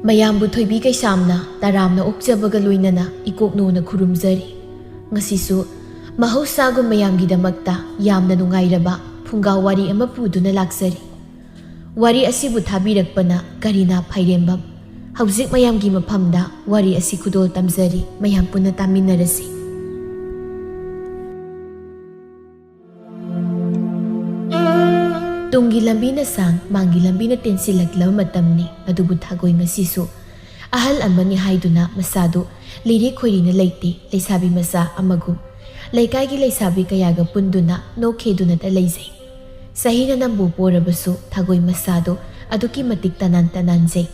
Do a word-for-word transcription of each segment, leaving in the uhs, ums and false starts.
ꯃꯌꯥꯝꯕꯨ ꯊꯣꯏꯕꯤ ꯀꯩꯁꯥꯝꯅ ꯇꯔꯥꯝꯅ ꯑꯣꯛꯆꯕꯒ ꯂꯣꯏꯅꯅ ꯏꯀꯣꯛꯅꯣꯅ ꯈꯨꯔꯨꯝꯖꯔꯤ꯫ ꯉꯁꯤꯁꯨ ꯃꯍꯧꯁꯥꯒꯨꯝ ꯃꯌꯥꯝꯒꯤꯗꯃꯛꯇ ꯌꯥꯝꯅ ꯅꯨꯡꯉꯥꯏꯔꯕ ꯐꯨꯡꯒꯥ ꯋꯥꯔꯤ ꯑꯃ ꯄꯨꯗꯨꯅ ꯂꯥꯛꯆꯔꯤ꯫ ꯋꯥꯔꯤ ꯑꯁꯤꯕꯨ ꯊꯥꯕꯤꯔꯛꯄꯅ ꯀꯔꯤꯅꯥ ꯐꯥꯏꯔꯦꯝꯕꯝ꯫ ꯍꯧꯖꯤꯛ ꯃꯌꯥꯝꯒꯤ ꯃꯐꯝꯗ ꯋꯥꯔꯤ ꯑꯁꯤ ꯈꯨꯗꯣꯜ ꯇꯝꯖꯔꯤ, ꯃꯌꯥꯝ ꯄꯨꯟꯅ ꯇꯥꯃꯤꯟꯅꯔꯁꯤ꯫ ꯇꯨꯡꯒꯤ ꯂꯝꯕꯤꯅ ꯁꯥꯡ, ꯃꯥꯡꯒꯤ ꯂꯝꯕꯤꯅ ꯇꯦꯟꯁꯤꯜꯂꯛꯂꯕ ꯃꯇꯝꯅꯤ꯫ ꯑꯗꯨꯕꯨ ꯊꯥꯒꯣꯏ ꯉꯁꯤꯁꯨ ꯑꯍꯜ ꯑꯃꯅꯤ ꯍꯥꯏꯗꯨꯅ ꯃꯁꯥꯗꯨ ꯂꯤꯔꯤ ꯈꯣꯏꯔꯤꯅ ꯂꯩꯇꯦ, ꯂꯩꯁꯥꯕꯤ ꯃꯆꯥ ꯑꯃꯒꯨꯝ꯫ ꯂꯩꯀꯥꯏꯒꯤ ꯂꯩꯁꯥꯕꯤ ꯀꯌꯥꯒ ꯄꯨꯟꯗꯨꯅ ꯅꯣꯛꯈꯦꯗꯨꯅꯇ ꯂꯩꯖꯩ꯫ ꯆꯍꯤꯅ ꯅꯝꯕꯨ ꯄꯣꯔꯕꯁꯨ ꯊꯥꯒꯣꯏ ꯃꯁꯥꯗꯨ ꯑꯗꯨꯛꯀꯤ ꯃꯇꯤꯛ ꯇꯅꯥꯟ ꯇꯅꯥꯟꯖꯩ꯫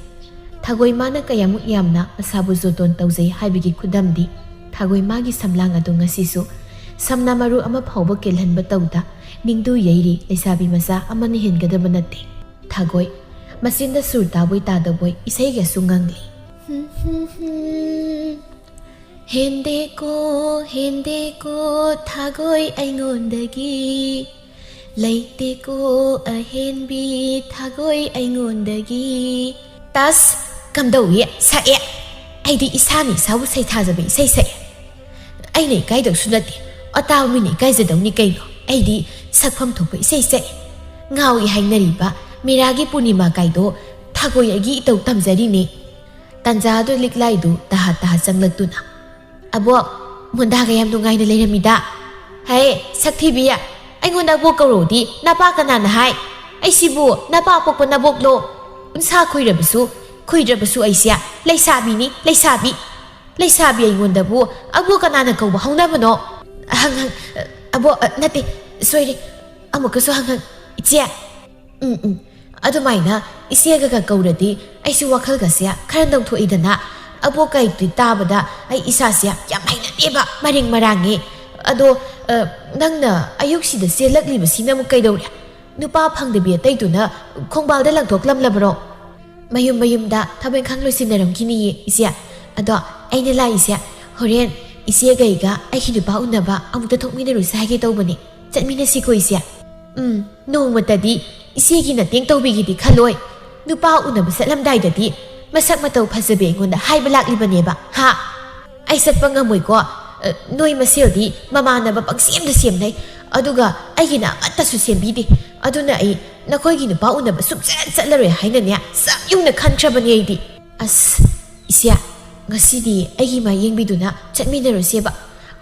ꯊꯥꯒꯣꯏ ꯃꯥꯅ ꯀꯌꯥꯃꯨꯛ ꯌꯥꯝꯅ ꯃꯁꯥꯕꯨ ꯖꯣꯇꯣꯟ ꯇꯧꯖꯩ ꯍꯥꯏꯕꯒꯤ ꯈꯨꯗꯝꯗꯤ ꯊꯥꯒꯣꯏ ꯃꯥꯒꯤ ꯁꯝꯂꯥꯡ ꯑꯗꯨ ꯉꯁꯤꯁꯨ ꯁꯝꯅ ꯃꯔꯨ ꯑꯃ ꯐꯥꯎꯕ ꯀꯦꯜꯍꯟꯕ ꯇꯧꯗ ꯅꯤꯡꯗꯨ ꯌꯩꯔꯤ ꯂꯩꯁꯥꯕꯤ ꯃꯆꯥ ꯑꯃꯅ ꯍꯦꯟꯒꯗꯕ ꯅꯠꯇꯦ꯫ ꯊꯥꯒꯣꯏ, ꯃꯆꯤꯟꯗ ꯁꯨꯔ ꯇꯥꯕꯣꯏ ꯇꯥꯗꯕꯣꯏ ꯏꯁꯩꯒꯁꯨ ꯉꯪꯂꯤ꯫ ꯍꯦꯟꯗꯦꯀꯣ, ꯍꯦꯟꯗꯦꯀꯣ ꯊꯥꯒꯣꯏ ꯑꯩꯉꯣꯟꯗꯒꯤ, ꯂꯩꯇꯦꯀꯣ ꯑꯍꯦꯟꯕꯤ ꯊꯥꯒꯣꯏ ꯑꯩꯉꯣꯟꯗꯒꯤ꯫ ꯇꯁ, ꯀꯝꯗꯧꯏ? ꯁꯛꯑꯦ꯫ ꯑꯩꯗꯤ ꯏꯁꯥꯅ ꯏꯁꯥꯕꯨ ꯁꯩꯊꯥꯖꯕ ꯏꯁꯩ ꯁꯛꯑꯦ꯫ ꯑꯩꯅ ꯏꯀꯥꯏꯗꯧꯁꯨ ꯅꯠꯇꯦ, ꯑꯇꯥꯕ ꯃꯤꯅ ꯏꯀꯥꯏꯖꯗꯧꯅꯤ ꯀꯩꯅꯣ꯫ ꯑꯩꯗꯤ ꯁꯛꯐꯝ ꯊꯣꯛꯄ ꯏꯁꯩ ꯁꯛꯑꯦ꯫ ꯉꯥꯎꯏ ꯍꯥꯏꯅꯔꯤꯕ ꯃꯤꯔꯥꯒꯤ ꯄꯨꯔꯅꯤꯃꯥ ꯀꯥꯏꯗꯣ ꯊꯥꯒꯣꯏ ꯑꯩꯒꯤ ꯏꯇꯧ ꯇꯝꯖꯔꯤꯅꯦ꯫ ꯇꯥꯟꯖꯥꯗꯨ ꯂꯤꯛꯂꯥꯏꯗꯨ ꯇꯥꯍ ꯇꯥꯍ ꯆꯪꯂꯛꯇꯨꯅ, "ꯑꯕꯣꯛ, ꯃꯣꯟꯗꯥꯒ ꯌꯥꯝ ꯅꯨꯡꯉꯥꯏꯅ ꯂꯩꯔꯝꯃꯤꯗ꯫ ꯍꯦ, ꯁꯛꯊꯤꯕꯤ, ꯑꯩꯉꯣꯟꯗ ꯑꯕꯣꯛ ꯀꯧꯔꯛꯑꯣꯗꯤ ꯅꯄꯥ ꯀꯅꯥꯅ ꯍꯥꯏ? ꯑꯩꯁꯤꯕꯨ ꯅꯄꯥ ꯄꯣꯛꯄ ꯅꯕꯣꯛꯂꯣ? ꯎꯟꯁꯥ ꯈꯨꯏꯔꯕꯁꯨ, ꯈꯨꯏꯗ꯭ꯔꯕꯁꯨ ꯑꯩꯁꯦ ꯂꯩꯁꯥꯕꯤꯅꯤ, ꯂꯩꯁꯥꯕꯤ꯫ ꯂꯩꯁꯥꯕꯤ ꯑꯩꯉꯣꯟꯗꯕꯨ ꯑꯕꯣꯛ ꯀꯅꯥꯅ ꯀꯧꯕ ꯍꯧꯅꯕꯅꯣ?" "ꯍꯪ, ꯍꯪ, ꯑꯕꯣꯛ, ꯅꯠꯇꯦ, ꯁꯣꯏꯔꯦ꯫ ꯑꯃꯨꯛꯀꯁꯨ ꯍꯪ, ꯍꯪ, ꯏꯆꯦ꯫ ꯎꯝ, ꯎꯝ꯫ ꯑꯗꯨꯃꯥꯏꯅ ꯏꯆꯦꯒꯒ ꯀꯧꯔꯗꯤ ꯑꯩꯁꯨ ꯋꯥꯈꯜꯒꯁꯦ ꯈꯔ ꯅꯧꯊꯣꯛꯏꯗꯅ꯫ ꯑꯕꯣꯛ ꯀꯩꯗꯤ ꯇꯥꯕꯗ ꯑꯩ ꯏꯁꯥꯁꯦ ꯌꯥꯝ ꯍꯩꯅꯗꯦꯕ, ꯃꯔꯦꯡ ꯃꯔꯥꯡꯉꯦ꯫ ꯑꯗꯣ, ꯑ, ꯅꯪꯅ ꯑꯌꯨꯛꯁꯤꯗ ꯆꯦꯜꯂꯛꯂꯤꯕꯁꯤꯅ ꯑꯃꯨꯛ ꯀꯩꯗꯧꯔꯦ? ꯅꯨꯄꯥ ꯐꯪꯗꯕꯤ ꯑꯇꯩꯗꯨꯅ ꯈꯣꯡꯕꯥꯜꯗ ꯂꯪꯊꯣꯛꯂꯝꯂꯕ꯭ꯔꯣ?" "ꯃꯌꯨꯝ ꯃꯌꯨꯝꯗ ꯊꯕꯛ ꯏꯪꯈꯥꯡ ꯂꯣꯏꯁꯤꯟꯅꯔꯝꯈꯤꯅꯤꯌꯦ, ꯏꯆꯦ꯫ ꯑꯗꯣ ꯑꯩꯅ ꯂꯥꯛꯏꯁꯦ, ꯍꯣꯔꯦꯟ ꯏꯆꯦꯒ ꯑꯩꯒ ꯑꯩꯒꯤ ꯅꯨꯄꯥ ꯎꯅꯕ ꯑꯃꯨꯛꯇ ꯊꯣꯛꯃꯤꯟꯅꯔꯨꯁꯦ ꯍꯥꯏꯒꯦ ꯇꯧꯕꯅꯦ꯫ ꯆꯠꯃꯤꯟꯅꯁꯤꯀꯣ, ꯏꯆꯦ?" "ꯎꯝ, ꯅꯣꯡꯃꯇꯗꯤ ꯏꯆꯦꯒꯤ ꯃꯇꯦꯡ ꯇꯧꯕꯤꯒꯦꯗꯤ ꯈꯜꯂꯣꯏ꯫ ꯅꯨꯄꯥ ꯎꯅꯕ ꯆꯠꯂꯝꯗꯥꯏꯗꯗꯤ ꯃꯁꯛ ꯃꯇꯧ ꯐꯖꯕꯤ ꯑꯩꯉꯣꯟꯗ ꯍꯥꯏꯕ ꯂꯥꯛꯂꯤꯕꯅꯦꯕ, ꯍꯥ? ꯑꯩ ꯆꯠꯄ ꯉꯝꯃꯣꯏꯀꯣ꯫ ꯑ, ꯅꯣꯏ ꯃꯁꯦꯜꯗꯤ ꯃꯃꯥꯟꯅꯕ ꯄꯪꯁꯦꯝꯗ ꯁꯦꯝꯅꯩ, ꯑꯗꯨꯒ ꯑꯩꯒꯤꯅ ꯑꯃꯠꯇꯁꯨ ꯁꯦꯝꯕꯤꯗꯦ꯫ ꯑꯗꯨꯅ ꯑꯩ ꯅꯈꯣꯏꯒꯤ ꯅꯨꯄꯥ ꯎꯅꯕ ꯁꯨꯡꯆꯠ ꯆꯠꯂꯔꯣꯏ ꯍꯥꯏꯅꯅꯦ, ꯆꯞ ꯌꯨꯡꯅ ꯈꯟꯈ꯭ꯔꯕꯅꯦ ꯑꯩꯗꯤ꯫ ꯑꯁ, ꯏꯆꯦ, ꯉꯁꯤꯗꯤ ꯑꯩꯒꯤ ꯃꯥ ꯌꯦꯡꯕꯤꯗꯨꯅ ꯆꯠꯃꯤꯟꯅꯔꯨꯁꯦꯕ꯫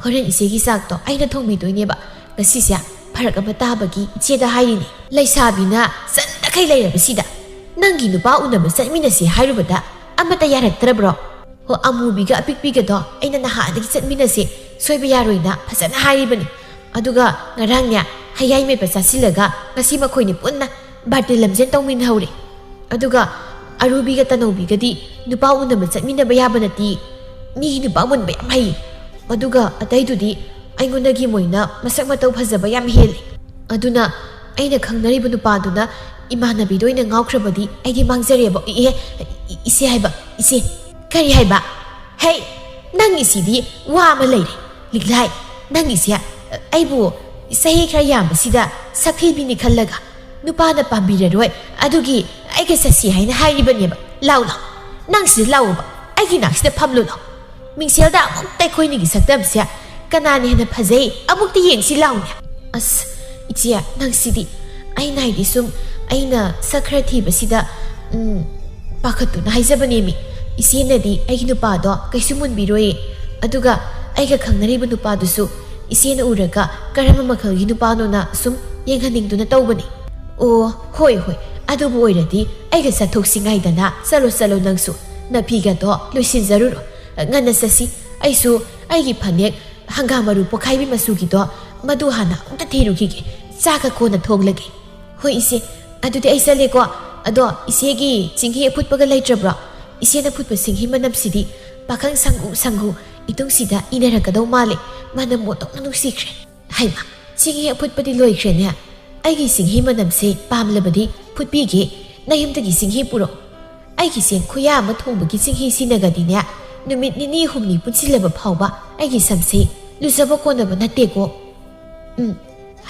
ꯍꯣꯔꯦꯟ ꯏꯆꯦꯒꯤ ꯆꯥꯛꯇꯣ ꯑꯩꯅ ꯊꯣꯡꯕꯤꯗꯣꯏꯅꯦꯕ꯫ ꯉꯁꯤꯁꯦ ꯐꯔꯛ ꯑꯃ ꯇꯥꯕꯒꯤ ꯏꯆꯦꯗ ꯍꯥꯏꯔꯤꯅꯦ꯫ ꯂꯩꯁꯥꯕꯤꯅ ꯆꯟꯗꯈꯩ ꯂꯩꯔꯕꯁꯤꯗ, ꯅꯪꯒꯤ ꯅꯨꯄꯥ ꯎꯅꯕ ꯆꯠꯃꯤꯟꯅꯁꯤ ꯍꯥꯏꯔꯨꯕꯗ ꯑꯃꯠꯇ ꯌꯥꯔꯛꯇ꯭ꯔꯕ꯭ꯔꯣ? ꯍꯣ, ꯑꯃꯨꯕꯤꯒ ꯑꯄꯤꯛꯄꯤꯒꯗꯣ ꯑꯩꯅ ꯅꯍꯥꯟꯗꯒꯤ ꯆꯠꯃꯤꯟꯅꯁꯦ, ꯁꯣꯏꯕ ꯌꯥꯔꯣꯏꯅ ꯐꯖꯅ ꯍꯥꯏꯔꯤꯕꯅꯤ꯫ ꯑꯗꯨꯒ ꯉꯔꯥꯡꯅꯦ, ꯍꯩꯌꯥꯏ ꯃꯦꯠꯄ ꯆꯥꯁꯤꯜꯂꯒ ꯉꯁꯤ ꯃꯈꯣꯏꯅꯤ ꯄꯨꯟꯅ ꯕꯥꯔꯇꯦ ꯂꯝꯖꯦꯟ ꯇꯧꯃꯤꯟꯅꯍꯧꯔꯦ꯫ ꯑꯗꯨꯒ ꯑꯔꯨꯕꯤꯒ ꯇꯅꯧꯕꯤꯒꯗꯤ ꯅꯨꯄꯥ ꯎꯅꯕ ꯆꯠꯃꯤꯟꯅꯕ ꯌꯥꯕ ꯅꯠꯇꯦ꯫ ꯃꯤꯒꯤ ꯅꯨꯄꯥ ꯃꯨꯟꯕ ꯌꯥꯝ ꯍꯩ꯫ ꯑꯗꯨꯒ ꯑꯇꯩꯗꯨꯗꯤ ꯑꯩꯉꯣꯟꯗꯒꯤ ꯃꯣꯏꯅ ꯃꯁꯛ ꯃꯇꯧ ꯐꯖꯕ ꯌꯥꯝ ꯍꯦꯜꯂꯤ꯫ ꯑꯗꯨꯅ ꯑꯩꯅ ꯈꯪꯅꯔꯤꯕ ꯅꯨꯄꯥꯗꯨꯅ ꯏꯃꯥꯟꯅꯕꯤꯗ ꯑꯣꯏꯅ ꯉꯥꯎꯈ꯭ꯔꯕꯗꯤ ꯑꯩꯗꯤ ꯃꯥꯡꯖꯔꯦꯕ꯫ ꯏꯍꯦ, ꯏ-, ꯏꯆꯦ ꯍꯥꯏꯕ, ꯏꯆꯦ꯫ ꯀꯔꯤ ꯍꯥꯏꯕ? ꯍꯩ, ꯅꯪꯒꯤꯁꯤꯗꯤ ꯋꯥ ꯑꯃ ꯂꯩꯔꯦ꯫ ꯂꯤꯛꯂꯥꯏ, ꯅꯪꯒꯤꯁꯦ ꯑꯩꯕꯨ ꯆꯍꯤ ꯈꯔ ꯌꯥꯝꯕꯁꯤꯗ ꯁꯛꯊꯤꯕꯤꯅꯤ ꯈꯜꯂꯒ ꯅꯨꯄꯥꯅ ꯄꯥꯝꯕꯤꯔꯔꯣꯏ, ꯑꯗꯨꯒꯤ ꯑꯩꯒ ꯆꯠꯁꯤ ꯍꯥꯏꯅ ꯍꯥꯏꯔꯤꯕꯅꯦꯕ꯫ ꯂꯥꯎ, ꯂꯥꯎ, ꯅꯪ ꯁꯤꯗ ꯂꯥꯛꯑꯣꯕ, ꯑꯩꯒꯤ ꯅꯥꯛꯁꯤꯗ ꯐꯝꯂꯨ ꯂꯥꯎ꯫ ꯃꯤꯡꯁꯦꯜꯗ ꯑꯃꯨꯛꯇ ꯑꯩꯈꯣꯏꯅꯤꯒꯤ ꯁꯛꯇꯝꯁꯦ ꯀꯅꯥꯅ ꯍꯦꯟꯅ ꯐꯖꯩ ꯑꯃꯨꯛꯇ ꯌꯦꯡꯁꯤ ꯂꯥꯎꯅꯦ꯫ ꯑꯁ, ꯏꯆꯦ, ꯅꯪꯁꯤꯗꯤ꯫ ꯑꯩꯅ ꯍꯥꯏꯗꯤ ꯁꯨꯝ, ꯑꯩꯅ ꯁꯛ ꯈꯔ ꯊꯤꯕꯁꯤꯗ, ꯎꯝ, ꯄꯥꯈꯠꯇꯨꯅ ꯍꯥꯏꯖꯕꯅꯦꯃꯤ꯫ ꯏꯆꯦꯅꯗꯤ ꯑꯩꯒꯤ ꯅꯨꯄꯥꯗꯣ ꯀꯩꯁꯨ ꯃꯨꯟꯕꯤꯔꯣꯏꯌꯦ꯫ ꯑꯗꯨꯒ ꯑꯩꯒ ꯈꯪꯅꯔꯤꯕ ꯅꯨꯄꯥꯗꯨꯁꯨ ꯏꯆꯦꯅ ꯎꯔꯒ ꯀꯔꯝꯕ ꯃꯈꯜꯒꯤ ꯅꯨꯄꯥꯅꯣꯅ ꯁꯨꯝ ꯌꯦꯡꯍꯟꯅꯤꯡꯗꯨꯅ ꯇꯧꯕꯅꯤ꯫ ꯑꯣ, ꯍꯣꯏ, ꯍꯣꯏ, ꯑꯗꯨꯕꯨ ꯑꯣꯏꯔꯗꯤ ꯑꯩꯒ ꯆꯠꯊꯣꯛꯁꯤ ꯉꯥꯏꯗꯅ꯫ ꯆꯠꯂꯣ, ꯆꯠꯂꯣ ꯅꯪꯁꯨ꯫ ꯅꯐꯤꯒꯗꯣ ꯂꯣꯏꯁꯤꯟꯖꯔꯨꯔꯣ꯫ ꯉꯟꯅ ꯆꯠꯁꯤ꯫ ꯑꯩꯁꯨ ꯑꯩꯒꯤ ꯐꯅꯦꯛ ꯍꯪꯒꯥꯝ ꯃꯔꯨ ꯄꯣꯈꯥꯏꯕꯤ ꯃꯆꯨꯒꯤꯗꯣ, ꯃꯗꯨ ꯍꯥꯟꯅ ꯑꯃꯨꯛꯇ ꯊꯤꯔꯨꯈꯤꯒꯦ꯫ ꯆꯥꯛꯀ ꯀꯣꯟꯅ ꯊꯣꯡꯂꯒꯦ꯫ ꯍꯣꯏ ꯏꯆꯦ, ꯑꯗꯨꯗꯤ ꯑꯩ ꯆꯠꯂꯦꯀꯣ꯫ ꯑꯗꯣ ꯏꯆꯦꯒꯤ ꯆꯤꯡꯍꯤ ꯑꯐꯨꯠꯄꯒ ꯂꯩꯇ꯭ꯔꯕ꯭ꯔꯣ? ꯏꯆꯦꯅ ꯐꯨꯠꯄ ꯆꯤꯡꯍꯤ ꯃꯅꯝꯁꯤꯗꯤ ꯄꯥꯈꯪ ꯁꯪꯒꯨ ꯁꯪꯒꯨ ꯏꯇꯨꯡꯁꯤꯗ ꯏꯅꯔꯛꯀꯗꯧ ꯃꯥꯜꯂꯦ꯫ ꯃꯅꯝ ꯑꯣꯟꯊꯣꯛꯅ ꯅꯨꯡꯁꯤꯈ꯭ꯔꯦ꯫ ꯍꯩꯃꯥ, ꯆꯤꯡꯍꯤ ꯑꯐꯨꯠꯄꯗꯤ ꯂꯣꯏꯈ꯭ꯔꯦꯅꯦ꯫ ꯑꯩꯒꯤ ꯆꯤꯡꯍꯤ ꯃꯅꯝꯁꯦ ꯄꯥꯝꯂꯕꯗꯤ ꯐꯨꯠꯄꯤꯒꯦ꯫ ꯅꯌꯨꯝꯗꯒꯤ ꯆꯤꯡꯍꯤ ꯄꯨꯔꯛꯑꯣ꯫ ꯑꯩꯒꯤ ꯆꯦꯡ ꯈꯨꯌꯥ ꯑꯃ ꯊꯣꯡꯕꯒꯤ ꯆꯤꯡꯍꯤ ꯁꯤꯅꯒꯗꯤꯅꯦ, ꯅꯨꯃꯤꯠ ꯅꯤꯅꯤ ꯍꯨꯝꯅꯤ ꯄꯨꯟꯁꯤꯜꯂꯕ ꯐꯥꯎꯕ ꯑꯩꯒꯤ ꯁꯝꯁꯦ ꯂꯨꯖꯕ ꯀꯣꯟꯅꯕ ꯅꯠꯇꯦꯀꯣ꯫ ꯎꯝ,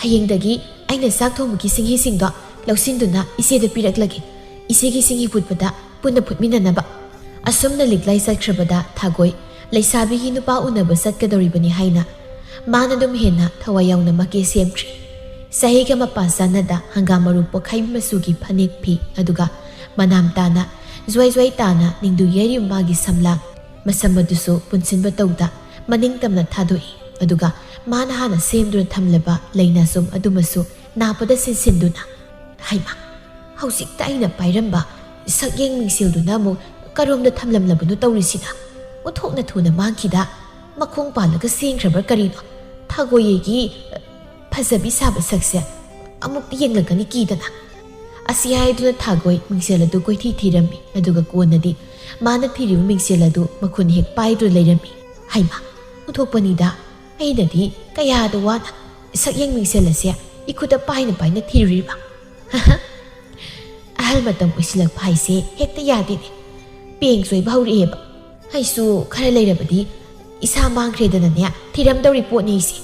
ꯍꯌꯦꯡꯗꯒꯤ ꯑꯩꯅ ꯆꯥꯛ ꯊꯣꯡꯕꯒꯤ ꯆꯤꯡꯍꯤꯁꯤꯡꯗꯣ ꯂꯧꯁꯤꯟꯗꯨꯅ ꯏꯆꯦꯗ ꯄꯤꯔꯛꯂꯒꯦ꯫ ꯏꯆꯦꯒꯤ ꯆꯤꯡꯍꯤ ꯐꯨꯠꯄꯗ ꯄꯨꯟꯅ ꯐꯨꯠꯃꯤꯟꯅꯅꯕ꯫ ꯑꯁꯨꯝꯅ ꯂꯤꯛꯂꯥꯏ ꯆꯠꯈ꯭ꯔꯕꯗ ꯊꯥꯒꯣꯏ ꯂꯩꯁꯥꯕꯤꯒꯤ ꯅꯨꯄꯥ ꯎꯅꯕ ꯆꯠꯀꯗꯧꯔꯤꯕꯅꯤ ꯍꯥꯏꯅ ꯃꯥꯅ ꯑꯗꯨꯝ ꯍꯦꯟꯅ ꯊꯋꯥꯏ ꯌꯥꯎꯅ ꯃꯀꯦ ꯁꯦꯝꯈ꯭ꯔꯦ꯫ ꯆꯍꯤꯒ ꯃꯄꯥ ꯆꯥꯅꯗ ꯍꯪꯒꯥꯝ ꯃꯔꯨ ꯄꯣꯈꯥꯏꯕꯤ ꯃꯆꯨꯒꯤ ꯐꯅꯦꯛ ꯐꯤ, ꯑꯗꯨꯒ ꯃꯅꯥꯝ ꯇꯥꯅ ꯖ꯭ꯋꯥꯏ ꯖ꯭ꯋꯥꯏ ꯇꯥꯅ ꯅꯤꯡꯗꯨ ꯌꯩꯔꯤꯕ ꯃꯥꯒꯤ ꯁꯝꯂꯥꯡ, ꯃꯁꯝ ꯑꯗꯨꯁꯨ ꯄꯨꯟꯁꯤꯟꯕ ꯇꯧꯗ ꯃꯅꯤꯡ ꯇꯝꯅ ꯊꯥꯗꯣꯛꯏ꯫ ꯑꯗꯨꯒ ꯃꯥꯅ ꯍꯥꯟꯅ ꯁꯦꯝꯗꯨꯅ ꯊꯝꯂꯕ ꯂꯩꯅꯥꯆꯨꯝ ꯑꯗꯨꯃꯁꯨ ꯅꯥꯞꯄꯗ ꯁꯤꯟꯁꯤꯟꯗꯨꯅ, ꯍꯩꯃꯥ, ꯍꯧꯖꯤꯛꯇ ꯑꯩꯅ ꯄꯥꯏꯔꯝꯕ ꯁꯛꯌꯦꯡ ꯃꯤꯡꯁꯦꯜꯗꯨꯅ ꯑꯃꯨꯛ ꯀꯔꯣꯝꯗ ꯊꯝꯂꯝꯂꯕꯅꯣ ꯇꯧꯔꯤꯁꯤꯅ? ꯑꯣꯟꯊꯣꯛꯅ ꯊꯨꯅ ꯃꯥꯡꯈꯤꯗ꯫ ꯃꯈꯣꯡ ꯄꯥꯜꯂꯒ ꯆꯦꯟꯈ꯭ꯔꯕ꯭ꯔꯥ ꯀꯔꯤꯅꯣ? ꯊꯥꯒꯣꯏꯒꯤ ꯐꯖꯕꯤ ꯁꯥꯕ ꯁꯛꯁꯦ ꯑꯃꯨꯛ ꯌꯦꯡꯂꯛꯀꯅꯤ ꯀꯤꯗꯅ꯫ ꯑꯁꯤ ꯍꯥꯏꯗꯨꯅ ꯊꯥꯒꯣꯏ ꯃꯤꯡꯁꯦꯜ ꯑꯗꯨ ꯀꯣꯏꯊꯤ ꯊꯤꯔꯝꯃꯤ, ꯑꯗꯨꯒ ꯀꯣꯟꯅꯗꯤ ꯃꯥꯅ ꯊꯤꯔꯤꯕ ꯃꯤꯡꯁꯦꯜ ꯑꯗꯨ ꯃꯈꯨꯟ ꯍꯦꯛ ꯄꯥꯏꯗꯨꯅ ꯂꯩꯔꯝꯃꯤ꯫ ꯍꯩꯃꯥ, ꯑꯣꯟꯊꯣꯛꯄꯅꯤꯗ, ꯑꯩꯅꯗꯤ ꯀꯌꯥꯗ ꯋꯥꯅ ꯁꯛꯌꯦꯡ ꯃꯤꯡꯁꯦꯜ ꯑꯁꯦ ꯏꯈꯨꯠꯇ ꯄꯥꯏꯅ ꯄꯥꯏꯅ ꯊꯤꯔꯨꯔꯤꯕ꯫ ꯑꯍꯜ ꯃꯇꯝ ꯑꯣꯏꯁꯤꯜꯂꯛꯄ ꯍꯥꯏꯁꯦ ꯍꯦꯛꯇ ꯌꯥꯗꯦꯅꯦ꯫ ꯄꯦꯡ ꯆꯣꯏꯕ ꯍꯧꯔꯛꯑꯦꯕ꯫ ꯑꯩꯁꯨ ꯈꯔ ꯂꯩꯔꯕꯗꯤ ꯏꯁꯥ ꯃꯥꯡꯈ꯭ꯔꯦꯗꯅꯅꯦ ꯊꯤꯔꯝꯗꯧꯔꯤ ꯄꯣꯠꯅꯤ ꯑꯩꯁꯦ꯫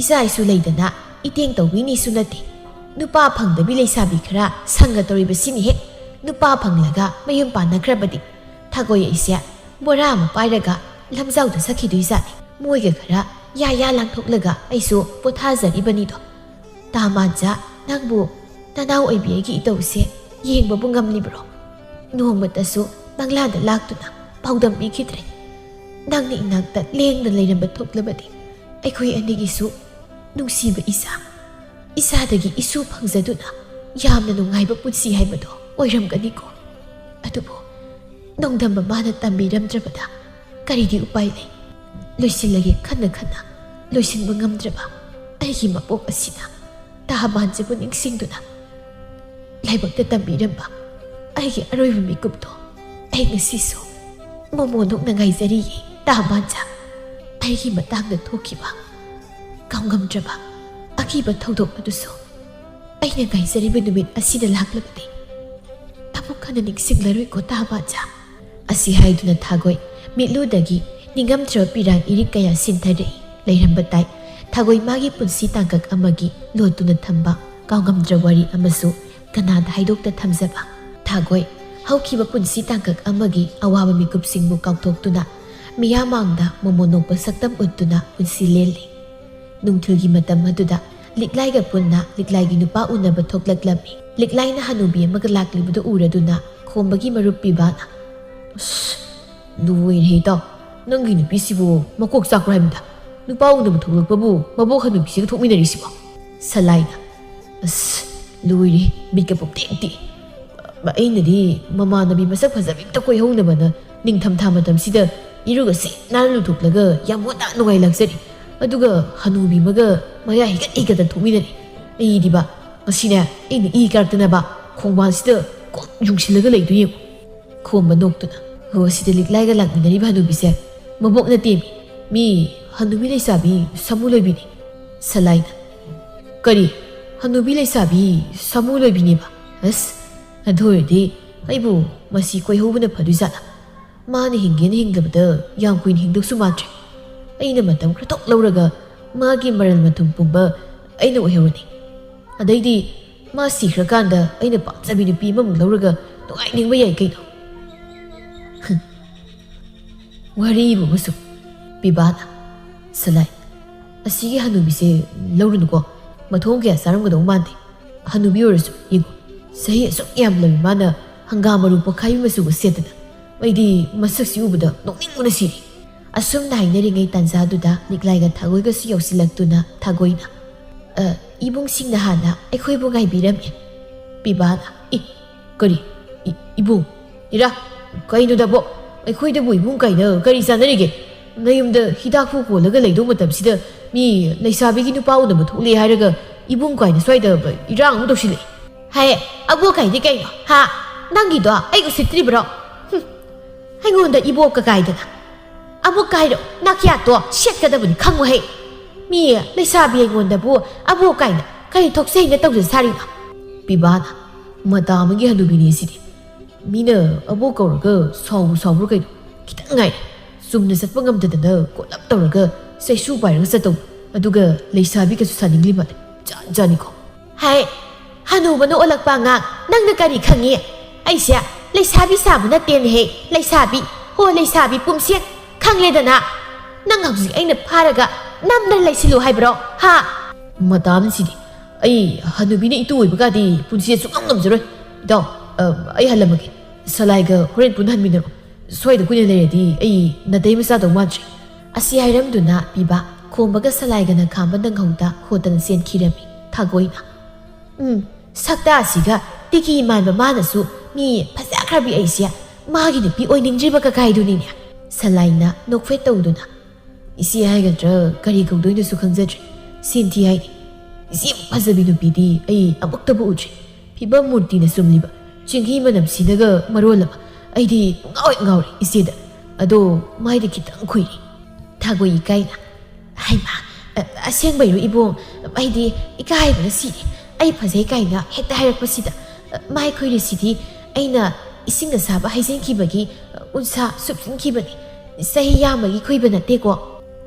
ꯏꯆꯥ ꯏꯁꯨ ꯂꯩꯗꯅ ꯏꯇꯦꯡ ꯇꯧꯕꯤꯅꯤꯁꯨ ꯅꯠꯇꯦ꯫ ꯅꯨꯄꯥ ꯐꯪꯗꯕꯤ ꯂꯩꯁꯥꯕꯤ ꯈꯔ ꯁꯪꯒ ꯇꯧꯔꯤꯕꯁꯤꯅꯤ ꯍꯦꯛ꯫ ꯅꯨꯄꯥ ꯐꯪꯂꯒ ꯃꯌꯨꯝ ꯄꯥꯟꯅꯈ꯭ꯔꯕꯗꯤ ꯊꯥꯒꯣꯏ ꯑꯩꯁꯦ ꯕꯣꯔꯥ ꯑꯃ ꯄꯥꯏꯔꯒ ꯂꯝꯖꯥꯎꯗ ꯆꯠꯈꯤꯗꯣꯏꯖꯥꯠꯅꯤ꯫ ꯃꯣꯏꯒ ꯈꯔ ꯌꯥ ꯌꯥ ꯂꯥꯡꯊꯣꯛꯂꯒ ꯑꯩꯁꯨ ꯄꯣꯊꯥꯖꯔꯤꯕꯅꯤꯗꯣ꯫ ꯇꯥ ꯃꯥꯟꯖꯥ, ꯅꯪꯕꯨ ꯅꯅꯥꯎ ꯑꯣꯏꯕꯤ ꯑꯩꯒꯤ ꯏꯇꯧꯁꯦ ꯌꯦꯡꯕꯕꯨ ꯉꯝꯂꯤꯕ꯭ꯔꯣ? ꯅꯣꯡꯃꯇꯁꯨ ꯃꯪꯂꯥꯟꯗ ꯂꯥꯛꯇꯨꯅ ꯄꯥꯎꯗꯝ ꯄꯤꯈꯤꯗ꯭ꯔꯦ꯫ ꯅꯪꯅ ꯏꯅꯥꯛꯇ ꯂꯦꯡꯗꯅ ꯂꯩꯔꯝꯕ ꯊꯣꯛꯂꯕꯗꯤ ꯑꯩꯈꯣꯏ ꯑꯅꯤꯒꯤꯁꯨ ꯅꯨꯡꯁꯤꯕ ꯏꯆꯥ, ꯏꯆꯥꯗꯒꯤ ꯏꯁꯨ ꯐꯪꯖꯗꯨꯅ ꯌꯥꯝꯅ ꯅꯨꯡꯉꯥꯏꯕ ꯄꯨꯟꯁꯤ ꯍꯥꯏꯕꯗꯣ ꯑꯣꯏꯔꯝꯒꯅꯤꯀꯣ꯫ ꯑꯗꯨꯕꯨ ꯅꯣꯡꯗꯝꯕ ꯃꯥꯅ ꯇꯝꯕꯤꯔꯝꯗ꯭ꯔꯕꯗ ꯀꯔꯤꯗꯤ ꯎꯄꯥꯏ ꯂꯩ? ꯂꯣꯏꯁꯤꯜꯂꯒꯦ ꯈꯟꯅ ꯈꯟꯅ ꯂꯣꯏꯁꯤꯟꯕ ꯉꯝꯗ꯭ꯔꯕ ꯑꯩꯒꯤ ꯃꯄꯣꯛ ꯑꯁꯤꯅ ꯇꯥ ꯃꯥꯟꯖꯕꯨ ꯅꯤꯡꯁꯤꯡꯗꯨꯅ ꯂꯥꯏꯕꯛꯇ ꯇꯝꯕꯤꯔꯝꯕ ꯑꯩꯒꯤ ꯑꯔꯣꯏꯕ ꯃꯤꯀꯨꯞꯇꯣ ꯑꯩ ꯉꯁꯤꯁꯨ ꯃꯣꯃꯣꯟ ꯅꯣꯛꯅ ꯉꯥꯏꯖꯔꯤꯌꯦ꯫ ꯇꯥ ꯃꯥꯟꯖ, ꯑꯩꯒꯤ ꯃꯇꯥꯡꯗ ꯊꯣꯛꯈꯤꯕ ꯀꯥꯎꯉꯝꯗ꯭ꯔꯕ ꯑꯀꯤꯕ ꯊꯧꯗꯣꯛ ꯑꯗꯨꯁꯨ ꯑꯩꯅ ꯉꯥꯏꯖꯔꯤꯕ ꯅꯨꯃꯤꯠ ꯑꯁꯤꯗ ꯂꯥꯛꯂꯕꯗꯤ ꯑꯃꯨꯛ ꯍꯟꯅ ꯅꯤꯡꯁꯤꯡꯂꯔꯣꯏꯀꯣ ꯇꯥ ꯃꯥꯟꯖ꯫ ꯑꯁꯤ ꯍꯥꯏꯗꯨꯅ ꯊꯥꯒꯣꯏ ꯃꯤꯠꯂꯨꯗꯒꯤ ꯅꯤꯡꯉꯝꯗ꯭ꯔꯕ ꯄꯤꯔꯥꯡ ꯏꯔꯤꯛ ꯀꯌꯥ ꯁꯤꯟꯊꯔꯛꯏ꯫ ꯂꯩꯔꯝꯕ ꯇꯥꯏ꯫ ꯊꯥꯒꯣꯏ ꯃꯥꯒꯤ ꯄꯨꯟꯁꯤ ꯇꯥꯡꯀꯛ ꯑꯃꯒꯤ ꯂꯣꯠꯇꯨꯅ ꯊꯝꯕ ꯀꯥꯎꯉꯝꯗ꯭ꯔꯕ ꯋꯥꯔꯤ ꯑꯃꯁꯨ ꯀꯅꯥꯗ ꯍꯥꯏꯗꯣꯛꯇ ꯊꯝꯖꯕ꯫ ꯊꯥꯒꯣꯏ ꯍꯧꯈꯤꯕ ꯄꯨꯟꯁꯤ ꯇꯥꯡꯀꯛ ꯑꯃꯒꯤ ꯑꯋꯥꯕ ꯃꯤꯀꯨꯞꯁꯤꯡꯕꯨ ꯀꯥꯎꯊꯣꯛꯇꯨꯅ ꯃꯤꯌꯥꯝ ꯃꯥꯡꯗ ꯃꯣꯃꯣꯟ ꯅꯣꯛꯄ ꯁꯛꯇꯝ ꯎꯠꯇꯨꯅ ꯄꯨꯟꯁꯤ ꯂꯦꯜꯂꯤ꯫ ꯅꯨꯡꯊꯤꯜꯒꯤ ꯃꯇꯝ ꯑꯗꯨꯗ ꯂꯤꯛꯂꯥꯏꯒ ꯄꯨꯟꯅ ꯂꯤꯛꯂꯥꯏꯒꯤ ꯅꯨꯄꯥ ꯎꯅꯕ ꯊꯣꯛꯂꯛꯂꯝꯃꯤ꯫ ꯂꯤꯛꯂꯥꯏꯅ ꯍꯅꯨꯕꯤ ꯑꯃꯒ ꯂꯥꯛꯂꯤꯕꯗꯨ ꯎꯔꯗꯨꯅ ꯈꯣꯝꯕꯒꯤ ꯃꯔꯨꯞ ꯄꯤꯕꯥꯅ, "ꯑꯁ, ꯂꯣꯏꯔꯦꯍꯦ ꯏꯇꯥꯎ, ꯅꯪꯒꯤ ꯅꯨꯄꯤꯁꯤꯕꯨ ꯃꯀꯣꯛ ꯆꯥꯛꯄ꯭ꯔꯥ ꯍꯥꯏꯕꯅꯤꯗ꯫ ꯅꯨꯄꯥ ꯎꯅꯕ ꯊꯣꯛꯂꯛꯄꯕꯨ ꯃꯕꯣꯛ ꯍꯅꯨꯕꯤꯁꯤꯒ ꯊꯣꯛꯃꯤꯟꯅꯔꯤꯁꯤꯕꯣ?" ꯁꯂꯥꯏꯅ, "ꯑꯁ, ꯂꯣꯏꯔꯦ, ꯃꯤꯠꯀ ꯄꯨꯝꯇꯦꯛ ꯇꯦꯛꯏ꯫ ꯑꯩꯅꯗꯤ ꯃꯃꯥꯟꯅꯕꯤ ꯃꯁꯛ ꯐꯖꯕꯤ ꯑꯝꯇ ꯀꯣꯏꯍꯧꯅꯕꯅ ꯅꯤꯡꯊꯝꯊꯥ ꯃꯇꯝꯁꯤꯗ ꯏꯔꯨꯒꯁꯦ ꯅꯥꯟꯅ ꯂꯨꯊꯣꯛꯂꯒ ꯌꯥꯝ ꯃꯣꯠꯅ ꯅꯨꯡꯉꯥꯏ ꯂꯥꯛꯆꯔꯤ꯫ ꯑꯗꯨꯒ ꯍꯅꯨꯕꯤ ꯑꯃꯒ ꯃꯌꯥ ꯍꯤꯒꯠ ꯍꯤꯒꯠꯇ ꯊꯣꯛꯃꯤꯟꯅꯔꯤ꯫ ꯑꯩꯗꯤꯕ ꯉꯁꯤꯅꯦ ꯑꯩꯅ ꯏ ꯀꯥꯔꯛꯇꯅꯕ ꯈꯣꯡꯕꯥꯟꯁꯤꯗ ꯀꯣꯛ ꯌꯨꯡꯁꯤꯜꯂꯒ ꯂꯩꯗꯣꯏ ꯌꯦꯡꯉꯨ꯫" ꯈꯣꯝꯕ ꯅꯣꯛꯇꯨꯅ, "ꯍꯣ, ꯁꯤꯗ ꯂꯤꯛꯂꯥꯏꯒ ꯂꯥꯛꯃꯤꯟꯅꯔꯤꯕ ꯍꯅꯨꯕꯤꯁꯦ ꯃꯕꯣꯛ ꯅꯠꯇꯦꯃꯤ, ꯃꯤ ꯍꯅꯨꯕꯤ ꯂꯩꯁꯥꯕꯤ ꯁꯥꯃꯨ ꯂꯣꯏꯕꯤꯅꯤ꯫" ꯁꯂꯥꯏꯅ, "ꯀꯔꯤ? ꯍꯅꯨꯕꯤ ꯂꯩꯁꯥꯕꯤ ꯁꯥꯃꯨ ꯂꯣꯏꯕꯤꯅꯦꯕ? ꯑꯁ, ꯑꯗꯨ ꯑꯣꯏꯔꯗꯤ ꯑꯩꯕꯨ ꯃꯁꯤ ꯀꯣꯏꯍꯧꯕꯅ ꯐꯗꯣꯏꯖꯥꯠꯂ? ꯃꯥꯅ ꯍꯤꯡꯒꯦꯅ ꯍꯤꯡꯗꯕꯗ ꯌꯥꯝ ꯀꯨꯏꯅ ꯍꯤꯡꯗꯧꯁꯨ ꯃꯥꯟꯗ꯭ꯔꯦ꯫ ꯑꯩꯅ ꯃꯇꯝ ꯈꯔ ꯊꯣꯛ ꯂꯧꯔꯒ ꯃꯥꯒꯤ ꯃꯔꯜ ꯃꯊꯨꯝ ꯄꯨꯝꯕ ꯑꯩꯅ ꯑꯣꯏꯍꯧꯔꯅꯤ꯫ ꯑꯗꯩꯗꯤ ꯃꯥ ꯁꯤꯈ꯭ꯔꯀꯥꯟꯗ ꯑꯩꯅ ꯄꯥꯝꯖꯕꯤ ꯅꯨꯄꯤ ꯑꯃꯃꯨꯛ ꯂꯧꯔꯒ ꯅꯨꯡꯉꯥꯏꯅꯤꯡꯕ ꯌꯥꯏ ꯀꯩꯅꯣ꯫" ꯋꯥꯔꯤꯕꯨ ꯑꯃꯁꯨ꯫ ꯄꯤꯕꯥꯅ, "ꯁꯂꯥꯏ, ꯑꯁꯤꯒꯤ ꯍꯅꯨꯕꯤꯁꯦ ꯂꯧꯔꯨꯅꯨꯀꯣ꯫ ꯃꯊꯣꯡ ꯀꯌꯥ ꯆꯥꯔꯝꯒꯗꯧ ꯃꯥꯟꯗꯦ꯫ ꯍꯅꯨꯕꯤ ꯑꯣꯏꯔꯁꯨ ꯌꯦꯡꯉꯨ, ꯆꯍꯤ ꯑꯁꯨꯛ ꯌꯥꯝꯂꯕꯤ ꯃꯥꯅ ꯍꯪꯒꯥꯝ ꯃꯔꯨ ꯄꯣꯛꯈꯥꯏꯕꯤ ꯃꯆꯨꯒ ꯁꯦꯠꯇꯅ꯫ ꯑꯩꯗꯤ ꯃꯁꯛꯁꯤ ꯎꯕꯗ ꯅꯣꯛꯅꯤꯡꯕꯅ ꯁꯤꯔꯦ꯫" ꯑꯁꯨꯝꯅ ꯍꯥꯏꯅꯔꯤꯉꯩ ꯇꯥꯟꯖꯥꯗꯨꯗ ꯂꯤꯛꯂꯥꯏꯒ ꯊꯥꯒꯣꯏꯒꯁꯨ ꯌꯧꯁꯤꯜꯂꯛꯇꯨꯅ ꯊꯥꯒꯣꯏꯅ, "ꯑ, ꯏꯕꯨꯡꯁꯤꯡꯅ ꯍꯥꯟꯅ ꯑꯩꯈꯣꯏꯕꯨ ꯉꯥꯏꯕꯤꯔꯝꯃꯤ꯫" ꯄꯤꯕꯥꯅ, "ꯏ, ꯀꯔꯤ? ꯏ-, ꯏꯕꯨꯡ? ꯏꯔꯥ, ꯀꯩꯅꯣꯗꯕꯣ? ꯑꯩꯈꯣꯏꯗꯕꯨ ꯏꯕꯨꯡ ꯀꯥꯏꯅ ꯀꯔꯤ ꯆꯥꯟꯅꯔꯤꯒꯦ? ꯅꯌꯨꯝꯗ ꯍꯤꯗꯥꯛꯄꯨ ꯀꯣꯜꯂꯒ ꯂꯩꯗꯧ ꯃꯇꯝꯁꯤꯗ ꯃꯤ ꯂꯩꯁꯥꯕꯤꯒꯤ ꯅꯨꯄꯥ ꯎꯅꯕ ꯊꯣꯛꯂꯦ ꯍꯥꯏꯔꯒ ꯏꯕꯨꯡ ꯀꯥꯏꯅ ꯁ꯭ꯋꯥꯏꯗ ꯏꯔꯥꯡ ꯑꯃꯨꯛ ꯇꯧꯁꯤꯜꯂꯛꯑꯦ꯫" "ꯍꯥꯏ, ꯑꯕꯣꯛ ꯀꯥꯏꯗꯤ ꯀꯩꯅꯣ? ꯍꯥ? ꯅꯪꯒꯤꯗꯣ ꯑꯩ ꯎꯁꯤꯠꯇ꯭ꯔꯤꯕ꯭ꯔꯣ? ꯍꯨꯝ, ꯑꯩꯉꯣꯟꯗ ꯏꯕꯣꯛꯀ ꯀꯥꯏꯗꯅ꯫ ꯑꯕꯣꯛ ꯀꯥꯏꯔꯣ, ꯅꯥꯀꯤꯌꯥꯠꯇꯣ ꯁꯦꯠꯀꯗꯕꯅꯤ ꯈꯪꯉꯨꯍꯦ꯫ ꯃꯤ ꯂꯩꯁꯥꯕꯤ ꯑꯩꯉꯣꯟꯗꯕꯨ ꯑꯕꯣꯛ ꯀꯥꯏꯅ ꯀꯔꯤ ꯊꯣꯛꯆꯩꯅ ꯇꯧꯖ ꯁꯥꯔꯤꯅꯣ?" ꯄꯤꯕꯥꯅ, "ꯃꯇꯥ ꯑꯃꯒꯤ ꯍꯅꯨꯕꯤꯅꯤ ꯁꯤꯗꯤ꯫ ꯃꯤꯅ ꯑꯕꯣꯛ ꯀꯧꯔꯒ ꯁꯥꯎꯕꯨ ꯁꯥꯎꯕ꯭ꯔꯥ ꯀꯩꯅꯣ? ꯈꯤꯇꯪ ꯉꯥꯏꯔꯦ꯫ ꯆꯨꯝꯅ ꯆꯠꯄ ꯉꯝꯗꯗꯅ ꯀꯣꯠꯂꯞ ꯇꯧꯔꯒ ꯆꯩꯁꯨ ꯄꯥꯏꯔꯒ ꯆꯠꯇꯧ꯫ ꯑꯗꯨꯒ ꯂꯩꯁꯥꯕꯤꯒꯁꯨ ꯁꯥꯅꯤꯡꯂꯤ ꯃꯥꯜꯂꯦ꯫ ꯖꯥꯠ ꯖꯥꯠꯅꯤꯀꯣ꯫" "ꯍꯥꯏ, ꯍꯅꯨꯕꯅ ꯑꯣꯜꯂꯛꯄ ꯑꯉꯥꯡ, ꯅꯪꯅ ꯀꯔꯤ ꯈꯪꯉꯤ? ꯑꯩꯁꯦ ꯂꯩꯁꯥꯕꯤ ꯁꯥꯕ ꯅꯠꯇꯦꯅꯦꯍꯦ, ꯂꯩꯁꯥꯕꯤ꯫ ꯍꯣ, ꯂꯩꯁꯥꯕꯤ ꯄꯨꯝꯁꯦ꯫ ꯈꯪꯂꯦꯗꯅ꯫ ꯅꯪ ꯍꯧꯖꯤꯛ ꯑꯩꯅ ꯐꯥꯔꯒ ꯅꯝꯗꯅ ꯂꯩꯁꯤꯜꯂꯨ ꯍꯥꯏꯕ꯭ꯔꯣ? ꯍꯥ? ꯃꯇꯥꯝꯁꯤꯗꯤ꯫ ꯑꯩ ꯍꯅꯨꯕꯤꯅ ꯏꯇꯨ ꯑꯣꯏꯕꯒꯗꯤ ꯄꯨꯟꯁꯤꯗ ꯁꯨꯡꯉꯝ ꯉꯝꯖꯔꯣꯏ꯫ ꯏꯇꯥꯎ, ꯑ, ꯑꯩ ꯍꯜꯂꯝꯃꯒꯦ꯫ ꯁꯂꯥꯏꯒ ꯍꯣꯔꯦꯟ ꯄꯨꯟꯅ ꯍꯟꯃꯤꯟꯅꯔꯣ꯫ ꯁ꯭ꯋꯥꯏꯗ ꯀꯨꯏꯅ ꯂꯩꯔꯗꯤ ꯑꯩ ꯅꯥꯇꯩ ꯑꯃ ꯆꯥꯗꯧ ꯃꯥꯟꯗ꯭ꯔꯦ꯫ ꯑꯁꯤ ꯍꯥꯏꯔꯝꯗꯨꯅ ꯄꯤꯕ ꯈꯣꯝꯕꯒ ꯁꯂꯥꯏꯒꯅ ꯈꯥꯝꯕ ꯅꯪꯍꯧꯗ ꯍꯣꯠꯇꯅ ꯆꯦꯟꯈꯤꯔꯝꯃꯤ ꯊꯥꯒꯣꯏꯅ꯫ ꯎꯝ, ꯁꯛꯇꯥꯁꯤꯒ ꯇꯤꯀꯤ ꯃꯥꯟꯕ ꯃꯥꯅꯁꯨ ꯃꯤ ꯐꯖꯈ꯭ꯔꯕꯤ ꯑꯩꯁꯦ ꯃꯥꯒꯤ ꯅꯨꯄꯤ ꯑꯣꯏꯅꯤꯡꯗ꯭ꯔꯤꯕ ꯀꯀꯥꯏꯗꯨꯅꯤꯅꯦ꯫ ꯁꯂꯥꯏꯅ ꯅꯣꯛꯐꯦꯠ ꯇꯧꯗꯨꯅ, ꯏꯆꯦ ꯍꯥꯏꯒꯗ꯭ꯔꯥ ꯀꯔꯤ ꯀꯧꯗꯣꯏꯅꯣꯁꯨ ꯈꯪꯖꯗ꯭ꯔꯦ꯫ ꯁꯦꯟꯊꯤ ꯍꯥꯏꯅꯤ꯫ ꯏꯆꯦꯃꯨꯛ ꯐꯖꯕꯤ ꯅꯨꯄꯤꯗꯤ ꯑꯩ ꯑꯃꯨꯛꯇꯕꯨ ꯎꯗ꯭ꯔꯤ꯫ ꯐꯤꯕꯝ ꯃꯨꯔꯇꯤꯅ ꯆꯨꯝꯂꯤꯕ ꯆꯦꯡꯍꯤ ꯃꯅꯝꯁꯤꯅꯒ ꯃꯔꯣꯜ ꯑꯃ꯫ ꯑꯩꯗꯤ ꯄꯨꯡꯉꯥꯎ ꯍꯦꯛ ꯉꯥꯎꯔꯦ ꯏꯆꯦꯗ꯫ ꯑꯗꯣ ꯃꯥꯏꯗꯤ ꯈꯤꯇꯪ ꯈꯨꯏꯔꯤ꯫ ꯊꯥꯒꯣꯏ ꯏꯀꯥꯏꯅ, "ꯍꯩꯃꯥ, ꯑ-, ꯑꯁꯦꯡꯕꯩꯔꯣ ꯏꯕꯣꯡ? ꯑꯩꯗꯤ ꯏꯀꯥꯏꯕꯅ ꯁꯤꯔꯦ꯫ ꯑꯩ ꯐꯖꯩ ꯀꯥꯏꯅ ꯍꯦꯛꯇ ꯍꯥꯏꯔꯛꯄꯁꯤꯗ꯫ ꯑ, ꯃꯥꯏ ꯈꯨꯏꯔꯤꯁꯤꯗꯤ ꯑꯩꯅ ꯏꯁꯤꯡ ꯑꯁꯥꯕ ꯍꯩꯖꯤꯟꯈꯤꯕꯒꯤ, ꯑ, ꯎꯟꯁꯥ ꯁꯨꯞꯆꯤꯟꯈꯤꯕꯅꯤ꯫ ꯆꯍꯤ ꯌꯥꯝꯕꯒꯤ ꯈꯨꯏꯕ ꯅꯠꯇꯦꯀꯣ?"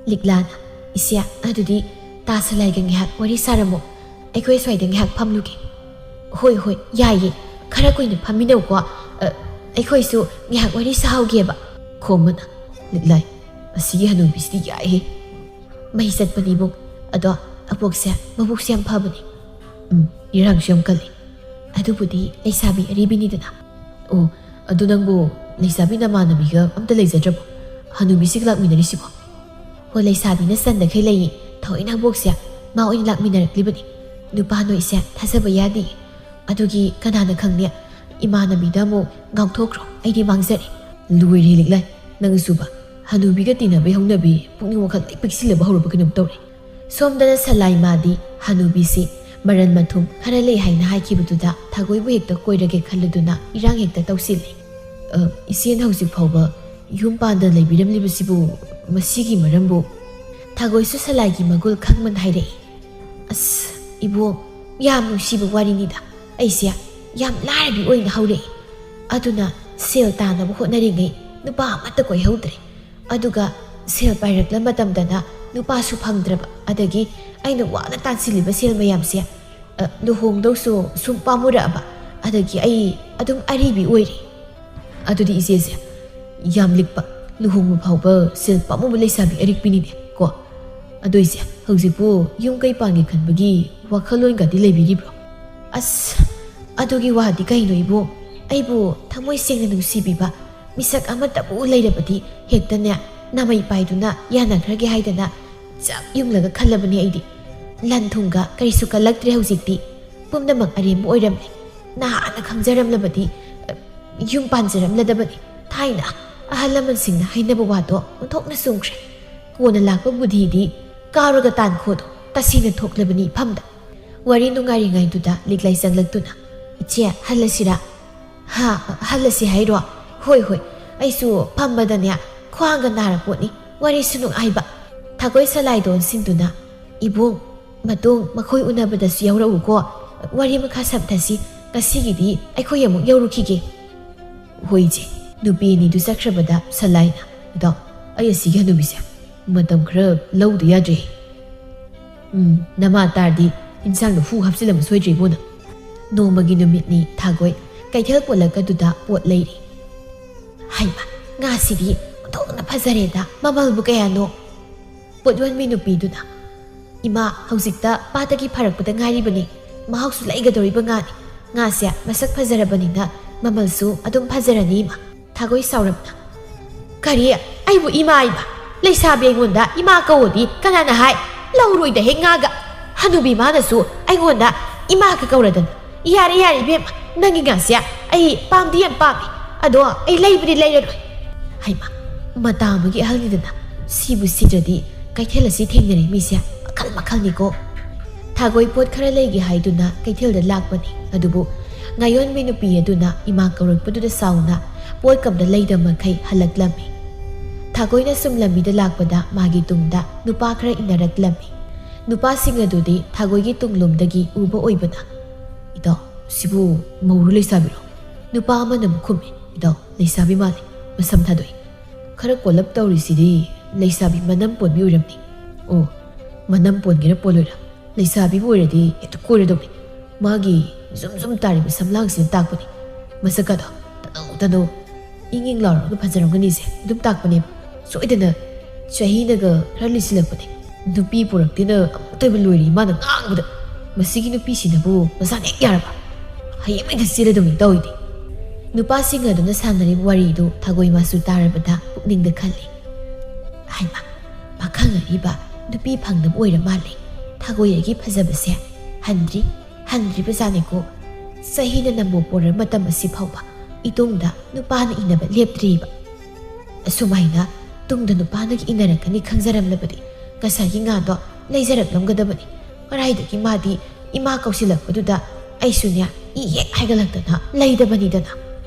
ꯂꯤꯛꯂꯥꯅ, "ꯏꯆꯦ, ꯑꯗꯨꯗꯤ ꯇꯥ ꯁꯂꯥꯏꯒ ꯉꯥꯏꯍꯥꯛ ꯋꯥꯔꯤ ꯁꯥꯔꯝꯃꯣ꯫ ꯑꯩꯈꯣꯏ ꯁ꯭ꯋꯥꯏꯗ ꯉꯥꯏꯍꯥꯛ ꯐꯝꯂꯨꯒꯦ꯫" "ꯍꯣꯏ, ꯍꯣꯏ, ꯌꯥꯏꯌꯦ꯫ ꯈꯔ ꯀꯨꯏꯅ ꯐꯝꯃꯤꯟꯅꯧꯀꯣ꯫ ꯑ, ꯑꯩꯈꯣꯏꯁꯨ ꯉꯥꯏꯍꯥꯛ ꯋꯥꯔꯤ ꯁꯥꯍꯧꯒꯦꯕ꯫" ꯈꯣꯝꯕꯅ, "ꯂꯤꯛꯂꯥꯏ, ꯑꯁꯤꯒꯤ ꯍꯅꯨꯕꯤꯁꯤꯗꯤ ꯌꯥꯏꯍꯦ꯫" "ꯃꯩ ꯆꯠꯄꯅꯤ ꯏꯕꯨꯡ꯫ ꯑꯗꯣ ꯑꯕꯣꯛꯁꯦ ꯃꯕꯨꯛꯁꯦ ꯌꯥꯝ ꯐꯕꯅꯤ꯫" "ꯎꯝ, ꯏꯔꯥꯡꯁꯨ ꯌꯥꯝ ꯀꯜꯂꯤ꯫ ꯑꯗꯨꯕꯨꯗꯤ ꯂꯩꯁꯥꯕꯤ ꯑꯔꯤꯕꯤꯅꯤꯗꯅ꯫" "ꯑꯣ, ꯑꯗꯨ ꯅꯪꯕꯨ ꯂꯩꯁꯥꯕꯤ ꯅꯃꯥꯟꯅꯕꯤꯒ ꯑꯝꯇ ꯂꯩꯖꯗ꯭ꯔꯕꯣ? ꯍꯅꯨꯕꯤꯁꯤꯒ ꯂꯥꯛꯃꯤꯟꯅꯔꯤꯁꯤꯕꯣ?" "ꯍꯣ, ꯂꯩꯁꯥꯕꯤꯅ ꯆꯟꯗꯈꯩ ꯂꯩꯌꯦ꯫ ꯊꯑꯣꯏꯅ ꯑꯕꯣꯛꯁꯦ ꯃꯥ ꯑꯣꯏꯅ ꯂꯥꯛꯃꯤꯟꯅꯔꯛꯂꯤꯕꯅꯤ꯫ ꯅꯨꯄꯥ ꯅꯣꯏꯁꯦ ꯊꯥꯖꯕ ꯌꯥꯗꯦ꯫ ꯑꯗꯨꯒꯤ ꯀꯅꯥꯅ ꯈꯪꯅꯤ? ꯏꯃꯥꯟꯅꯕꯤꯗ ꯑꯃꯨꯛ ꯉꯥꯎꯊꯣꯛꯈ꯭ꯔꯣ꯫ ꯑꯩꯗꯤ ꯃꯥꯡꯖꯔꯦ꯫" "ꯂꯣꯏꯔꯦ ꯂꯤꯛꯂꯥꯏ, ꯅꯪꯁꯨꯕ꯫ ꯍꯅꯨꯕꯤꯒ ꯇꯤꯟꯅꯕꯩ ꯍꯧꯅꯕꯤ ꯄꯨꯛꯅꯤꯡ ꯋꯥꯈꯜ ꯂꯣꯏ ꯄꯤꯛꯁꯤꯜꯂꯕ ꯍꯧꯔꯕ ꯀꯩꯅꯣꯝ ꯇꯧꯔꯦ꯫" ꯁꯣꯝꯗꯅ ꯁꯂꯥꯏ ꯃꯥꯗꯤ ꯍꯅꯨꯕꯤꯁꯤ ꯃꯔꯟ ꯃꯊꯨꯝ ꯈꯔ ꯂꯩ ꯍꯥꯏꯅ ꯍꯥꯏꯈꯤꯕꯗꯨꯗ ꯊꯥꯒꯣꯏꯕꯨ ꯍꯦꯛꯇ ꯀꯣꯏꯔꯒꯦ ꯈꯜꯂꯗꯨꯅ ꯏꯔꯥꯡ ꯍꯦꯛꯇ ꯇꯧꯁꯤꯜꯂꯤ꯫ "ꯑ, ꯏꯆꯦꯅ ꯍꯧꯖꯤꯛ ꯐꯥꯎꯕ ꯌꯨꯝ ꯄꯥꯟꯗꯅ ꯂꯩꯕꯤꯔꯝꯂꯤꯕꯁꯤꯕꯨ ꯃꯁꯤꯒꯤ ꯃꯔꯝꯕꯨ?" ꯊꯥꯒꯣꯏꯁꯨ ꯁꯂꯥꯏꯒꯤ ꯃꯒꯨꯜ ꯈꯪꯃꯟ ꯍꯥꯏꯔꯛꯏ꯫ "ꯑꯁ, ꯏꯕꯣ, ꯌꯥꯝ ꯅꯨꯡꯁꯤꯕ ꯋꯥꯔꯤꯅꯤꯗ꯫ ꯑꯩꯁꯦ ꯌꯥꯝ ꯂꯥꯏꯔꯕꯤ ꯑꯣꯏꯅ ꯍꯧꯔꯛꯏ꯫ ꯑꯗꯨꯅ ꯁꯦꯜ ꯇꯥꯟꯅꯕ ꯍꯣꯠꯅꯔꯤꯉꯩ ꯅꯨꯄꯥ ꯑꯃꯠꯇ ꯀꯣꯏꯍꯧꯗ꯭ꯔꯦ꯫ ꯑꯗꯨꯒ ꯁꯦꯜ ꯄꯥꯏꯔꯛꯂ ꯃꯇꯝꯗꯅ ꯅꯨꯄꯥꯁꯨ ꯐꯪꯗ꯭ꯔꯕ꯫ ꯑꯗꯒꯤ ꯑꯩꯅ ꯋꯥꯅ ꯇꯥꯟꯁꯤꯜꯂꯤꯕ ꯁꯦꯜ ꯃꯌꯥꯝꯁꯦ, ꯑ, ꯂꯨꯍꯣꯡꯗꯧꯁꯨ ꯁꯨꯝ ꯄꯥꯝꯃꯨꯔꯛꯑꯕ꯫ ꯑꯗꯒꯤ ꯑꯩ ꯑꯗꯨꯝ ꯑꯔꯤꯕꯤ ꯑꯣꯏꯔꯤ꯫" ꯑꯗꯨꯗꯤ ꯏꯆꯦꯁꯦ ꯌꯥꯝ ꯂꯤꯛꯄ, ꯂꯨꯍꯣꯡꯕ ꯐꯥꯎꯕ ꯁꯦꯜ ꯄꯥꯝꯃꯨꯕ ꯂꯩꯁꯥꯕꯤ ꯑꯔꯤꯛꯄꯤꯅꯤꯅꯦ ꯀꯣ꯫ ꯑꯗꯨ ꯏꯆꯦ, ꯍꯧꯖꯤꯛꯄꯨ ꯌꯨꯝ ꯀꯩ ꯄꯥꯟꯒꯦ ꯈꯟꯕꯒꯤ ꯋꯥꯈꯜꯂꯣꯟꯒꯗꯤ ꯂꯩꯕꯤꯔꯤꯕ꯭ꯔꯣ? ꯑꯁ, ꯑꯗꯨꯒꯤ ꯋꯥꯗꯤ ꯀꯩꯅꯣ ꯏꯕꯨꯡ? ꯑꯩꯕꯨ ꯊꯃꯣꯏ ꯁꯦꯡꯅ ꯅꯨꯡꯁꯤꯕꯤꯕ ꯃꯤꯁꯛ ꯑꯃꯠꯇꯕꯨ ꯂꯩꯔꯕꯗꯤ ꯍꯦꯛꯇꯅꯦ ꯅꯥꯃꯩ ꯄꯥꯏꯗꯨꯅ ꯌꯥꯅꯈ꯭ꯔꯒꯦ ꯍꯥꯏꯗꯅ ꯆꯞ ꯌꯨꯡꯂꯒ ꯈꯜꯂꯕꯅꯦ ꯑꯩꯗꯤ꯫ ꯂꯟ ꯊꯨꯝꯒ ꯀꯔꯤꯁꯨ ꯀꯜꯂꯛꯇ꯭ꯔꯦ ꯍꯧꯖꯤꯛꯇꯤ꯫ ꯄꯨꯝꯅꯃꯛ ꯑꯔꯦꯝꯕ ꯑꯣꯏꯔꯝꯂꯦ꯫ ꯅꯍꯥꯟꯅ ꯈꯪꯖꯔꯝꯂꯕꯗꯤ, ꯑ, ꯌꯨꯝ ꯄꯥꯟꯖꯔꯝꯂꯗꯕꯅꯤ꯫ ꯊꯥꯏꯅ ꯑꯍꯜ ꯂꯃꯟꯁꯤꯡꯅ ꯍꯥꯏꯅꯕ ꯋꯥꯗꯣ ꯑꯣꯟꯊꯣꯛꯅ ꯆꯨꯝꯈ꯭ꯔꯦ꯫ ꯀꯣꯟꯅ ꯂꯥꯛꯄ ꯕꯨꯙꯤꯗꯤ ꯀꯥꯎꯔꯒ ꯇꯥꯟꯈꯣꯗꯣ ꯇꯁꯦꯡꯅ ꯊꯣꯛꯂꯕꯅꯤ ꯏꯐꯝꯗ꯫ ꯋꯥꯔꯤ ꯅꯨꯡꯉꯥꯏꯔꯤꯉꯩꯗꯨꯗ ꯂꯤꯛꯂꯩ ꯆꯪꯂꯛꯇꯨꯅ, "ꯏꯆꯦ, ꯍꯜꯂꯁꯤꯔꯥ?" "ꯍꯥ, ꯍꯜꯂꯁꯤ ꯍꯥꯏꯔꯣ? ꯍꯣꯏ, ꯍꯣꯏ, ꯑꯩꯁꯨ ꯐꯝꯕꯗꯅꯦ ꯈ꯭ꯋꯥꯡꯒ ꯅꯥꯔꯄꯣꯠꯅꯤ, ꯋꯥꯔꯤꯁꯨ ꯅꯨꯡꯉꯥꯏꯕ꯫" ꯊꯥꯒꯣꯏ ꯁꯂꯥꯏꯗꯣ ꯑꯣꯟꯁꯤꯟꯗꯨꯅ, "ꯏꯕꯨꯡ, ꯃꯇꯨꯡ ꯃꯈꯣꯏ ꯎꯅꯕꯗꯁꯨ ꯌꯥꯎꯔꯛꯎꯀꯣ, ꯋꯥꯔꯤ ꯃꯈꯥ ꯁꯝꯊꯁꯤ, ꯉꯁꯤꯒꯤꯗꯤ ꯑꯩꯈꯣꯏ ꯑꯃꯨꯛ ꯌꯧꯔꯨꯈꯤꯒꯦ꯫" "ꯍꯣꯏ ꯏꯆꯦ꯫" ꯅꯨꯄꯤ ꯑꯅꯤꯗꯨ ꯆꯠꯈ꯭ꯔꯕꯗ ꯁꯂꯥꯏꯅ, "ꯑꯗꯣ ꯑꯩ ꯑꯁꯤꯒꯤ ꯍꯅꯨꯕꯤꯁꯦ ꯃꯇꯝ ꯈꯔ ꯂꯧꯗ ꯌꯥꯗ꯭ꯔꯦ꯫ ꯎꯝ, ꯅꯃꯥ ꯇꯥꯔꯗꯤ ꯏꯟꯁꯥꯡꯗ ꯍꯨ ꯍꯥꯞꯆꯤꯜꯂꯝꯕ ꯁꯣꯏꯗ꯭ꯔꯦ ꯏꯕꯨꯡꯅ꯫" ꯅꯣꯡꯃꯒꯤ ꯅꯨꯃꯤꯠꯅꯤ ꯊꯥꯒꯣꯏ ꯀꯩꯊꯦꯜ ꯄꯣꯂꯛ ꯑꯗꯨꯗ ꯄꯣꯠ ꯂꯩꯔꯤ꯫ "ꯍꯩꯃ, ꯉꯥꯁꯤꯗꯤ ꯑꯣꯟꯊꯣꯛꯅ ꯐꯖꯔꯦꯗ, ꯃꯃꯜꯕꯨ ꯀꯌꯥꯅꯣ?" ꯄꯣꯠ ꯌꯣꯟꯕꯤ ꯅꯨꯄꯤꯗꯨꯅ, "ꯏꯃꯥ, ꯍꯧꯖꯤꯛꯇ ꯄꯥꯠꯇꯒꯤ ꯐꯥꯔꯛꯄꯗ ꯉꯥꯏꯔꯤꯕꯅꯤ, ꯃꯍꯥꯎꯁꯨ ꯂꯩꯒꯗꯧꯔꯤꯕ ꯉꯥꯅꯤ꯫ ꯉꯥꯁꯦ ꯃꯁꯛ ꯐꯖꯔꯕꯅꯤꯅ ꯃꯃꯜꯁꯨ ꯑꯗꯨꯝ ꯐꯖꯔꯅꯤ ꯏꯃꯥ꯫" ꯊꯥꯒꯣꯏ ꯁꯥꯎꯔꯞꯅ, "ꯀꯔꯤ? ꯑꯩꯕꯨ ꯏꯃꯥ ꯏꯃꯥ? ꯂꯩꯁꯥꯕꯤ ꯑꯩꯉꯣꯟꯗ ꯏꯃꯥ ꯀꯧꯋꯣꯗꯤ ꯀꯅꯥꯅ ꯍꯥꯏ? ꯂꯧꯔꯣꯏꯗ ꯍꯦꯛ ꯉꯥꯒ꯫ ꯍꯅꯨꯕꯤ ꯃꯥꯅꯁꯨ ꯑꯩꯉꯣꯟꯗ ꯏꯃꯥꯒ ꯀꯧꯔꯗꯅ꯫ ꯌꯥꯔꯦ, ꯌꯥꯔꯦ ꯏꯕꯦꯝꯃ, ꯅꯪꯒꯤ ꯉꯥꯁꯦ ꯑꯩ ꯄꯥꯝꯗꯤ ꯌꯥꯝ ꯄꯥꯝꯃꯤ, ꯑꯗꯣ ꯑꯩ ꯂꯩꯕꯗꯤ ꯂꯩꯔꯔꯣꯏ꯫" ꯍꯩꯃꯥ, ꯃꯇꯥ ꯑꯃꯒꯤ ꯑꯍꯜꯅꯤꯗꯅ, ꯁꯤꯕꯨ ꯁꯤꯗ꯭ꯔꯗꯤ ꯀꯩꯊꯦꯜ ꯑꯁꯤ ꯊꯦꯡꯅꯔꯤ ꯃꯤꯁꯦ ꯃꯈꯜ ꯃꯈꯜꯅꯤꯀꯣ꯫ ꯊꯥꯒꯣꯏ ꯄꯣꯠ ꯈꯔ ꯂꯩꯒꯦ ꯍꯥꯏꯗꯨꯅ ꯀꯩꯊꯦꯜꯗ ꯂꯥꯛꯄꯅꯤ꯫ ꯑꯗꯨꯕꯨ ꯉꯥꯌꯣꯟꯕꯤ ꯅꯨꯄꯤ ꯑꯗꯨꯅ ꯏꯃꯥ ꯀꯧꯔꯛꯄꯗꯨꯗ ꯁꯥꯎꯅ ꯄꯣꯠ ꯀꯝꯗ ꯂꯩꯗ ꯃꯈꯩ ꯍꯜꯂꯛꯂꯝꯃꯤ꯫ ꯊꯥꯒꯣꯏꯅ ꯁꯨꯝ ꯂꯝꯕꯤꯗ ꯂꯥꯛꯄꯗ ꯃꯥꯒꯤ ꯇꯨꯡꯗ ꯅꯨꯄꯥ ꯈꯔ ꯏꯟꯅꯔꯛꯂꯝꯃꯤ꯫ ꯅꯨꯄꯥꯁꯤꯡ ꯑꯗꯨꯗꯤ ꯊꯥꯒꯣꯏꯒꯤ ꯇꯨꯡꯂꯣꯝꯗꯒꯤ ꯎꯕ ꯑꯣꯏꯕꯅ, "ꯏꯇꯥꯎ, ꯁꯤꯕꯨ ꯃꯧꯔꯣ ꯂꯩꯁꯥꯕꯤꯔꯣ?" ꯅꯨꯄꯥ ꯑꯃꯅ ꯑꯃꯨꯛ ꯈꯨꯝꯃꯤ, "ꯏꯇꯥꯎ, ꯂꯩꯁꯥꯕꯤ ꯃꯥꯜꯂꯤ, ꯃꯁꯝ ꯊꯥꯗꯣꯛꯏ꯫ ꯈꯔ ꯀꯣꯜꯂꯞ ꯇꯧꯔꯤꯁꯤꯗꯤ ꯂꯩꯁꯥꯕꯤ ꯃꯅꯝ ꯄꯣꯟꯕꯤ ꯑꯣꯏꯔꯝꯅꯤ꯫" "ꯑꯣ, ꯃꯅꯝ ꯄꯣꯟꯒꯦꯔꯥ ꯄꯣꯜꯂꯣꯏꯔꯥ, ꯂꯩꯁꯥꯕꯤꯕꯨ ꯑꯣꯏꯔꯗꯤ ꯍꯦꯛꯇ ꯀꯣꯏꯔꯗꯧꯅꯤ꯫ ꯃꯥꯒꯤ ꯖꯨꯝ ꯖꯨꯝ ꯇꯥꯔꯤꯕ ꯁꯝꯂꯥꯡꯁꯤꯅ ꯇꯥꯛꯄꯅꯤ꯫ ꯃꯁꯛ ꯑꯗꯣ ꯇꯅꯧ ꯇꯅꯧ ꯏꯪ ꯏꯪ ꯂꯥꯎꯔꯒ ꯐꯖꯔꯝꯒꯅꯤꯁꯦ ꯑꯗꯨꯝ ꯇꯥꯛꯄꯅꯦꯕ꯫ ꯁꯣꯏꯗꯅ ꯆꯍꯤꯅꯒ ꯈꯔ ꯂꯤꯁꯤꯜꯂꯛꯄꯅꯦ꯫ ꯅꯨꯄꯤ ꯄꯨꯔꯛꯇꯦꯅ ꯑꯃꯨꯛꯇꯣꯏꯕ ꯂꯣꯏꯔꯦ ꯏꯃꯥꯅ ꯉꯥꯡꯕꯗ꯫ ꯃꯁꯤꯒꯤ ꯅꯨꯄꯤꯁꯤꯅꯕꯨ ꯃꯁꯥꯅ ꯍꯦꯛ ꯌꯥꯔꯕ꯫ ꯍꯌꯦꯡꯃꯩꯗ ꯆꯦꯜꯂꯗꯧꯅꯤ ꯇꯧꯏꯗꯤ꯫ ꯅꯨꯄꯥꯁꯤꯡ ꯑꯗꯨꯅ ꯁꯥꯟꯅꯔꯤꯕ ꯋꯥꯔꯤꯗꯨ ꯊꯥꯒꯣꯏ ꯃꯥꯁꯨ ꯇꯥꯔꯕꯗ ꯄꯨꯛꯅꯤꯡꯗ ꯈꯜꯂꯤ꯫ ꯍꯥꯏꯃ, ꯃꯈꯪ ꯑꯔꯤꯕ ꯅꯨꯄꯤ ꯐꯪꯗꯕ ꯑꯣꯏꯔ ꯃꯥꯜꯂꯦ꯫ ꯊꯥꯒꯣꯏ ꯑꯩꯒꯤ ꯐꯖꯕꯁꯦ ꯍꯟꯗ꯭ꯔꯤ, ꯍꯟꯗ꯭ꯔꯤꯕꯖꯥꯠꯅꯤꯀꯣ꯫ ꯆꯍꯤꯅ ꯅꯝꯕꯨ ꯄꯣꯔ ꯃꯇꯝ ꯑꯁꯤ ꯐꯥꯎꯕ ꯏꯇꯨꯡꯗ ꯅꯨꯄꯥꯅ ꯏꯟꯅꯕ ꯂꯦꯞꯇ꯭ꯔꯤꯕ꯫ ꯑꯁꯨꯃꯥꯏꯅ ꯇꯨꯡꯗ ꯅꯨꯄꯥꯅꯒ ꯏꯟꯅꯔꯛꯀꯅꯤ ꯈꯪꯖꯔꯝꯂꯕꯗꯤ ꯉꯁꯥꯏꯒꯤ ꯉꯥꯗꯣ ꯂꯩꯖꯔꯛꯂꯝꯒꯗꯕꯅꯤ꯫ ꯀꯗꯥꯏꯗꯒꯤ ꯃꯥꯗꯤ ꯏꯃꯥ ꯀꯧꯁꯤꯜꯂꯛꯄꯗꯨꯗ ꯑꯩꯁꯨꯅꯦ ꯏ ꯍꯦꯛ ꯍꯥꯏꯒꯠꯂꯛꯇꯅ ꯂꯩꯗꯕꯅꯤꯗꯅ꯫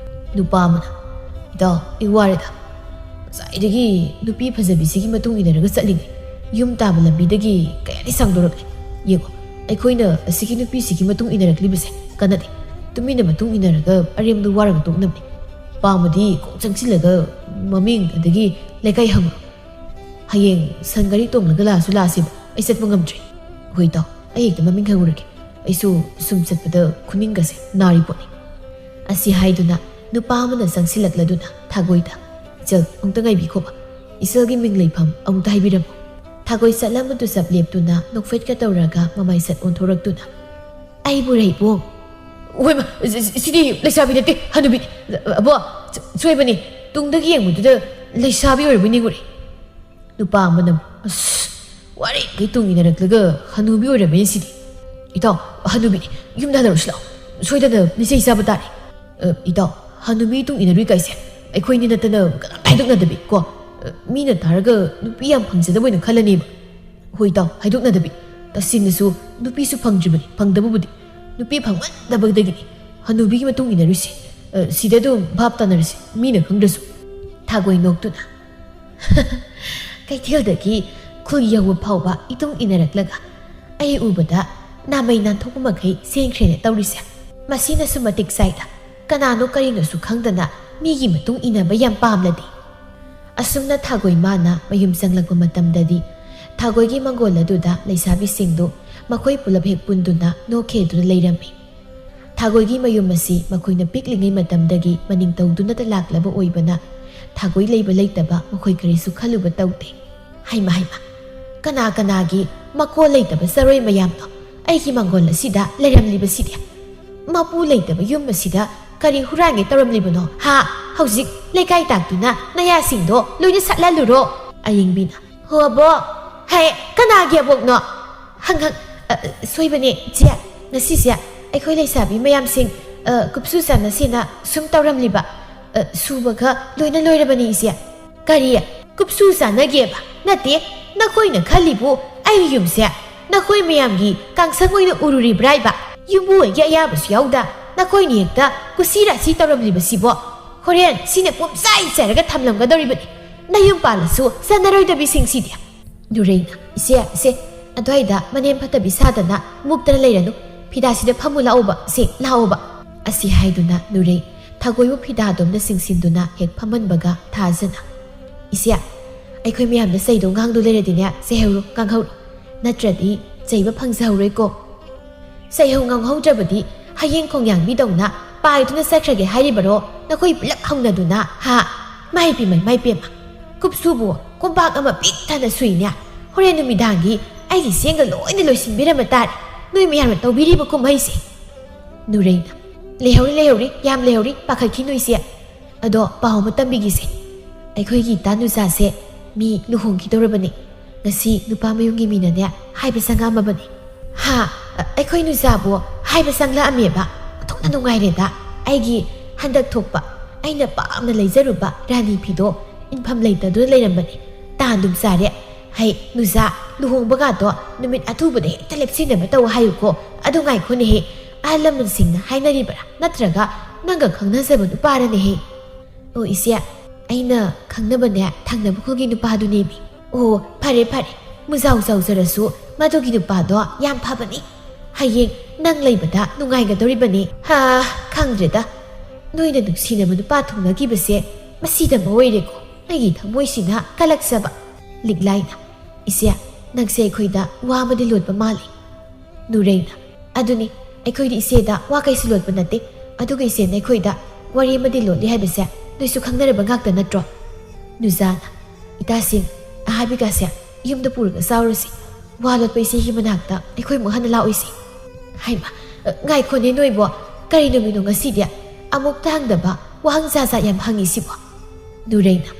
ꯅꯨꯄꯥ ꯑꯃꯅ, "ꯏꯇꯥꯎ, ꯑꯩ ꯋꯥꯔꯦꯗ꯫ ꯉꯁꯥꯏꯗꯒꯤ ꯅꯨꯄꯤ ꯐꯖꯕꯤꯁꯤꯒꯤ ꯃꯇꯨꯡ ꯏꯟꯅꯔꯒ ꯆꯠꯂꯤꯅꯦ꯫ ꯌꯨꯝ ꯇꯥꯕ ꯂꯝꯕꯤꯗꯒꯤ ꯀꯌꯥꯗꯤ ꯁꯥꯡꯗꯣꯔꯛꯂꯦ꯫ ꯌꯦꯡꯉꯣ, ꯑꯩꯈꯣꯏꯅ ꯑꯁꯤꯒꯤ ꯅꯨꯄꯤꯁꯤꯒꯤ ꯃꯇꯨꯡ ꯏꯟꯅꯔꯛꯂꯤꯕꯁꯦ ꯀꯥꯟꯅꯗꯦ꯫ ꯇꯨꯃꯤꯟꯅ ꯃꯇꯨꯡ ꯏꯟꯅꯔꯒ ꯑꯔꯦꯝꯕꯗ ꯋꯥꯔꯒ ꯇꯣꯛꯅꯕꯅꯤ꯫ ꯄꯥꯝꯃꯗꯤ ꯀꯣꯛ ꯆꯪꯁꯤꯜꯂꯒ ꯃꯃꯤꯡ ꯑꯗꯒꯤ ꯂꯩꯀꯥꯏ ꯍꯪꯉꯨ꯫ ꯍꯌꯦꯡ ꯁꯟ ꯒꯥꯔꯤ ꯇꯣꯡꯂꯒ ꯂꯥꯛꯑꯁꯨ ꯂꯥꯛꯑꯁꯦꯕ, ꯑꯩ ꯆꯠꯄ ꯉꯝꯗ꯭ꯔꯦ꯫ ꯍꯣꯏ ꯏꯇꯥꯎ, ꯑꯩ ꯍꯦꯛꯇ ꯃꯃꯤꯡ ꯈꯪꯉꯨꯔꯒꯦ꯫ ꯑꯩꯁꯨ ꯁꯨꯝ ꯆꯠꯄꯗ ꯈꯨꯅꯤꯡꯒꯁꯦ ꯅꯥꯔꯤ ꯄꯣꯠꯅꯤ꯫" ꯑꯁꯤ ꯍꯥꯏꯗꯨꯅ ꯅꯨꯄꯥ ꯑꯃꯅ ꯆꯪꯁꯤꯜꯂꯛꯂꯗꯨꯅ ꯊꯥꯒꯣꯏꯗ, "ꯏꯆꯜ, ꯑꯃꯨꯛꯇ ꯉꯥꯏꯕꯤꯈꯣꯕ꯫ ꯏꯆꯜꯒꯤ ꯃꯤꯡ ꯂꯩꯐꯝ ꯑꯃꯨꯛꯇ ꯍꯥꯏꯕꯤꯔꯝꯃꯨ꯫" ꯊꯥꯒꯣꯏ ꯆꯠꯂꯝꯕꯗꯨ ꯆꯞ ꯂꯦꯞꯇꯨꯅ ꯅꯣꯛꯐꯦꯠꯀ ꯇꯧꯔꯒ ꯃꯃꯥꯏ ꯁꯠ ꯑꯣꯟꯊꯣꯔꯛꯇꯨꯅ, "ꯑꯩꯕꯨ ꯔꯩꯕꯣꯡ?" "ꯍꯣꯏꯃ, ꯁꯤ-, ꯁꯤ-, ꯁꯤꯗꯤ ꯂꯩꯁꯥꯕꯤ ꯅꯠꯇꯦ, ꯍꯅꯨꯕꯤꯅꯤ꯫ ꯑꯕꯣ, ꯁ-, ꯁꯣꯏꯕꯅꯤ꯫ ꯇꯨꯡꯗꯒꯤ ꯌꯦꯡꯕꯗꯨꯗ ꯂꯩꯁꯥꯕꯤ ꯑꯣꯏꯔꯕꯣꯏ ꯅꯤꯡꯉꯨꯔꯦ꯫" ꯅꯨꯄꯥ ꯑꯃꯅ, "ꯑꯁ, ꯋꯥꯔꯤꯈꯩ ꯇꯨꯡ ꯏꯟꯅꯔꯛꯂꯒ ꯍꯅꯨꯕꯤ ꯑꯣꯏꯔꯝꯃꯦ ꯁꯤꯗꯤ꯫ ꯏꯇꯥꯎ, ꯍꯅꯨꯕꯤꯅꯤ, ꯌꯨꯝꯗ ꯍꯜꯂꯔꯨꯁꯤ ꯂꯥꯛꯑꯣ꯫ ꯁꯣꯏꯗꯅ ꯂꯤꯆꯩ ꯆꯥꯕ ꯇꯥꯔꯦ꯫" "ꯑ, ꯏꯇꯥꯎ, ꯍꯅꯨꯕꯤ ꯇꯨꯡ ꯏꯟꯅꯔꯨꯏ ꯀꯥꯏꯁꯦ ꯑꯩꯈꯣꯏꯅꯤ ꯅꯠꯇꯅ ꯀꯅꯥꯝꯇ ꯍꯥꯏꯗꯣꯛꯅꯗꯕꯤ ꯀꯣ꯫ ꯑ, ꯃꯤꯅ ꯇꯥꯔꯒ ꯅꯨꯄꯤ ꯌꯥꯝ ꯐꯪꯖꯗꯕ ꯑꯣꯏꯅ ꯈꯜꯂꯅꯦꯕ꯫" "ꯍꯣꯏ ꯏꯇꯥꯎ, ꯍꯥꯏꯗꯣꯛꯅꯗꯕꯤ꯫ ꯇꯁꯦꯡꯅꯁꯨ ꯅꯨꯄꯤꯁꯨ ꯐꯪꯗ꯭ꯔꯤꯕꯅꯤ, ꯐꯪꯗꯕꯕꯨꯗꯤ꯫ ꯅꯨꯄꯤ ꯐꯪꯃꯟꯗꯕꯗꯒꯤꯅꯤ ꯍꯅꯨꯕꯤꯒꯤ ꯃꯇꯨꯡ ꯏꯟꯅꯔꯨꯏꯁꯦ꯫ ꯑ, ꯁꯤꯗ ꯑꯗꯨꯝ ꯚꯥꯞ ꯇꯥꯅꯔꯁꯤ, ꯃꯤꯅ ꯈꯪꯗ꯭ꯔꯁꯨ꯫" ꯊꯥꯒꯣꯏ ꯅꯣꯛꯇꯨꯅ, "ꯀꯩꯊꯦꯜꯗꯒꯤ ꯈꯨꯜ ꯌꯧꯕ ꯐꯥꯎꯕ ꯏꯇꯨꯡ ꯏꯟꯅꯔꯛꯂꯒ ꯑꯩ ꯎꯕꯗ ꯅꯥꯃꯩ ꯅꯥꯟꯊꯣꯛꯄ ꯃꯈꯩ ꯆꯦꯟꯈ꯭ꯔꯦꯅ ꯇꯧꯔꯤꯁꯦ꯫ ꯃꯁꯤꯅꯁꯨ ꯃꯇꯤꯛ ꯆꯥꯏꯗ꯫ ꯀꯅꯥꯅꯣ ꯀꯔꯤꯅꯣꯁꯨ ꯈꯪꯗꯅ ꯃꯤꯒꯤ ꯃꯇꯨꯡ ꯏꯟꯅꯕ ꯌꯥꯝ ꯄꯥꯝꯂꯗꯤ꯫" ꯑꯁꯨꯝꯅ ꯊꯥꯒꯣꯏ ꯃꯥꯅ ꯃꯌꯨꯝ ꯆꯪꯂꯛꯄ ꯃꯇꯝꯗꯗꯤ ꯊꯥꯒꯣꯏꯒꯤ ꯃꯪꯒꯣꯜ ꯑꯗꯨꯗ ꯂꯩꯁꯥꯕꯤꯁꯤꯡꯗꯨ ꯃꯈꯣꯏ ꯄꯨꯂꯞ ꯍꯦꯛ ꯄꯨꯟꯗꯨꯅ ꯅꯣꯛꯈꯦꯗꯨꯅ ꯂꯩꯔꯝꯃꯤ꯫ ꯊꯥꯒꯣꯏꯒꯤ ꯃꯌꯨꯝ ꯑꯁꯤ ꯃꯈꯣꯏꯅ ꯄꯤꯛꯂꯤꯉꯩ ꯃꯇꯝꯗꯒꯤ ꯃꯅꯤꯡ ꯇꯧꯗꯨꯅꯇ ꯂꯥꯛꯂꯕ ꯑꯣꯏꯕꯅ ꯊꯥꯒꯣꯏ ꯂꯩꯕ ꯂꯩꯇꯕ ꯃꯈꯣꯏ ꯀꯔꯤꯁꯨ ꯈꯜꯂꯨꯕ ꯇꯧꯗꯦ꯫ ꯍꯩꯃ ꯍꯩꯃ, ꯀꯅꯥ ꯀꯅꯥꯒꯤ ꯃꯀꯣꯜ ꯂꯩꯇꯕ ꯆꯔꯣꯏ ꯃꯌꯥꯝꯅꯣ ꯑꯩꯒꯤ ꯃꯥꯡꯒꯣꯜ ꯑꯁꯤꯗ ꯂꯩꯔꯝꯂꯤꯕꯁꯤꯗꯤ? ꯃꯄꯨ ꯂꯩꯇꯕ ꯌꯨꯝ ꯑꯁꯤꯗ ꯀꯔꯤ ꯍꯨꯔꯥꯟꯒꯦ ꯇꯧꯔꯝꯂꯤꯕꯅꯣ ꯍꯥ? ꯍꯧꯖꯤꯛ ꯂꯩꯀꯥꯏ ꯇꯥꯛꯇꯨꯅ ꯅꯌꯥꯁꯤꯡꯗꯣ ꯂꯣꯏꯅ ꯁꯠꯍꯜꯂꯨꯔꯣ꯫ ꯑꯌꯤꯡꯕꯤꯅ, "ꯍꯣ ꯑꯕꯣꯛ, ꯍꯦ, ꯀꯅꯥꯒꯤ ꯑꯕꯣꯛꯅꯣ? ꯍꯪ ꯍꯪ, ꯑ, ꯁꯣꯏꯕꯅꯦ ꯏꯆꯦ, ꯉꯁꯤꯁꯦ ꯑꯩꯈꯣꯏ ꯂꯩꯁꯥꯕꯤ ꯃꯌꯥꯝꯁꯤꯡ, ꯑ, ꯀꯨꯞꯁꯨ ꯆꯥꯟꯅꯁꯦꯅ ꯁꯨꯝ ꯇꯧꯔꯝꯂꯤꯕ, ꯑ, ꯁꯨꯕꯒ ꯂꯣꯏꯅ ꯂꯣꯏꯔꯕꯅꯤ ꯏꯆꯦ꯫" "ꯀꯔꯤ? ꯀꯨꯞꯁꯨ ꯆꯥꯟꯅꯒꯦꯕ? ꯅꯠꯇꯦ, ꯅꯈꯣꯏꯅ ꯈꯜꯂꯤꯕꯨ ꯑꯩ ꯌꯨꯝꯁꯦ ꯅꯈꯣꯏ ꯃꯌꯥꯝꯒꯤ ꯀꯥꯡꯁꯪ ꯑꯣꯏꯅ ꯎꯔꯨꯔꯤꯕ꯭ꯔꯥ ꯍꯥꯏꯕ? ꯌꯨꯝꯕꯨ ꯑꯣꯏꯒꯤ ꯑꯌꯥꯕꯁꯨ ꯌꯥꯎꯗ ꯅꯈꯣꯏꯅ ꯍꯦꯛꯇ ꯀꯨꯁꯤ ꯔꯥꯁꯤ ꯇꯧꯔꯝꯂꯤꯕꯁꯤꯕꯣ? ꯍꯣꯔꯦꯟ ꯁꯤꯅ ꯄꯨꯝꯆꯥꯏ ꯆꯥꯏꯔꯒ ꯊꯝꯂꯝꯒꯗꯧꯔꯤꯕꯅꯤ꯫ ꯅꯌꯨꯝ ꯄꯥꯜꯂꯁꯨ ꯆꯥꯟꯅꯔꯣꯏꯗꯕꯤꯁꯤꯡꯁꯤꯗꯤ꯫" ꯅꯨꯔꯩꯅ, "ꯏꯆꯦ, ꯏꯆꯦ, ꯑꯗꯨꯋꯥꯏꯗ ꯃꯅꯦꯝ ꯐꯠꯇꯕꯤ ꯁꯥꯗꯅ ꯃꯨꯛꯇꯅ ꯂꯩꯔꯅꯨ꯫ ꯐꯤꯗꯥꯁꯤꯗ ꯐꯝꯃꯨ ꯂꯥꯛꯑꯣꯕ, ꯁꯦ, ꯂꯥꯛꯑꯣꯕ꯫" ꯑꯁꯤ ꯍꯥꯏꯗꯨꯅ ꯅꯨꯔꯩ ꯊꯥꯒꯣꯏꯕꯨ ꯐꯤꯗꯥꯗꯣꯝꯗ ꯆꯤꯡꯁꯤꯟꯗꯨꯅ ꯍꯦꯛ ꯐꯝꯍꯟꯕꯒ ꯊꯥꯖꯅ, "ꯏꯆꯦ, ꯑꯩꯈꯣꯏ ꯃꯌꯥꯝꯗ ꯆꯩꯗꯧ ꯉꯥꯡꯗꯧ ꯂꯩꯔꯗꯤꯅꯦ, ꯆꯩꯍꯧꯔꯣ, ꯉꯥꯡꯍꯧꯔꯣ꯫ ꯅꯠꯇ꯭ꯔꯗꯤ ꯆꯩꯕ ꯐꯪꯖꯍꯧꯔꯣꯏꯀꯣ꯫ ꯆꯩꯍꯧ ꯉꯥꯡꯍꯧꯗ꯭ꯔꯕꯗꯤ ꯍꯌꯦꯡ ꯈꯣꯡꯌꯥꯡꯕꯤꯗꯧꯅ ꯄꯥꯏꯗꯨꯅ ꯆꯠꯈ꯭ꯔꯒꯦ ꯍꯥꯏꯔꯤꯕꯔꯣ? ꯅꯈꯣꯏ ꯄꯨꯂꯞ ꯍꯧꯅꯗꯨꯅ, ꯍꯥ? ꯃꯥꯏ ꯄꯦꯝꯃ, ꯃꯥꯏ ꯄꯦꯝꯃ꯫ ꯀꯨꯞꯁꯨꯕꯨ ꯀꯣꯝꯄꯥꯛ ꯑꯃ ꯄꯤꯛ ꯊꯟꯅ ꯁꯨꯏꯅꯦ꯫ ꯍꯣꯔꯦꯟ ꯅꯨꯃꯤꯗꯥꯡꯒꯤ ꯑꯩꯒꯤ ꯆꯦꯡꯒ ꯂꯣꯏꯅ ꯂꯣꯏꯁꯤꯟꯕꯤꯔꯝꯕ ꯇꯥꯔꯦ꯫ ꯅꯣꯏ ꯃꯌꯥꯝꯅ ꯇꯧꯕꯤꯔꯤꯕ ꯀꯨꯝꯍꯩꯁꯦ꯫" ꯅꯨꯔꯩꯅ, "ꯂꯩꯍꯧꯔꯤ, ꯂꯩꯍꯧꯔꯤ, ꯌꯥꯝ ꯂꯩꯍꯧꯔꯤ, ꯄꯥꯈꯠꯈꯤꯅꯨ ꯏꯆꯦ꯫ ꯑꯗꯣ ꯄꯥꯎ ꯑꯃ ꯇꯝꯕꯤꯒꯤꯁꯦ꯫ ꯑꯩꯈꯣꯏꯒꯤ ꯏꯇꯥ ꯅꯨꯖꯥꯁꯦ ꯃꯤ ꯂꯨꯍꯣꯡꯈꯤꯗꯧꯔꯕꯅꯤ꯫ ꯉꯁꯤ ꯅꯨꯄꯥ ꯃꯌꯨꯝꯒꯤ ꯃꯤꯅꯅꯦ ꯍꯥꯏꯕ ꯆꯪꯉꯛꯑꯝꯃꯕꯅꯤ꯫" "ꯍꯥ? ꯑ-, ꯑꯩꯈꯣꯏ ꯅꯨꯖꯥꯕꯨ ꯍꯥꯏꯕ ꯆꯪꯂꯛꯑꯝꯃꯦꯕ? ꯑꯣꯟꯊꯣꯛꯅ ꯅꯨꯡꯉꯥꯏꯔꯦꯗ꯫ ꯑꯩꯒꯤ ꯍꯟꯗꯛ ꯊꯣꯛꯄ ꯑꯩꯅ ꯄꯥꯝꯅ ꯂꯩꯖꯔꯨꯕ ꯔꯥꯅꯤ ꯐꯤꯗꯣ ꯏꯟꯐꯝ ꯂꯩꯇꯗꯨꯅ ꯂꯩꯔꯝꯕꯅꯤ꯫ ꯇꯥꯟꯗꯨꯝ ꯆꯥꯔꯦ꯫ ꯍꯩ, ꯅꯨꯖꯥ, ꯂꯨꯍꯣꯡꯕꯒꯥꯗꯣ ꯅꯨꯃꯤꯠ ꯑꯊꯨꯕꯗ ꯍꯦꯛꯇ ꯂꯦꯞꯁꯤꯟꯅꯕ ꯇꯧ ꯍꯥꯏꯌꯨꯀꯣ꯫ ꯑꯗꯨ ꯉꯥꯏꯈꯣꯅꯦꯍꯦ, ꯑꯍꯜ ꯂꯃꯟꯁꯤꯡꯅ ꯍꯥꯏꯅꯔꯤꯕ꯭ꯔꯥ? ꯅꯠꯇ꯭ꯔꯒ ꯅꯪꯒ ꯈꯪꯅꯖꯕ ꯅꯨꯄꯥꯔꯅꯦꯍꯦ?" "ꯑꯣ ꯏꯆꯦ, ꯑꯩꯅ ꯈꯪꯅꯕꯅꯦ, ꯊꯪꯅꯕ ꯈꯨꯜꯒꯤ ꯅꯨꯄꯥꯗꯨꯅꯦꯃꯤ꯫" "ꯑꯣ, ꯐꯔꯦ ꯐꯔꯦ, ꯃꯨꯖꯥꯎ ꯆꯥꯎꯖꯔꯁꯨ ꯃꯗꯨꯒꯤ ꯅꯨꯄꯥꯗꯣ ꯌꯥꯝ ꯐꯕꯅꯤ꯫ ꯍꯌꯦꯡ ꯅꯪ ꯂꯩꯕꯗ ꯅꯨꯡꯉꯥꯏꯒꯗꯧꯔꯤꯕꯅꯤ꯫" "ꯍꯥ, ꯈꯪꯗ꯭ꯔꯦꯗ, ꯅꯣꯏꯅ ꯅꯨꯡꯁꯤꯅꯕ ꯅꯨꯄꯥ ꯊꯨꯡꯅꯈꯤꯕꯁꯦ ꯃꯁꯤꯗ ꯑꯃ ꯑꯣꯏꯔꯦꯀꯣ꯫ ꯑꯩꯒꯤ ꯊꯃꯣꯏꯁꯤꯅ ꯀꯜꯂꯛꯆꯕ꯫" ꯂꯤꯛꯂꯥꯏꯅ, "ꯏꯆꯦ, ꯅꯪꯁꯦ ꯑꯩꯈꯣꯏꯗ ꯋꯥ ꯑꯃꯗꯤ ꯂꯣꯠꯄ ꯃꯥꯜꯂꯤ꯫" ꯅꯨꯔꯩꯅ, "ꯑꯗꯨꯅꯤ, ꯑꯩꯈꯣꯏꯗꯤ ꯏꯆꯦꯗ ꯋꯥ ꯀꯩꯁꯨ ꯂꯣꯠꯄ ꯅꯠꯇꯦ꯫ ꯑꯗꯨꯒ ꯏꯆꯦꯅ ꯑꯩꯈꯣꯏꯗ ꯋꯥꯔꯤ ꯑꯃꯗꯤ ꯂꯣꯠꯂꯤ ꯍꯥꯏꯕꯁꯦ ꯅꯣꯏꯁꯨ ꯈꯪꯅꯔꯕ ꯉꯥꯛꯇ ꯅꯠꯇ꯭ꯔꯣ? ꯅꯨꯖꯥꯅ, "ꯏꯇꯥꯁꯤꯡ, ꯑꯍꯥꯕꯤꯒꯥꯁꯦ ꯌꯨꯝꯗ ꯄꯨꯔꯒ ꯆꯥꯎꯔꯁꯤ꯫ ꯋꯥ ꯂꯣꯠꯄ ꯏꯆꯦꯒꯤ ꯃꯅꯥꯛꯇ ꯑꯩꯈꯣꯏ ꯑꯃꯨꯛ ꯍꯟꯅ ꯂꯥꯛꯑꯣꯏꯁꯤ꯫" ꯍꯩꯃ, ꯉꯥꯏꯈꯣꯅꯦ ꯅꯣꯏꯕꯣ, ꯀꯔꯤ ꯅꯨꯃꯤꯠꯅꯣ ꯉꯁꯤꯗꯤ? ꯑꯃꯨꯛꯇ ꯍꯪꯗꯕ ꯋꯥꯍꯪ ꯖꯥꯠ ꯖꯥꯠ ꯌꯥꯝ ꯍꯪꯉꯤꯁꯤꯕꯣ꯫ ꯅꯨꯔꯩꯅ,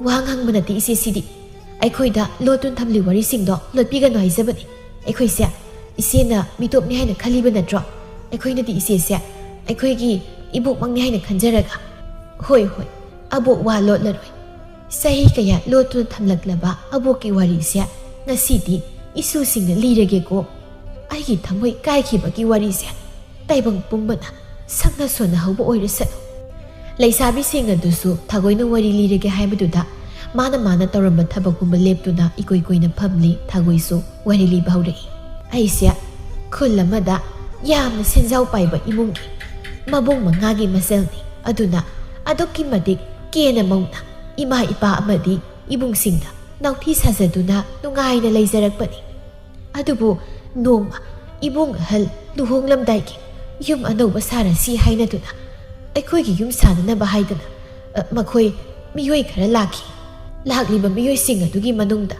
"ꯋꯥꯍꯪ ꯍꯪꯕ ꯅꯠꯇꯦ ꯏꯆꯦ, ꯁꯤꯗꯤ ꯑꯩꯈꯣꯏꯗ ꯂꯣꯠꯇꯨꯅ ꯊꯝꯂꯤ ꯋꯥꯔꯤꯁꯤꯡꯗꯣ ꯂꯣꯠꯄꯤꯒꯅꯨ ꯍꯥꯏꯖꯕꯅꯤ꯫ ꯑꯩꯈꯣꯏꯁꯦ ꯏꯆꯦꯅ ꯃꯤꯇꯣꯞꯅꯤ ꯍꯥꯏꯅ ꯈꯜꯂꯤꯕ ꯅꯠꯇ꯭ꯔꯣ? ꯑꯩꯈꯣꯏꯅꯗꯤ ꯏꯆꯦꯁꯦ ꯑꯩꯈꯣꯏꯒꯤ ꯏꯕꯣꯛꯃꯛꯅꯤ ꯍꯥꯏꯅ ꯈꯟꯖꯔꯒ꯫" "ꯍꯣꯏ, ꯍꯣꯏ, ꯑꯕꯣꯛ ꯋꯥ ꯂꯣꯠꯂꯔꯣꯏ꯫ ꯆꯍꯤ ꯀꯌꯥ ꯂꯣꯠꯇꯨꯅ ꯊꯝꯂꯛꯂꯕ ꯑꯕꯣꯛꯀꯤ ꯋꯥꯔꯤꯁꯦ ꯉꯁꯤꯗꯤ ꯏꯁꯨꯁꯤꯡꯅ ꯂꯤꯔꯒꯦꯀꯣ꯫ ꯑꯩꯒꯤ ꯊꯃꯣꯏ ꯀꯥꯏꯈꯤꯕꯒꯤ ꯋꯥꯔꯤꯁꯦ ꯇꯥꯏꯕꯪ ꯄꯨꯝꯕꯅ ꯁꯛꯅ ꯁꯣꯟꯅꯍꯧꯕ ꯑꯣꯏꯔꯁꯅꯨ꯫" ꯂꯩꯁꯥꯕꯤꯁꯤꯡ ꯑꯗꯨꯁꯨ ꯊꯥꯒꯣꯏꯅ ꯋꯥꯔꯤ ꯂꯤꯔꯒꯦ ꯍꯥꯏꯕꯗꯨꯗ ꯃꯥꯅ ꯃꯥꯅ ꯇꯧꯔꯝꯕ ꯊꯕꯛꯀꯨꯝꯕ ꯂꯦꯞꯇꯨꯅ ꯏꯀꯣꯏ ꯀꯣꯏꯅ ꯐꯝꯂꯤ꯫ ꯊꯥꯒꯣꯏꯁꯨ ꯋꯥꯔꯤ ꯂꯤꯕ ꯍꯧꯔꯛꯏ꯫ "ꯑꯩꯁꯦ ꯈꯨꯜ ꯑꯃꯗ ꯌꯥꯝꯅ ꯁꯦꯟꯖꯥꯎ ꯄꯥꯏꯕ ꯏꯃꯨꯡꯒꯤ ꯃꯕꯨꯡ ꯃꯉꯥꯒꯤ ꯃꯆꯜꯅꯤ꯫ ꯑꯗꯨꯅ ꯑꯗꯨꯛꯀꯤ ꯃꯇꯤꯛ ꯀꯦꯅ ꯃꯧꯅ ꯏꯃꯥ ꯏꯄꯥ ꯑꯃꯗꯤ ꯏꯕꯨꯡꯁꯤꯡꯗ ꯅꯥꯎꯊꯤ ꯁꯥꯖꯗꯨꯅ ꯅꯨꯡꯉꯥꯏꯅ ꯂꯩꯖꯔꯛꯄꯅꯤ꯫ ꯑꯗꯨꯕꯨ ꯅꯣꯡꯃ ꯏꯕꯨꯡ ꯑꯍꯜ ꯂꯨꯍꯣꯡꯂꯝꯗꯥꯏꯒꯤ ꯌꯨꯝ ꯑꯅꯧꯕ ꯁꯥꯔꯁꯤ ꯍꯥꯏꯅꯗꯨꯅ ꯑꯩꯈꯣꯏꯒꯤ ꯌꯨꯝ ꯁꯥꯅꯅꯕ ꯍꯥꯏꯗꯨꯅ, ꯑ, ꯃꯈꯣꯏ ꯃꯤꯑꯣꯏ ꯈꯔ ꯂꯥꯛꯈꯤ꯫ ꯂꯥꯛꯂꯤꯕ ꯃꯤꯑꯣꯏꯁꯤꯡ ꯑꯗꯨꯒꯤ ꯃꯅꯨꯡꯗ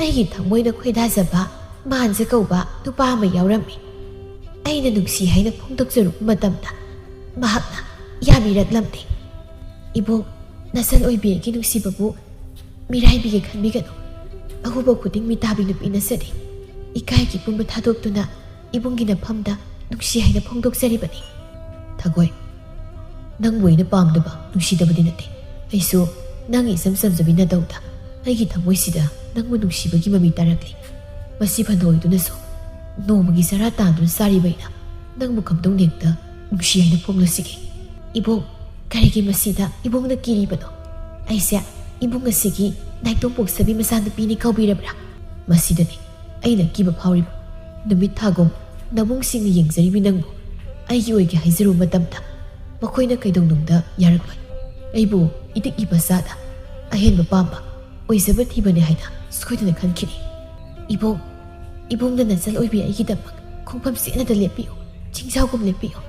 ꯑꯩꯒꯤ ꯊꯃꯣꯏꯅ ꯈꯣꯏꯗꯥꯖꯕ ꯃꯥꯟꯖ ꯀꯧꯕ ꯅꯨꯄꯥ ꯑꯃ ꯌꯥꯎꯔꯝꯃꯤ꯫ ꯑꯩꯅ ꯅꯨꯡꯁꯤ ꯍꯥꯏꯅ ꯐꯣꯡꯗꯣꯛꯆꯔꯨꯕ ꯃꯇꯝꯗ ꯃꯍꯥꯛꯅ ꯌꯥꯕꯤꯔꯛꯂꯝꯗꯦ꯫ ꯏꯕꯣꯛ, ꯅꯆꯟ ꯑꯣꯏꯕꯤ ꯑꯩꯒꯤ ꯅꯨꯡꯁꯤꯕꯕꯨ ꯃꯤꯔꯥꯏꯕꯤꯒꯦ ꯈꯟꯕꯤꯒꯅꯨ꯫ ꯑꯍꯨꯕ ꯈꯨꯗꯤꯡ ꯃꯤꯇꯥꯕꯤ ꯅꯨꯄꯤ ꯅꯆꯠꯅꯤ꯫ ꯏꯀꯥꯏꯒꯤ ꯄꯨꯝꯕ ꯊꯥꯗꯣꯛꯇꯨꯅ ꯏꯕꯨꯡꯒꯤ ꯅꯐꯝꯗ ꯅꯨꯡꯁꯤ ꯍꯥꯏꯅ ꯐꯣꯡꯗꯣꯛꯆꯔꯤꯕꯅꯤ꯫" "ꯊꯥꯒꯣꯏ, ꯅꯪꯕꯨ ꯑꯩꯅ ꯄꯥꯝꯗꯕ, ꯅꯨꯡꯁꯤꯗꯕꯗꯤ ꯅꯠꯇꯦ꯫ ꯑꯩꯁꯨ ꯅꯪ ꯏꯆꯝ ꯆꯝꯖꯕꯤ ꯅꯇꯧꯗ ꯑꯩꯒꯤ ꯊꯃꯣꯏꯁꯤꯗ ꯅꯪꯕꯨ ꯅꯨꯡꯁꯤꯕꯒꯤ ꯃꯃꯤ ꯇꯥꯔꯛꯂꯤ꯫ ꯃꯁꯤ ꯐꯅ ꯑꯣꯏꯗꯨꯅꯁꯨ ꯅꯣꯡꯃꯒꯤ ꯆꯔꯥ ꯇꯥꯟꯗꯨꯅ ꯆꯥꯔꯤꯕ ꯑꯩꯅ ꯅꯪꯕꯨ ꯀꯝꯗꯧꯅ ꯍꯦꯛꯇ ꯅꯨꯡꯁꯤ ꯍꯥꯏꯅ ꯐꯣꯡꯂꯁꯤꯒꯦ?" "ꯏꯕꯣꯛ, ꯀꯔꯤꯒꯤ ꯃꯁꯤꯗ ꯏꯕꯣꯛꯅ ꯀꯤꯔꯤꯕꯅꯣ? ꯑꯩꯁꯦ ꯏꯕꯨꯡ ꯑꯁꯤꯒꯤ ꯅꯥꯏꯇꯣꯝ ꯄꯣꯛꯆꯕꯤ ꯃꯆꯥꯅꯨꯄꯤꯅꯤ ꯀꯧꯕꯤꯔꯕ꯭ꯔꯥ? ꯃꯁꯤꯗꯅꯤ ꯑꯩꯅ ꯑꯀꯤꯕ ꯐꯥꯎꯔꯤꯕ꯫ ꯅꯨꯃꯤꯠ ꯊꯥꯒꯨꯝ ꯅꯕꯨꯡꯁꯤꯡꯅ ꯌꯦꯡꯖꯔꯤꯕꯤ ꯅꯪꯕꯨ ꯑꯩꯒꯤ ꯑꯣꯏꯒꯦ ꯍꯥꯏꯖꯔꯨꯕ ꯃꯇꯝꯗ ꯃꯈꯣꯏꯅ ꯀꯩꯗꯧꯅꯨꯡꯗ ꯌꯥꯔꯛꯂꯣꯏ꯫ ꯑꯩꯕꯨ ꯏꯇꯤꯛ ꯏꯕ ꯆꯥꯗ ꯑꯍꯦꯟꯕ ꯄꯥꯝꯕ ꯑꯣꯏꯖꯕ ꯊꯤꯕꯅꯤ ꯍꯥꯏꯅ ꯁꯣꯏꯗꯅ ꯈꯟꯈꯤꯅꯤ꯫ ꯏꯕꯣꯛ, ꯏꯕꯨꯡꯅ ꯅꯆꯜ ꯑꯣꯏꯕꯤ ꯑꯩꯒꯤꯗꯃꯛ ꯈꯣꯡꯐꯝ ꯆꯦꯠꯅꯗ ꯂꯦꯞꯄꯤꯌꯨ꯫ ꯆꯤꯡꯖꯥꯎꯒꯨꯝ ꯂꯦꯞꯄꯤꯌꯨ꯫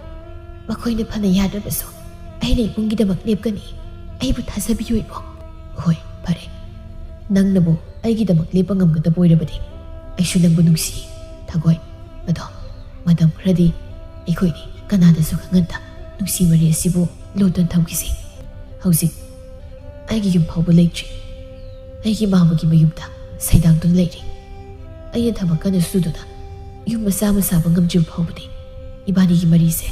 ꯃꯈꯣꯏꯅ ꯐꯅ ꯌꯥꯗ꯭ꯔꯕꯁꯨ ꯑꯩꯅ ꯏꯕꯨꯡꯒꯤꯗꯃꯛ ꯂꯦꯞꯀꯅꯤ꯫ ꯑꯩꯕꯨ ꯊꯥꯖꯕꯤꯌꯨ ꯏꯕꯨꯡ꯫ ꯍꯣꯏ, ꯐꯔꯦ꯫ ꯅꯪꯅꯕꯨ ꯑꯩꯒꯤꯗꯃꯛ ꯂꯦꯞꯄ ꯉꯝꯒꯗꯕ ꯑꯣꯏꯔꯕꯗꯤ ꯑꯩꯁꯨ ꯅꯪꯕꯨ ꯅꯨꯡꯁꯤ, ꯊꯥꯒꯣꯏ꯫ ꯑꯗꯣ ꯃꯇꯝ ꯈꯔꯗꯤ ꯑꯩꯈꯣꯏꯅꯤ ꯀꯅꯥꯗꯁꯨ ꯈꯪꯍꯟꯗ ꯅꯨꯡꯁꯤ ꯃꯔꯤ ꯑꯁꯤꯕꯨ ꯂꯣꯠꯇꯨꯅ ꯊꯝꯈꯤꯁꯤ꯫ ꯍꯧꯖꯤꯛ ꯑꯩꯒꯤ ꯌꯨꯝ ꯐꯥꯎꯕ ꯂꯩꯇ꯭ꯔꯤ꯫ ꯑꯩꯒꯤ ꯃꯥꯃꯒꯤ ꯃꯌꯨꯝꯗ ꯁꯩꯗꯥꯡꯗꯨꯅ ꯂꯩꯔꯤ꯫ ꯑꯩꯅ ꯊꯕꯛ ꯀꯟꯅ ꯁꯨꯗꯨꯅ ꯌꯨꯝ ꯃꯆꯥ ꯑꯃ ꯁꯥꯕ ꯉꯝꯗ꯭ꯔꯤꯕ ꯐꯥꯎꯕꯗꯤ ꯏꯕꯥꯅꯤꯒꯤ ꯃꯔꯤꯁꯦ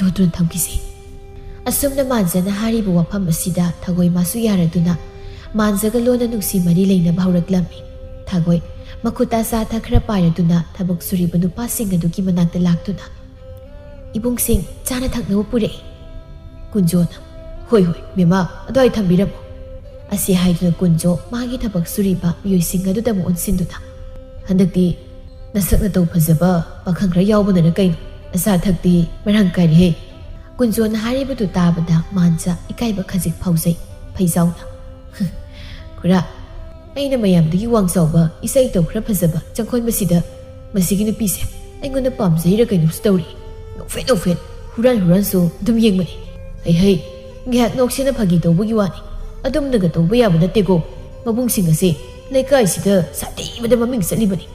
ꯂꯣꯠꯇꯨꯅ ꯊꯝꯈꯤꯁꯤ꯫ ꯑꯁꯨꯝꯅ ꯃꯥꯟꯖꯅ ꯍꯥꯏꯔꯤꯕ ꯋꯥꯐꯝ ꯑꯁꯤꯗ ꯊꯥꯒꯣꯏ ꯃꯥꯁꯨ ꯌꯥꯔꯗꯨꯅ ꯃꯥꯟꯖꯒ ꯂꯣꯟꯅ ꯅꯨꯡꯁꯤ ꯃꯔꯤ ꯂꯩꯅꯕ ꯍꯧꯔꯛꯂꯝꯃꯤ꯫ ꯊꯥꯒꯣꯏ ꯃꯈꯨꯠꯇ ꯑꯆꯥ ꯑꯊꯛ ꯈꯔ ꯄꯥꯏꯔꯗꯨꯅ ꯊꯕꯛ ꯁꯨꯔꯤꯕ ꯅꯨꯄꯥꯁꯤꯡ ꯑꯗꯨꯒꯤ ꯃꯅꯥꯛꯇ ꯂꯥꯛꯇꯨꯅ, "ꯏꯕꯨꯡꯁꯤꯡ, ꯆꯥꯅ ꯊꯛꯅꯕ ꯄꯨꯔꯛꯏ꯫" ꯀꯨꯟꯖꯣꯅ, "ꯍꯣꯏ ꯍꯣꯏ ꯃꯦꯃꯥ, ꯑꯗꯨꯋꯥꯏ ꯊꯝꯕꯤꯔꯝꯃꯣ꯫" ꯑꯁꯤ ꯍꯥꯏꯗꯨꯅ ꯀꯨꯟꯖꯣ ꯃꯥꯒꯤ ꯊꯕꯛ ꯁꯨꯔꯤꯕ ꯃꯤꯑꯣꯏꯁꯤꯡ ꯑꯗꯨꯗ ꯑꯃꯨꯛ ꯑꯣꯟꯁꯤꯟꯗꯨꯅ, "ꯍꯟꯗꯛꯇꯤ ꯅꯁꯛ ꯅꯇꯧ ꯐꯖꯕ ꯄꯥꯈꯪ ꯈꯔ ꯌꯥꯎꯕꯅꯔ ꯀꯩꯅꯣ, ꯑꯆꯥ ꯑꯊꯛꯇꯤ ꯃꯔꯥꯡ ꯀꯥꯏꯔꯦꯍꯦ꯫" ꯀꯨꯟꯖꯣꯅ ꯍꯥꯏꯔꯤꯕꯗꯨ ꯇꯥꯕꯗ ꯃꯥꯟꯖ ꯏꯀꯥꯏꯕ ꯈꯖꯤꯛ ꯐꯥꯎꯖꯩ꯫ ꯐꯩꯖꯥꯎꯅ, "ꯈꯨꯔꯥ, ꯑꯩꯅ ꯃꯌꯥꯝꯗꯒꯤ ꯋꯥꯡ ꯆꯥꯎꯕ, ꯏꯁꯩ ꯏꯇꯧ ꯈꯔ ꯐꯖꯕ ꯆꯪꯈꯣꯟꯕꯁꯤꯗ ꯃꯁꯤꯒꯤ ꯅꯨꯄꯤꯁꯦ ꯑꯩꯉꯣꯟꯗ ꯄꯥꯝꯖꯩꯔ ꯀꯩꯅꯣꯁꯨ ꯇꯧꯔꯤ꯫ ꯅꯣꯛꯐꯦꯠ ꯅꯣꯛꯐꯦꯠ, ꯍꯨꯔꯥꯟ ꯍꯨꯔꯥꯟꯁꯨ ꯑꯗꯨꯝ ꯌꯦꯡꯕꯅꯤ꯫ ꯍꯩ ꯍꯩ, ꯉꯥꯏꯍꯥꯛ ꯅꯣꯛꯁꯦꯅ ꯐꯥꯒꯤ ꯇꯧꯕꯒꯤ ꯋꯥꯅꯤ꯫ ꯑꯗꯨꯝꯅꯒ ꯇꯧꯕ ꯌꯥꯕ ꯅꯠꯇꯦꯀꯣ꯫ ꯃꯕꯨꯡꯁꯤꯡ ꯑꯁꯤ ꯂꯩꯀꯥꯏꯁꯤꯗ ꯁꯥꯊꯤꯕꯗ ꯃꯃꯤꯡ ꯆꯠꯂꯤꯕꯅꯤ꯫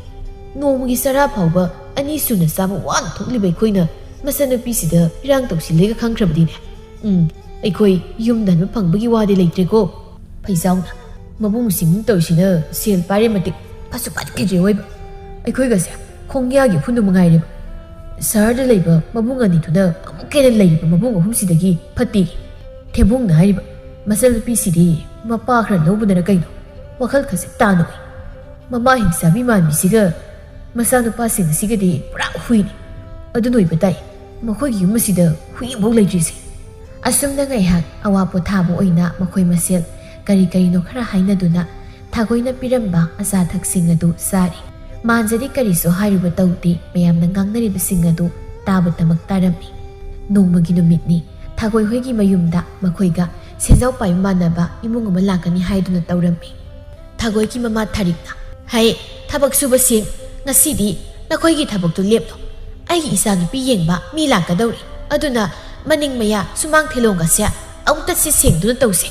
ꯅꯣꯡꯃꯒꯤ ꯆꯔꯥ ꯐꯥꯎꯕ ꯑꯅꯤ ꯁꯨꯅ ꯆꯥꯕ ꯋꯥꯅ ꯊꯣꯛꯂꯤꯕ ꯑꯩꯈꯣꯏꯅ ꯃꯆꯟꯅꯨꯄꯤꯁꯤꯗ ꯏꯔꯥꯡ ꯇꯧꯁꯤꯜꯂꯦꯒ ꯈꯪꯈ꯭ꯔꯕꯗꯤꯅꯦ꯫ ꯎꯝ, ꯑꯩꯈꯣꯏ ꯌꯨꯝꯗ ꯍꯟꯕ ꯐꯪꯕꯒꯤ ꯋꯥꯗꯤ ꯂꯩꯇ꯭ꯔꯦꯀꯣ꯫" ꯐꯩꯖꯥꯎꯅ, "ꯃꯕꯨꯡꯁꯤꯡ ꯇꯧꯔꯤꯁꯤꯅ ꯁꯦꯜ ꯄꯥꯏꯔꯦ ꯃꯇꯤꯛ ꯐꯠꯁꯨ ꯐꯠꯈꯤꯗ꯭ꯔꯦ ꯑꯣꯏꯕ꯫ ꯑꯩꯈꯣꯏꯒꯁꯦ ꯈꯣꯡꯌꯥꯒꯤ ꯎꯐꯨꯟꯗꯨ ꯃꯉꯥꯏꯔꯦꯕ꯫ ꯁꯍꯔꯗ ꯂꯩꯕ ꯃꯕꯨꯡ ꯑꯅꯤꯗꯨꯅ ꯑꯃꯨꯛꯀ ꯍꯦꯟꯅ ꯂꯩꯔꯤꯕ ꯃꯕꯨꯡ ꯑꯍꯨꯝꯁꯤꯗꯒꯤ ꯐꯠꯇꯦ꯫" ꯊꯦꯝꯕꯨꯡꯅ ꯍꯥꯏꯔꯤꯕ, "ꯃꯆꯜꯅꯨꯄꯤꯁꯤꯗꯤ ꯃꯄꯥ ꯈꯔ ꯂꯧꯕꯅꯔ ꯀꯩꯅꯣ, ꯋꯥꯈꯜ ꯈꯖꯤꯛ ꯇꯥꯅ ꯎꯏ꯫ ꯃꯃꯥ ꯍꯤꯡꯆꯥꯕꯤ ꯃꯥꯟꯕꯤꯁꯤꯒ ꯃꯆꯥꯅꯨꯄꯥꯁꯤꯡ ꯑꯁꯤꯒꯗꯤ ꯄꯨꯔꯥ ꯍꯨꯏꯅꯤ꯫ ꯑꯗꯨ ꯅꯣꯏꯕ ꯇꯥꯏ, ꯃꯈꯣꯏꯒꯤ ꯌꯨꯝ ꯑꯁꯤꯗ ꯍꯨꯏ ꯑꯃꯐꯥꯎ ꯂꯩꯇ꯭ꯔꯤꯁꯦ꯫" ꯑꯁꯨꯝꯅ ꯉꯥꯏꯍꯥꯛ ꯑꯋꯥ ꯄꯣꯊꯥꯕ ꯑꯣꯏꯅ ꯃꯈꯣꯏ ꯃꯁꯦꯜ ꯀꯔꯤ ꯀꯔꯤꯅꯣ ꯈꯔ ꯍꯥꯏꯅꯗꯨꯅ ꯊꯥꯒꯣꯏꯅ ꯄꯤꯔꯝꯕ ꯑꯆꯥ ꯑꯊꯛꯁꯤꯡ ꯑꯗꯨ ꯆꯥꯔꯤ꯫ ꯃꯥꯟꯖꯗꯤ ꯀꯔꯤꯁꯨ ꯍꯥꯏꯔꯨꯕ ꯇꯧꯗꯦ꯫ ꯃꯌꯥꯝꯅ ꯉꯥꯡꯅꯔꯤꯕꯁꯤꯡ ꯑꯗꯨ ꯇꯥꯕꯇꯃꯛ ꯇꯥꯔꯝꯃꯤ꯫ ꯅꯣꯡꯃꯒꯤ ꯅꯨꯃꯤꯠꯅꯤ꯫ ꯊꯥꯒꯣꯏ ꯍꯣꯏꯒꯤ ꯃꯌꯨꯝꯗ ꯃꯈꯣꯏꯒ ꯁꯦꯟꯖꯥꯎ ꯄꯥꯏꯕ ꯃꯥꯟꯅꯕ ꯏꯃꯨꯡ ꯑꯃ ꯂꯥꯛꯀꯅꯤ ꯍꯥꯏꯗꯨꯅ ꯇꯧꯔꯝꯃꯤ꯫ ꯊꯥꯒꯣꯏꯒꯤ ꯃꯃꯥ ꯊꯥꯔꯤꯛꯅ, "ꯍꯩ, ꯊꯕꯛ ꯁꯨꯕꯁꯤꯡ, ꯉꯁꯤꯗꯤ ꯅꯈꯣꯏꯒꯤ ꯊꯕꯛꯇꯨ ꯂꯦꯞꯂꯣ꯫ ꯑꯩꯒꯤ ꯏꯆꯥꯅꯨꯄꯤ ꯌꯦꯡꯕ ꯃꯤ ꯂꯥꯛꯀꯗꯧꯔꯤ꯫ ꯑꯗꯨꯅ ꯃꯅꯤꯡ ꯃꯌꯥ ꯁꯨꯃꯥꯡ ꯊꯦꯂꯣꯡꯒꯁꯦ ꯑꯃꯨꯛꯇ ꯁꯤꯠ ꯁꯦꯡꯗꯨꯅ ꯇꯧꯁꯦ꯫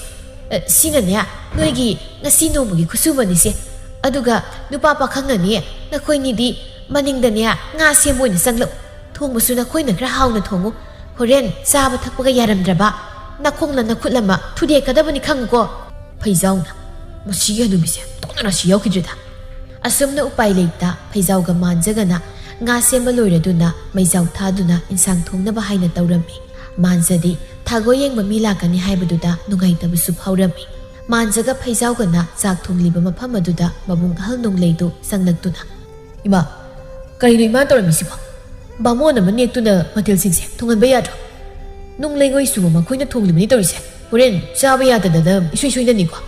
ꯑ, ꯁꯤꯅꯅꯦ ꯅꯣꯏꯒꯤ ꯉꯁꯤ ꯅꯣꯡꯃꯒꯤ ꯈꯨꯠꯁꯨꯃꯅꯤꯁꯦ꯫ ꯑꯗꯨꯒ ꯅꯨꯄꯥ ꯄꯥꯈꯪꯅꯅꯦ ꯅꯈꯣꯏꯅꯤꯗꯤ ꯃꯅꯤꯡꯗꯅꯦ ꯉꯥ ꯁꯦꯝꯕ ꯑꯣꯏꯅ ꯆꯪꯂꯛꯎ꯫ ꯊꯣꯡꯕꯁꯨ ꯅꯈꯣꯏꯅ ꯈꯔ ꯍꯥꯎꯅ ꯊꯣꯡꯉꯨ꯫ ꯍꯣꯔꯦꯟ ꯆꯥꯕ ꯊꯛꯄꯒ ꯌꯥꯔꯝꯗ꯭ꯔꯕ ꯅꯈꯣꯡꯅ ꯅꯈꯨꯠ ꯑꯃ ꯊꯨꯗꯦꯛꯀꯗꯕꯅꯤ ꯈꯪꯉꯨꯀꯣ꯫ ꯐꯩꯖꯥꯎꯅ, "ꯃꯁꯤꯒꯤ ꯍꯅꯨꯕꯤꯁꯦ ꯇꯣꯛꯅ ꯔꯥꯁꯤ ꯌꯥꯎꯈꯤꯗ꯭ꯔꯦꯗ"꯫ ꯑꯁꯨꯝꯅ ꯎꯄꯥꯏ ꯂꯩꯇ ꯐꯩꯖꯥꯎꯒ ꯃꯥꯟꯖꯒꯅ ꯉꯥ ꯁꯦꯝꯕ ꯂꯣꯏꯔꯗꯨꯅ ꯃꯩꯖꯥꯎ ꯊꯥꯗꯨꯅ ꯏꯟꯁꯥꯡ ꯊꯣꯡꯅꯕ ꯍꯥꯏꯅ ꯇꯧꯔꯝꯃꯤ꯫ ꯃꯥꯟꯖꯗꯤ ꯊꯥꯒꯣꯏ ꯌꯦꯡꯕ ꯃꯤ ꯂꯥꯛꯀꯅꯤ ꯍꯥꯏꯕꯗꯨꯗ ꯅꯨꯡꯉꯥꯏꯇꯕꯁꯨ ꯐꯥꯎꯔꯝꯃꯤ꯫ ꯃꯥꯟꯖꯒ ꯐꯩꯖꯥꯎꯒꯅ ꯆꯥꯛ ꯊꯣꯡꯂꯤꯕ ꯃꯐꯝ ꯑꯗꯨꯗ ꯃꯕꯨꯡ ꯑꯍꯜ ꯅꯣꯡꯂꯩꯗꯨ ꯆꯪꯂꯛꯇꯨꯅ, "ꯏꯃꯥ, ꯀꯔꯤꯅꯣ ꯏꯃꯥꯅ ꯇꯧꯔꯝꯃꯤꯁꯤꯕꯣ? ꯕꯥꯃꯣꯟ ꯑꯃ ꯅꯦꯛꯇꯨꯅ ꯃꯊꯦꯜꯁꯤꯡꯁꯦ ꯊꯣꯡꯍꯟꯕ ꯌꯥꯗ꯭ꯔꯣ? ꯅꯨꯡ ꯂꯩꯉꯣꯏ ꯁꯨꯕ ꯃꯈꯣꯏꯅ ꯊꯣꯡꯂꯤꯕꯅꯤ ꯇꯧꯔꯤꯁꯦ꯫ ꯍꯣꯔꯦꯟ ꯆꯥꯕ ꯌꯥꯗꯗꯅ ꯏꯁꯣꯏ ꯁꯣꯏꯅꯅꯤꯀꯣ꯫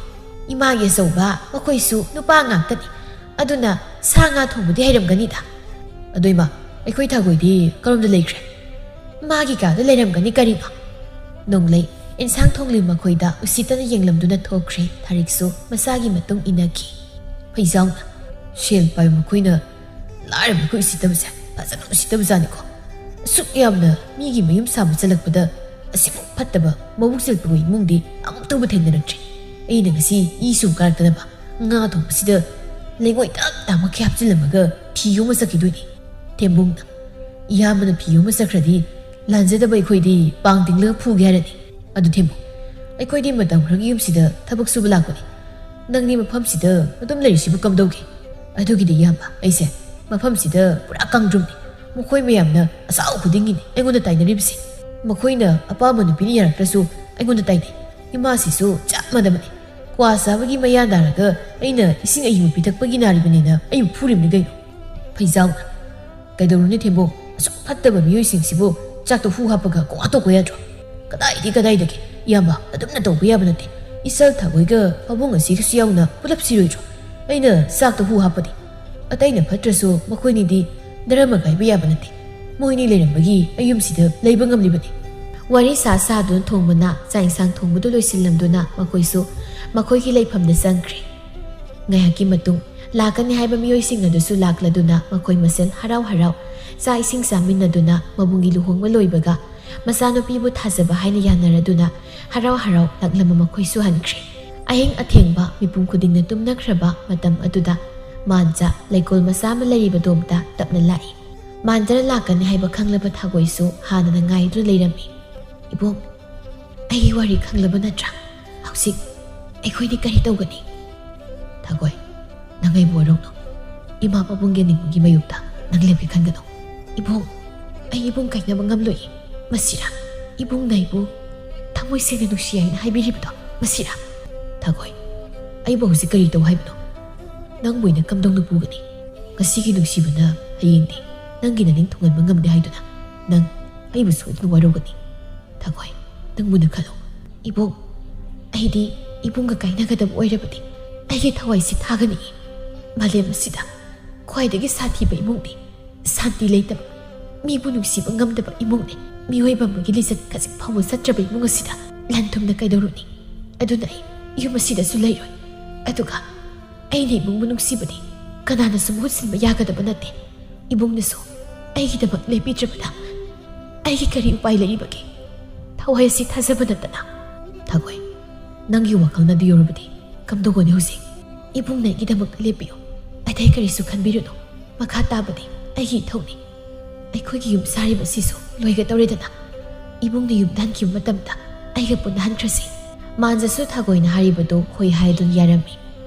ꯏꯃꯥꯒꯤ ꯑꯆꯧꯕ, ꯃꯈꯣꯏꯁꯨ ꯅꯨꯄꯥ ꯉꯥꯛꯇꯅꯤ꯫ ꯑꯗꯨꯅ ꯁꯥ ꯉꯥ ꯊꯣꯡꯕꯗꯤ ꯍꯩꯔꯝꯒꯅꯤꯗ"꯫ "ꯑꯗꯣ ꯏꯃꯥ, ꯑꯩꯈꯣꯏ ꯊꯥꯒꯣꯏꯗꯤ ꯀꯔꯣꯝꯗ ꯂꯩꯈ꯭ꯔꯦ?" "ꯃꯥꯒꯤ ꯀꯥꯗ ꯂꯩꯔꯝꯒꯅꯤ ꯀꯔꯤꯅꯣ"꯫ ꯅꯣꯡꯂꯩ ꯏꯟꯁꯥꯡ ꯊꯣꯡꯂꯤ ꯃꯈꯣꯏꯗ ꯎꯁꯤꯠꯇꯅ ꯌꯦꯡꯂꯝꯗꯨꯅ ꯊꯣꯛꯈ꯭ꯔꯦ꯫ ꯊꯥꯔꯤꯛꯁꯨ ꯃꯁꯥꯒꯤ ꯃꯇꯨꯡ ꯏꯟꯅꯈꯤ꯫ ꯐꯩꯖꯥꯎꯅ, "ꯁꯦꯜ ꯄꯥꯏꯕ ꯃꯈꯣꯏꯅ ꯂꯥꯏꯔꯕ ꯑꯩꯈꯣꯏ ꯎꯁꯤꯠꯇꯕꯁꯦ ꯐꯖꯅ ꯎꯁꯤꯠꯇꯕꯖꯥꯠꯅꯤꯀꯣ꯫ ꯑꯁꯨꯛ ꯌꯥꯝꯅ ꯃꯤꯒꯤ ꯃꯌꯨꯝ ꯁꯥꯕ ꯆꯠꯂꯛꯄꯗ ꯑꯁꯤꯃꯨꯛ ꯐꯠꯇꯕ ꯃꯕꯨꯛ ꯆꯦꯜꯄꯒꯤ ꯏꯃꯨꯡꯗꯤ ꯑꯃꯨꯛꯇꯕꯨ ꯊꯦꯡꯅꯔꯛꯇ꯭ꯔꯤ꯫ ꯑꯩꯅ ꯉꯁꯤ ꯏ ꯁꯨꯝ ꯀꯥꯔꯛꯇꯅꯕ ꯉꯥ ꯊꯣꯡꯕꯁꯤꯗ ꯂꯩꯉꯣꯏ ꯇꯞ ꯇꯥꯃꯛꯈꯤ ꯍꯥꯞꯆꯤꯜꯂꯝꯃꯒ ꯐꯤ ꯌꯣꯝꯃ ꯆꯠꯈꯤꯗꯣꯏꯅꯤ"꯫ ꯊꯦꯝꯕꯨꯡꯅ, "ꯏꯌꯥꯝꯕꯅ ꯐꯤ ꯌꯣꯝꯃ ꯆꯠꯈ꯭ꯔꯗꯤ ꯂꯥꯟꯖꯗꯕ ꯑꯩꯈꯣꯏꯗꯤ ꯄꯥꯡ ꯇꯤꯡꯂꯒ ꯐꯨꯒꯦ ꯍꯥꯏꯔꯅꯤ꯫ ꯑꯗꯨ ꯊꯦꯝꯕꯨꯡ, ꯑꯩꯈꯣꯏꯗꯤ ꯃꯇꯝ ꯈꯔꯒꯤ ꯌꯨꯝꯁꯤꯗ ꯊꯕꯛ ꯁꯨꯕ ꯂꯥꯛꯄꯅꯤ꯫ ꯅꯪꯗꯤ ꯃꯐꯝꯁꯤꯗ ꯑꯗꯨꯝ ꯂꯩꯔꯤꯁꯤꯕꯨ ꯀꯝꯗꯧꯒꯦ?" "ꯑꯗꯨꯒꯤꯗꯤ ꯏꯌꯥꯝꯕ, ꯑꯩꯁꯦ ꯃꯐꯝꯁꯤꯗ ꯄꯨꯔꯥ ꯀꯥꯡꯗ꯭ꯔꯨꯝꯅꯤ꯫ ꯃꯈꯣꯏ ꯃꯌꯥꯝꯅ ꯑꯆꯥꯎ ꯈꯨꯗꯤꯡꯒꯤꯅꯤ ꯑꯩꯉꯣꯟꯗ ꯇꯥꯏꯅꯔꯤꯕꯁꯦ꯫ ꯃꯈꯣꯏꯅ ꯑꯄꯥꯝꯕ ꯅꯨꯄꯤꯅ ꯌꯥꯔꯛꯇ꯭ꯔꯁꯨ ꯑꯩꯉꯣꯟꯗ ꯇꯥꯏꯅꯩ꯫ ꯏꯃꯥꯁꯤꯁꯨ ꯆꯞ ꯃꯥꯟꯅꯕꯅꯤ꯫ ꯀ꯭ꯋꯥ ꯆꯥꯕꯒꯤ ꯃꯌꯥ ꯅꯥꯔꯒ ꯑꯩꯅ ꯏꯁꯤꯡ ꯑꯌꯤꯡꯕ ꯄꯤꯊꯛꯄꯒꯤ ꯅꯥꯔꯤꯕꯅꯦꯅ ꯑꯩꯕꯨ ꯐꯨꯔꯤꯕꯅꯤ ꯀꯩꯅꯣ"꯫ ꯐꯩꯖꯥꯎꯅ, "ꯀꯩꯗꯧꯔꯨꯅꯤ ꯊꯦꯝꯕꯣ, ꯑꯁꯨꯛ ꯐꯠꯇꯕ ꯃꯤꯑꯣꯏꯁꯤꯡꯁꯤꯕꯨ ꯆꯥꯛꯇ ꯍꯨ ꯍꯥꯞꯄꯒ ꯀꯣꯛ ꯍꯥꯠꯇꯣꯛꯄ ꯌꯥꯗ꯭ꯔꯣ? ꯀꯗꯥꯏꯗꯤ ꯀꯗꯥꯏꯗꯒꯤ ꯏꯌꯥꯝꯕ, ꯑꯗꯨꯝꯅ ꯇꯧꯕ ꯌꯥꯕ ꯅꯠꯇꯦ꯫ ꯏꯆꯜ ꯊꯥꯒꯣꯏꯒ ꯄꯥꯕꯨꯡ ꯑꯁꯤꯒꯁꯨ ꯌꯥꯎꯅ ꯄꯨꯂꯞ ꯁꯤꯔꯣꯏꯗ꯭ꯔꯣ? ꯑꯩꯅ ꯆꯥꯛꯇ ꯍꯨ ꯍꯥꯞꯄꯗꯤ? ꯑꯇꯩꯅ ꯐꯠꯇ꯭ꯔꯁꯨ ꯃꯈꯣꯏꯅꯤꯗꯤ ꯙꯔꯃ ꯀꯥꯏꯕ ꯌꯥꯕ ꯅꯠꯇꯦ꯫ ꯃꯣꯏꯅꯤ ꯂꯩꯔꯝꯕꯒꯤ ꯑꯩ ꯌꯨꯝꯁꯤꯗ ꯂꯩꯕ ꯉꯝꯂꯤꯕꯅꯤ"꯫ ꯋꯥꯔꯤ ꯁꯥ ꯁꯥꯗꯨꯅ ꯊꯣꯡꯕꯅ ꯆꯥꯛ ꯏꯟꯁꯥꯡ ꯊꯣꯡꯕꯗꯨ ꯂꯣꯏꯁꯤꯜꯂꯝꯗꯨꯅ ꯃꯈꯣꯏꯁꯨ ꯃꯈꯣꯏꯒꯤ ꯂꯩꯐꯝꯗ ꯆꯪꯈ꯭ꯔꯦ꯫ ꯉꯥꯏꯍꯥꯛꯀꯤ ꯃꯇꯨꯡ ꯂꯥꯛꯀꯅꯤ ꯍꯥꯏꯕ ꯃꯤꯑꯣꯏꯁꯤꯡ ꯑꯗꯨꯁꯨ ꯂꯥꯛꯂꯗꯨꯅ ꯃꯈꯣꯏ ꯃꯁꯦꯜ ꯍꯔꯥꯎ ꯍꯔꯥꯎ ꯆꯥꯛ ꯏꯁꯤꯡ ꯆꯥꯃꯤꯟꯅꯗꯨꯅ ꯃꯕꯨꯡꯒꯤ ꯂꯨꯍꯣꯡꯕ ꯂꯣꯏꯕꯒ ꯃꯆꯥꯅꯨꯄꯤꯕꯨ ꯊꯥꯖꯕ ꯍꯥꯏꯅ ꯌꯥꯅꯔꯗꯨꯅ ꯍꯔꯥꯎ ꯍꯔꯥꯎ ꯂꯥꯛꯂꯝꯕ ꯃꯈꯣꯏꯁꯨ ꯍꯟꯈ꯭ꯔꯦ꯫ ꯑꯍꯤꯡ ꯑꯊꯦꯡꯕ ꯃꯤꯄꯨꯝ ꯈꯨꯗꯤꯡꯅ ꯇꯨꯝꯅꯈ꯭ꯔꯕ ꯃꯇꯝ ꯑꯗꯨꯗ ꯃꯥꯟꯖ ꯂꯩꯀꯣꯜ ꯃꯆꯥ ꯑꯃ ꯂꯩꯔꯤꯕꯗꯣꯝꯗ ꯇꯞꯅ ꯂꯥꯛꯏ꯫ ꯃꯥꯟꯖꯅ ꯂꯥꯛꯀꯅꯤ ꯍꯥꯏꯕ ꯈꯪꯂꯕ ꯊꯥꯒꯣꯏꯁꯨ ꯍꯥꯟꯅꯅ ꯉꯥꯏꯗꯨꯅ ꯂꯩꯔꯝꯃꯤ꯫ "ꯏꯕꯣꯛ, ꯑꯩꯒꯤ ꯋꯥꯔꯤ ꯈꯪꯂꯕ ꯅꯠꯇ꯭ꯔꯥ? ꯍꯧꯖꯤꯛ ꯑꯩꯈꯣꯏꯗꯤ ꯀꯔꯤ ꯇꯧꯒꯅꯤ?" "ꯊꯥꯒꯣꯏ, ꯅꯪ ꯑꯩꯕꯨ ꯋꯥꯔꯧꯅꯨ꯫ ꯏꯃꯥ ꯄꯥꯕꯨꯡꯒꯤ ꯑꯅꯤꯡꯕꯒꯤ ꯃꯥꯌꯣꯛꯇ ꯅꯪ ꯂꯦꯞꯀꯦ ꯈꯟꯒꯅꯨ꯫ ꯏꯕꯣꯛ, ꯑꯩ ꯏꯕꯨꯡ ꯀꯥꯏꯅꯕ ꯉꯝꯂꯣꯏꯌꯦ꯫ ꯃꯁꯤꯔꯥ? ꯏꯕꯨꯡꯅ ꯑꯩꯕꯨ ꯊꯃꯣꯏ ꯁꯦꯡꯅ ꯅꯨꯡꯁꯤ ꯍꯥꯏꯅ ꯍꯥꯏꯕꯤꯔꯤꯕꯗꯣ ꯃꯁꯤꯔꯥ? ꯊꯥꯒꯣꯏ, ꯑꯩꯕꯨ ꯍꯧꯖꯤꯛ ꯀꯔꯤ ꯇꯧ ꯍꯥꯏꯕꯅꯣ? ꯅꯪꯕꯨ ꯑꯩꯅ ꯀꯝꯗꯧꯅ ꯄꯨꯒꯅꯤ? ꯉꯁꯤꯒꯤ ꯅꯨꯡꯁꯤꯕꯅ ꯍꯌꯦꯡꯗꯤ ꯅꯪꯒꯤ ꯅꯅꯤꯡ ꯊꯨꯡꯍꯟꯕ ꯉꯝꯗꯦ ꯍꯥꯏꯗꯨꯅ ꯅꯪ ꯑꯩꯕꯨ ꯁꯣꯏꯗꯅ ꯋꯥꯔꯧꯒꯅꯤ꯫ ꯊꯥꯒꯣꯏ, ꯅꯪ ꯃꯨꯟꯅ ꯈꯜꯂꯣ꯫ ꯏꯕꯣꯛ, ꯑꯩꯗꯤ ꯏꯕꯨꯡꯒ ꯀꯥꯏꯅꯒꯗꯕ ꯑꯣꯏꯔꯕꯗꯤ ꯑꯩꯒꯤ ꯊꯋꯥꯏꯁꯤ ꯊꯥꯒꯅꯤ꯫ ꯃꯥꯂꯦꯝ ꯑꯁꯤꯗ ꯈ꯭ꯋꯥꯏꯗꯒꯤ ꯁꯥꯊꯤꯕ ꯏꯃꯨꯡꯅꯤ꯫ ꯁꯥꯟꯇꯤ ꯂꯩꯇꯕ, ꯃꯤꯕꯨ ꯅꯨꯡꯁꯤꯕ ꯉꯝꯗꯕ ꯏꯃꯨꯡꯅꯤ꯫ ꯃꯤꯑꯣꯏꯕ ꯑꯃꯒꯤ ꯂꯤꯆꯠ ꯈꯖꯤꯛ ꯐꯥꯎꯕ ꯆꯠꯇ꯭ꯔꯕ ꯏꯃꯨꯡ ꯑꯁꯤꯗ ꯂꯟ ꯊꯨꯝꯅ ꯀꯩꯗꯧꯔꯨꯅꯤ? ꯑꯗꯨꯅ ꯑꯩ ꯌꯨꯝ ꯑꯁꯤꯗꯁꯨ ꯂꯩꯔꯣꯏ꯫ ꯑꯗꯨꯒ ꯑꯩꯅ ꯏꯕꯨꯡꯕꯨ ꯅꯨꯡꯁꯤꯕꯗꯤ ꯀꯅꯥꯅꯁꯨ ꯃꯍꯨꯠ ꯁꯤꯟꯕ ꯌꯥꯒꯗꯕ ꯅꯠꯇꯦ꯫ ꯏꯕꯨꯡꯅꯁꯨ ꯑꯩꯒꯤꯗꯃꯛ ꯂꯦꯞꯄꯤꯗ꯭ꯔꯕꯗ ꯑꯩꯒꯤ ꯀꯔꯤ ꯎꯄꯥꯏ ꯂꯩꯔꯤꯕꯒꯦ? ꯊꯋꯥꯏ ꯑꯁꯤ ꯊꯥꯖꯕ ꯅꯠꯇꯅ꯫ ꯊꯥꯒꯣꯏ, ꯅꯪꯒꯤ ꯋꯥꯈꯜꯅ ꯑꯗꯨ ꯌꯧꯔꯕꯗꯤ ꯀꯝꯗꯧꯒꯅꯤ ꯍꯧꯖꯤꯛ? ꯏꯕꯨꯡꯅ ꯑꯩꯒꯤꯗꯃꯛꯇ ꯂꯦꯞꯄꯤꯌꯨ꯫ ꯑꯇꯩ ꯀꯔꯤꯁꯨ ꯈꯟꯕꯤꯔꯨꯅꯨ꯫ ꯃꯈꯥ ꯇꯥꯕꯗꯤ ꯑꯩꯒꯤ ꯏꯊꯧꯅꯤ꯫ ꯑꯩꯈꯣꯏꯒꯤ ꯌꯨꯝ ꯁꯥꯔꯤꯕ ꯑꯁꯤꯁꯨ ꯂꯣꯏꯒꯗꯧꯔꯦꯗꯅ꯫ ꯏꯕꯨꯡꯅ ꯌꯨꯝ ꯊꯥꯟꯈꯤꯕ ꯃꯇꯝꯗ ꯑꯩꯒ ꯄꯨꯟꯅ ꯍꯟꯈ꯭ꯔꯁꯤ꯫ ꯃꯥꯟꯖꯁꯨ ꯊꯥꯒꯣꯏꯅ ꯍꯥꯏꯔꯤꯕꯗꯨ ꯍꯣꯏ ꯍꯥꯏꯗꯨꯅ ꯌꯥꯔꯝꯃꯤ꯫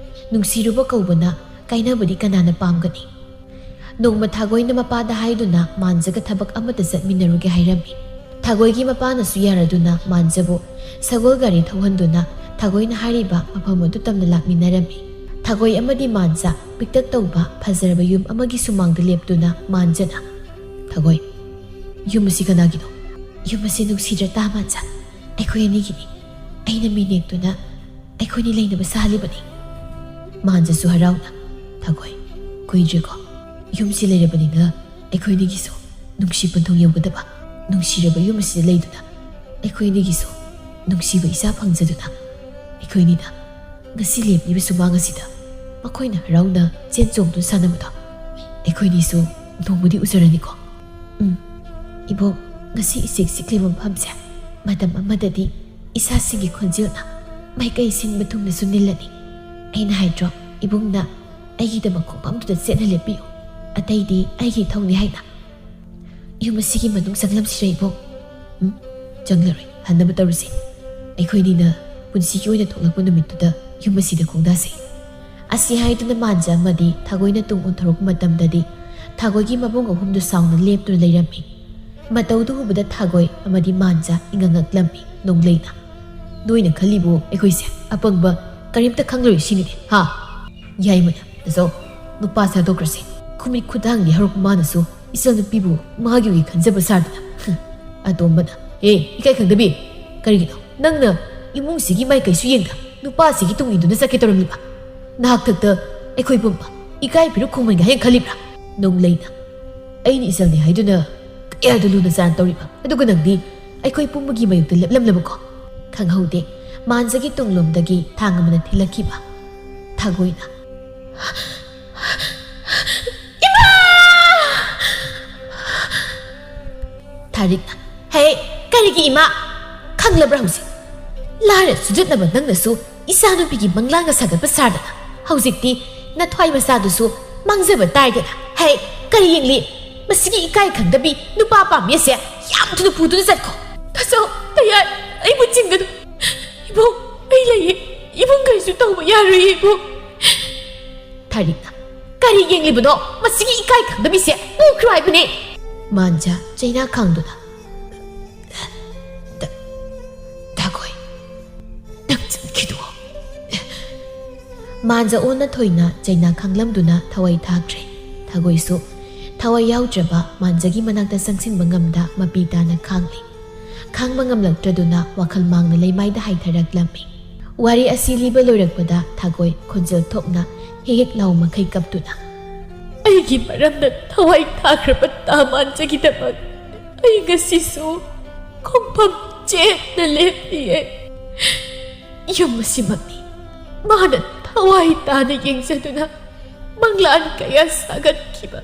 ꯅꯨꯡꯁꯤꯔꯨꯕ ꯀꯧꯕꯅ ꯀꯥꯏꯅꯕꯗꯤ ꯀꯅꯥꯅ ꯄꯥꯝꯒꯅꯤ? ꯅꯣꯡꯃ ꯊꯥꯒꯣꯏꯅ ꯃꯄꯥꯗ ꯍꯥꯏꯗꯨꯅ ꯃꯥꯟꯖꯒ ꯊꯕꯛ ꯑꯃꯗ ꯆꯠꯃꯤꯟꯅꯔꯨꯒꯦ ꯍꯥꯏꯔꯝꯃꯤ꯫ ꯊꯥꯒꯣꯏꯒꯤ ꯃꯄꯥꯅꯁꯨ ꯌꯥꯔꯗꯨꯅ ꯃꯥꯟꯖꯕꯨ ꯁꯒꯣꯜ ꯒꯥꯔꯤ ꯊꯧꯍꯟꯗꯨꯅ ꯊꯥꯒꯣꯏꯅ ꯍꯥꯏꯔꯤꯕ ꯃꯐꯝ ꯑꯗꯨ ꯇꯝꯅ ꯂꯥꯛꯃꯤꯟꯅꯔꯝꯃꯤ꯫ ꯊꯥꯒꯣꯏ ꯑꯃꯗꯤ ꯃꯥꯟꯖ ꯄꯤꯛꯇꯛ ꯇꯧꯕ ꯐꯖꯔꯕ ꯌꯨꯝ ꯑꯃꯒꯤ ꯁꯨꯃꯥꯡꯗ ꯂꯦꯞꯇꯨꯅ ꯃꯥꯟꯖꯅ, "ꯊꯥꯒꯣꯏ, ꯌꯨꯝ ꯑꯁꯤ ꯀꯅꯥꯒꯤꯅꯣ? ꯌꯨꯝ ꯑꯁꯤ ꯅꯨꯡꯁꯤꯗ꯭ꯔ ꯇꯥ ꯃꯥꯟꯖ? ꯑꯩꯈꯣꯏ ꯑꯅꯤꯒꯤꯅꯤ꯫ ꯑꯩꯅ ꯃꯤ ꯅꯦꯛꯇꯨꯅ ꯑꯩꯈꯣꯏꯅꯤ ꯂꯩꯅꯕ ꯁꯥꯍꯜꯂꯤꯕꯅꯤ꯫" ꯃꯥꯟꯖꯁꯨ ꯍꯔꯥꯎꯅ, "ꯊꯥꯒꯣꯏ, ꯀꯨꯏꯗ꯭ꯔꯦꯀꯣ꯫ ꯌꯨꯝꯁꯤ ꯂꯩꯔꯕꯅꯤꯅ ꯑꯩꯈꯣꯏꯅꯤꯒꯤꯁꯨ ꯅꯨꯡꯁꯤ ꯄꯟꯊꯨꯡ ꯌꯧꯒꯗꯕ, ꯅꯨꯡꯁꯤꯔꯕ ꯌꯨꯝ ꯑꯁꯤꯗ ꯂꯩꯗꯨꯅ ꯑꯩꯈꯣꯏꯅꯤꯒꯤꯁꯨ ꯅꯨꯡꯁꯤꯕ ꯏꯆꯥ ꯐꯪꯖꯗꯨꯅ ꯑꯩꯈꯣꯏꯅꯤꯅ ꯉꯁꯤ ꯂꯦꯞꯂꯤꯕ ꯁꯨꯃꯥꯡ ꯑꯁꯤꯗ ꯃꯈꯣꯏꯅ ꯍꯔꯥꯎꯅ ꯆꯦꯟ ꯆꯣꯡꯗꯨꯅ ꯁꯥꯟꯅꯕꯗꯣ ꯑꯩꯈꯣꯏꯅꯤꯁꯨ ꯅꯣꯡꯃꯗꯤ ꯎꯖꯔꯅꯤꯀꯣ꯫ ꯎꯝ, ꯏꯕꯣꯛ, ꯉꯁꯤ ꯏꯆꯤꯛ ꯆꯤꯛꯂꯤꯕ ꯃꯐꯝꯁꯦ ꯃꯇꯝ ꯑꯃꯗꯗꯤ ꯏꯁꯥꯁꯤꯡꯒꯤ ꯈꯣꯟꯖꯦꯜꯅ ꯃꯥꯏꯀꯩ ꯁꯤꯟꯕ ꯊꯨꯡꯅꯁꯨ ꯅꯤꯜꯂꯅꯤ꯫ ꯑꯩꯅ ꯍꯥꯏꯗ꯭ꯔꯣ, ꯏꯕꯨꯡꯅ ꯑꯩꯒꯤꯗꯃꯛ ꯈꯣꯡꯐꯝꯗꯨꯗ ꯆꯦꯠꯅ ꯂꯦꯞꯄꯤꯌꯨ, ꯑꯇꯩꯗꯤ ꯑꯩꯒꯤ ꯏꯊꯧꯅꯤ ꯍꯥꯏꯅ꯫ ꯌꯨꯝ ꯑꯁꯤꯒꯤ ꯃꯅꯨꯡ ꯆꯪꯂꯝꯁꯤꯔ, ꯏꯕꯣꯛ? ꯎꯝ, ꯆꯪꯂꯔꯣꯏ, ꯍꯟꯅꯕ ꯇꯧꯔꯁꯤ꯫ ꯑꯩꯈꯣꯏꯅꯤꯅ ꯄꯨꯟꯁꯤꯒꯤ ꯑꯣꯏꯅ ꯊꯣꯛꯂꯛꯄ ꯅꯨꯃꯤꯠꯇꯨꯗ ꯌꯨꯝ ꯑꯁꯤꯗ ꯈꯣꯡꯗꯥꯁꯤ꯫ ꯑꯁꯤ ꯍꯥꯏꯗꯨꯅ ꯃꯥꯟꯖ ꯑꯃꯗꯤ ꯊꯥꯒꯣꯏꯅ ꯇꯨꯡ ꯑꯣꯟꯊꯣꯔꯛꯄ ꯃꯇꯝꯗꯗꯤ ꯊꯥꯒꯣꯏꯒꯤ ꯃꯕꯨꯡ ꯑꯍꯨꯝꯗꯨ ꯁꯥꯎꯅ ꯂꯦꯞꯇꯨꯅ ꯂꯩꯔꯝꯃꯤ꯫ ꯃꯇꯧꯗꯨ ꯎꯕꯗ ꯊꯥꯒꯣꯏ ꯑꯃꯗꯤ ꯃꯥꯟꯖ ꯏꯉꯛꯉꯛꯂꯝꯃꯤ꯫ ꯅꯣꯡꯂꯩꯅ, "ꯅꯣꯏꯅ ꯈꯜꯂꯤꯕꯨ ꯑꯩꯈꯣꯏꯁꯦ ꯑꯄꯪꯕ ꯀꯔꯤꯝꯇ ꯈꯪꯂꯔꯣꯏ ꯁꯤꯅꯤꯅꯦ, ꯍꯥ?" "ꯌꯥꯏꯃꯅ, ꯅꯆꯧ, ꯅꯨꯄꯥꯁꯦ ꯍꯥꯠꯇꯣꯛꯈ꯭ꯔꯁꯤ꯫ ꯈꯨꯃꯤꯠ ꯈꯨꯗꯥꯡꯗꯤ ꯍꯧꯔꯛꯄ ꯃꯥꯅꯁꯨ ꯏꯆꯜꯅꯨꯄꯤꯕꯨ ꯃꯥꯒꯤ ꯑꯣꯏ ꯈꯟꯖꯕ ꯁꯥꯗꯅ꯫" ꯑꯇꯣꯝꯕꯅ, "ꯑꯦ, ꯏꯀꯥꯏ ꯈꯪꯗꯕꯤ, ꯀꯔꯤꯒꯤꯅꯣ ꯅꯪꯅ ꯏꯃꯨꯡꯁꯤꯒꯤ ꯃꯥꯏꯀꯩꯁꯨ ꯌꯦꯡꯗ ꯅꯨꯄꯥꯁꯤꯒꯤ ꯇꯨꯡ ꯏꯟꯗꯨꯅ ꯆꯠꯀꯦ ꯇꯧꯔꯝꯂꯤꯕ? ꯅꯍꯥꯛꯊꯛꯇ ꯑꯩꯈꯣꯏ ꯄꯨꯝꯕ ꯏꯀꯥꯏ ꯐꯤꯔꯨꯛ ꯈꯨꯝꯍꯟꯒꯦ ꯍꯥꯏꯅ ꯈꯜꯂꯤꯕ꯭ꯔꯥ?" ꯅꯣꯡꯂꯩꯅ, "ꯑꯩꯅ ꯏꯆꯜꯅꯤ ꯍꯥꯏꯗꯨꯅ ꯀꯌꯥꯗ ꯂꯨꯅ ꯆꯥꯟ ꯇꯧꯔꯤꯕ, ꯑꯗꯨꯒ ꯅꯪꯗꯤ ꯑꯩꯈꯣꯏ ꯄꯨꯝꯕꯒꯤ ꯃꯥꯌꯣꯛꯇ ꯂꯦꯞꯂꯝꯂꯕꯀꯣ?" ꯈꯪꯍꯧꯗꯦ, ꯃꯥꯟꯖꯒꯤ ꯇꯨꯡꯂꯣꯝꯗꯒꯤ ꯊꯥꯡ ꯑꯃꯅ ꯊꯤꯜꯂꯛꯈꯤꯕ꯫ ꯊꯥꯒꯣꯏꯅ, "ꯏꯃꯥ!" ꯊꯥꯔꯤꯛꯅ, "ꯍꯦ, ꯀꯔꯤꯒꯤ ꯏꯃꯥ? ꯈꯪꯂꯕ꯭ꯔꯥ ꯍꯧꯖꯤꯛ? ꯂꯥꯏꯔ ꯁꯨꯖꯠꯅꯕ ꯅꯪꯅꯁꯨ ꯏꯆꯥꯅꯨꯄꯤꯒꯤ ꯃꯪꯂꯥꯟꯒ ꯁꯥꯒꯠꯄ ꯁꯥꯗꯅ ꯍꯧꯖꯤꯛꯇꯤ ꯅꯊ꯭ꯋꯥꯏ ꯃꯆꯥꯗꯨꯁꯨ ꯃꯥꯡꯖꯕ ꯇꯥꯔꯦꯗꯅ꯫ ꯍꯦ, ꯀꯔꯤ ꯌꯦꯡꯂꯤ? ꯃꯁꯤꯒꯤ ꯏꯀꯥꯏ ꯈꯪꯗꯕꯤ ꯅꯨꯄꯥ ꯄꯥꯝꯃꯤ ꯑꯁꯦ ꯌꯥꯝ ꯊꯨꯅ ꯄꯨꯗꯨꯅ ꯆꯠꯈꯣ꯫" "ꯇꯥꯆꯧ, ꯇꯌꯥꯏ, ꯑꯩꯕꯨ ꯆꯤꯡꯒꯅꯨ꯫ ꯏꯕꯨꯡ, ꯑꯩ ꯂꯩꯌꯦ꯫ ꯏꯕꯨꯡ ꯀꯔꯤꯁꯨ ꯇꯧꯕ ꯌꯥꯔꯣꯏꯌꯦ, ꯏꯕꯨꯡ꯫" ꯊꯥꯔꯤꯛꯅ, "ꯀꯔꯤ ꯌꯦꯡꯂꯤꯕꯅꯣ? ꯃꯁꯤꯒꯤ ꯏꯀꯥꯏ ꯈꯪꯗꯕꯤꯁꯦ ꯄꯨꯈ꯭ꯔꯣ ꯍꯥꯏꯕꯅꯦ꯫" ꯃꯥꯟꯖ ꯆꯩꯅꯥ ꯈꯥꯡꯗꯨꯅ, "ꯊꯥꯒꯣꯏ, ꯅꯪ ꯆꯠꯈꯤꯗꯣ꯫" ꯃꯥꯟꯖ ꯑꯣꯟꯅ ꯊꯣꯏꯅ ꯆꯩꯅꯥ ꯈꯥꯡꯂꯝꯗꯨꯅ ꯊꯋꯥꯏ ꯊꯥꯈ꯭ꯔꯦ꯫ ꯊꯥꯒꯣꯏꯁꯨ ꯊꯋꯥꯏ ꯌꯥꯎꯗ꯭ꯔꯕ ꯃꯥꯟꯖꯒꯤ ꯃꯅꯥꯛꯇ ꯆꯪꯁꯤꯟꯕ ꯉꯝꯗ ꯃꯄꯤ ꯇꯥꯅ ꯈꯥꯡꯂꯤ꯫ ꯈꯥꯡꯕ ꯉꯝꯂꯛꯇ꯭ꯔꯗꯨꯅ ꯋꯥꯈꯜ ꯃꯥꯡꯅ ꯂꯩꯃꯥꯏꯗ ꯍꯥꯏꯊꯔꯛꯂꯝꯃꯤ꯫ ꯋꯥꯔꯤ ꯑꯁꯤ ꯂꯤꯕ ꯂꯣꯏꯔꯛꯄꯗ ꯊꯥꯒꯣꯏ ꯈꯣꯟꯖꯦꯜ ꯊꯣꯛꯅ ꯍꯦꯛ ꯍꯦꯛ ꯂꯥꯎ ꯃꯈꯩ ꯀꯞꯇꯨꯅ, "ꯑꯩꯒꯤ ꯃꯔꯝꯅ ꯊꯋꯥꯏ ꯊꯥꯈ꯭ꯔꯕ ꯇꯥ ꯃꯥꯟꯖꯒꯤꯗꯃꯛ ꯑꯩ ꯉꯁꯤꯁꯨ ꯈꯣꯡꯐꯝ ꯆꯦꯠꯅ ꯂꯦꯞꯂꯤꯌꯦ꯫ ꯌꯨꯝ ꯑꯁꯤꯃꯛꯅꯤ ꯃꯥꯅ ꯊꯋꯥꯏ ꯇꯥꯅ ꯌꯦꯡꯖꯗꯨꯅ ꯃꯪꯂꯥꯟ ꯀꯌꯥ ꯁꯥꯒꯠꯈꯤꯕ꯫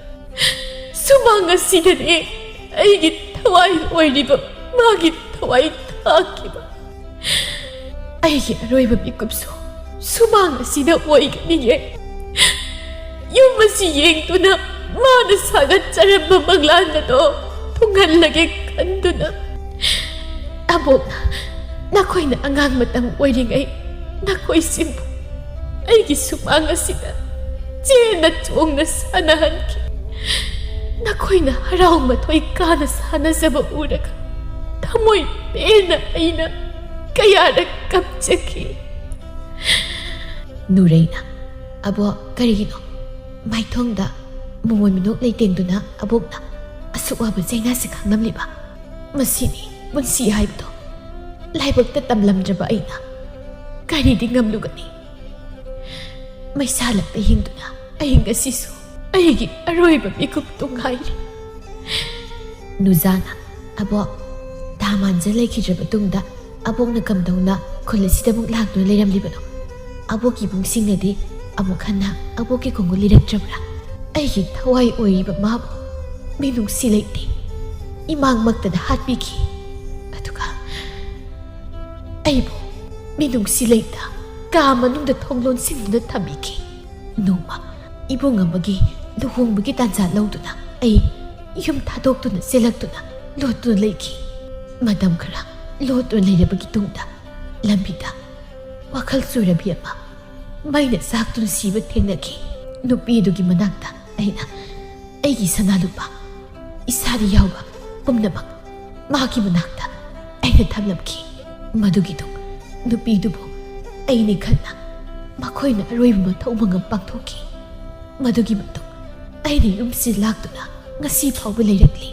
ꯁꯨꯃꯥꯡ ꯑꯁꯤꯗꯅꯦ ꯑꯩꯒꯤ ꯊꯋꯥꯏ ꯑꯣꯏꯔꯤꯕ ꯃꯥꯒꯤ ꯊꯋꯥꯏ ꯊꯥꯈꯤꯕ꯫ ꯑꯩꯒꯤ ꯑꯔꯣꯏꯕ ꯃꯤꯀꯨꯞꯁꯨ ꯁꯨꯃꯥꯡ ꯑꯁꯤꯗ ꯑꯣꯏꯒꯅꯤꯌꯦ꯫ ꯌꯨꯝ ꯑꯁꯤ ꯌꯦꯡꯗꯨꯅ ꯃꯥꯅ ꯁꯥꯒꯠꯆꯔꯝꯕ ꯃꯪꯂꯥꯟ ꯑꯗꯣ ꯊꯨꯡꯍꯜꯂꯒꯦ ꯈꯟꯗꯨꯅ꯫ ꯑꯕꯣꯛꯅ ꯅꯈꯣꯏꯅ ꯑꯉꯥꯡ ꯃꯇꯝ ꯑꯣꯏꯔꯤꯉꯩ ꯅꯈꯣꯏꯁꯤꯡꯕꯨ ꯑꯩꯒꯤ ꯁꯨꯃꯥꯡ ꯑꯁꯤꯗ ꯆꯦꯟꯅ ꯆꯣꯡꯅ ꯁꯥꯟꯅꯍꯟꯈꯤ꯫ ꯅꯈꯣꯏꯅ ꯍꯔꯥꯎ ꯃꯊꯣꯏ ꯀꯥꯅ ꯁꯥꯟꯅꯖꯕ ꯎꯔꯒ ꯊꯃꯣꯏ ꯄꯦꯟꯅ ꯑꯩꯅ ꯀꯌꯥꯔꯛ ꯀꯞꯆꯈꯤ꯫ ꯅꯨꯔꯩꯅ, "ꯑꯕꯣꯛ, ꯀꯔꯤꯒꯤꯅꯣ?" ꯃꯥꯏꯊꯣꯡꯗ ꯃꯣꯃꯣꯟ ꯃꯤꯅꯣꯛ ꯂꯩꯇꯦꯡꯗꯨꯅ ꯑꯕꯣꯛꯅ ꯑꯁꯨꯛ ꯋꯥꯕ ꯆꯩꯅꯥꯁꯦ ꯈꯥꯡꯂꯝꯂꯤꯕ꯫ ꯃꯁꯤꯅꯤ ꯄꯨꯟꯁꯤ ꯍꯥꯏꯕꯗꯣ꯫ ꯂꯥꯏꯕꯛꯇ ꯇꯝꯂꯝꯗ꯭ꯔꯕ ꯑꯩꯅ ꯀꯔꯤꯗꯤ ꯉꯝꯂꯨꯒꯅꯤ? ꯃꯩꯁꯥꯂꯛꯇ ꯍꯤꯡꯗꯨꯅ ꯑꯩ ꯉꯁꯤꯁꯨ ꯑꯩꯒꯤ ꯑꯔꯣꯏꯕ ꯃꯤꯀꯨꯞꯇꯨ ꯉꯥꯏꯔꯤ꯫ ꯅꯨꯖꯥꯅ, "ꯑꯕꯣꯛ, ꯊꯥ ꯃꯥꯟꯖ ꯂꯩꯈꯤꯗ꯭ꯔꯕ ꯇꯨꯡꯗ ꯑꯕꯣꯛꯅ ꯀꯝꯗꯧꯅ ꯈꯨꯜ ꯑꯁꯤꯗ ꯑꯃꯨꯛ ꯂꯥꯛꯇꯨꯅ ꯂꯩꯔꯝꯂꯤꯕꯅꯣ? ꯑꯕꯣꯛꯀꯤ ꯏꯕꯨꯡꯁꯤꯡꯅꯗꯤ ꯑꯃꯨꯛ ꯍꯟꯅ ꯑꯕꯣꯛꯀꯤ ꯈꯣꯡꯒꯨꯜ ꯂꯤꯔꯛꯇ꯭ꯔꯕ꯭ꯔꯥ? ꯑꯩꯒꯤ ꯊꯋꯥꯏ ꯑꯣꯏꯔꯤꯕ ꯃꯥꯕꯨ ꯃꯤꯅꯨꯡꯁꯤ ꯂꯩꯇꯦ ꯏꯃꯥꯡꯃꯛꯇꯗ ꯍꯥꯠꯄꯤꯈꯤ꯫ ꯑꯗꯨꯒ ꯑꯩꯕꯨ ꯃꯤꯅꯨꯡꯁꯤ ꯂꯩꯇ ꯀꯥ ꯃꯅꯨꯡꯗ ꯊꯣꯡ ꯂꯣꯟꯁꯤꯟꯗꯨꯅ ꯊꯝꯕꯤꯈꯤ꯫ ꯅꯣꯡꯃ ꯏꯕꯨꯡ ꯑꯃꯒꯤ ꯂꯨꯍꯣꯡꯕꯒꯤ ꯇꯥꯟꯖꯥ ꯂꯧꯗꯨꯅ ꯑꯩ ꯌꯨꯝ ꯊꯥꯗꯣꯛꯇꯨꯅ ꯆꯦꯜꯂꯛꯇꯨꯅ ꯂꯣꯠꯇꯨꯅ ꯂꯩꯈꯤ꯫ ꯃꯇꯝ ꯈꯔ ꯂꯣꯠꯇꯨꯅ ꯂꯩꯔꯕꯒꯤ ꯇꯨꯡꯗ ꯂꯝꯕꯤꯗ ꯋꯥꯈꯜ ꯆꯣꯏꯔꯕꯤ ꯑꯃ ꯃꯩꯅ ꯆꯥꯛꯇꯨꯅ ꯁꯤꯕ ꯊꯦꯡꯅꯈꯤ꯫ ꯅꯨꯄꯤꯗꯨꯒꯤ ꯃꯅꯥꯛꯇ ꯑꯩꯅ ꯑꯩꯒꯤ ꯁꯅꯥ ꯂꯨꯄꯥ, ꯏꯁꯥꯗ ꯌꯥꯎꯕ ꯄꯨꯝꯅꯃꯛ ꯃꯥꯒꯤ ꯃꯅꯥꯛꯇ ꯑꯩꯅ ꯊꯝꯂꯝꯈꯤ꯫ ꯃꯗꯨꯒꯤꯗꯨ ꯅꯨꯄꯤꯗꯨꯕꯨ ꯑꯩꯅꯤ ꯈꯟꯅ ꯃꯈꯣꯏꯅ ꯑꯔꯣꯏꯕ ꯃꯊꯧ ꯃꯉꯝ ꯄꯥꯡꯊꯣꯛꯈꯤ꯫ ꯃꯗꯨꯒꯤ ꯃꯇꯨꯡ ꯑꯩꯅ ꯌꯨꯝꯁꯤ ꯂꯥꯛꯇꯨꯅ ꯉꯁꯤ ꯐꯥꯎꯕ ꯂꯩꯔꯛꯂꯤ꯫"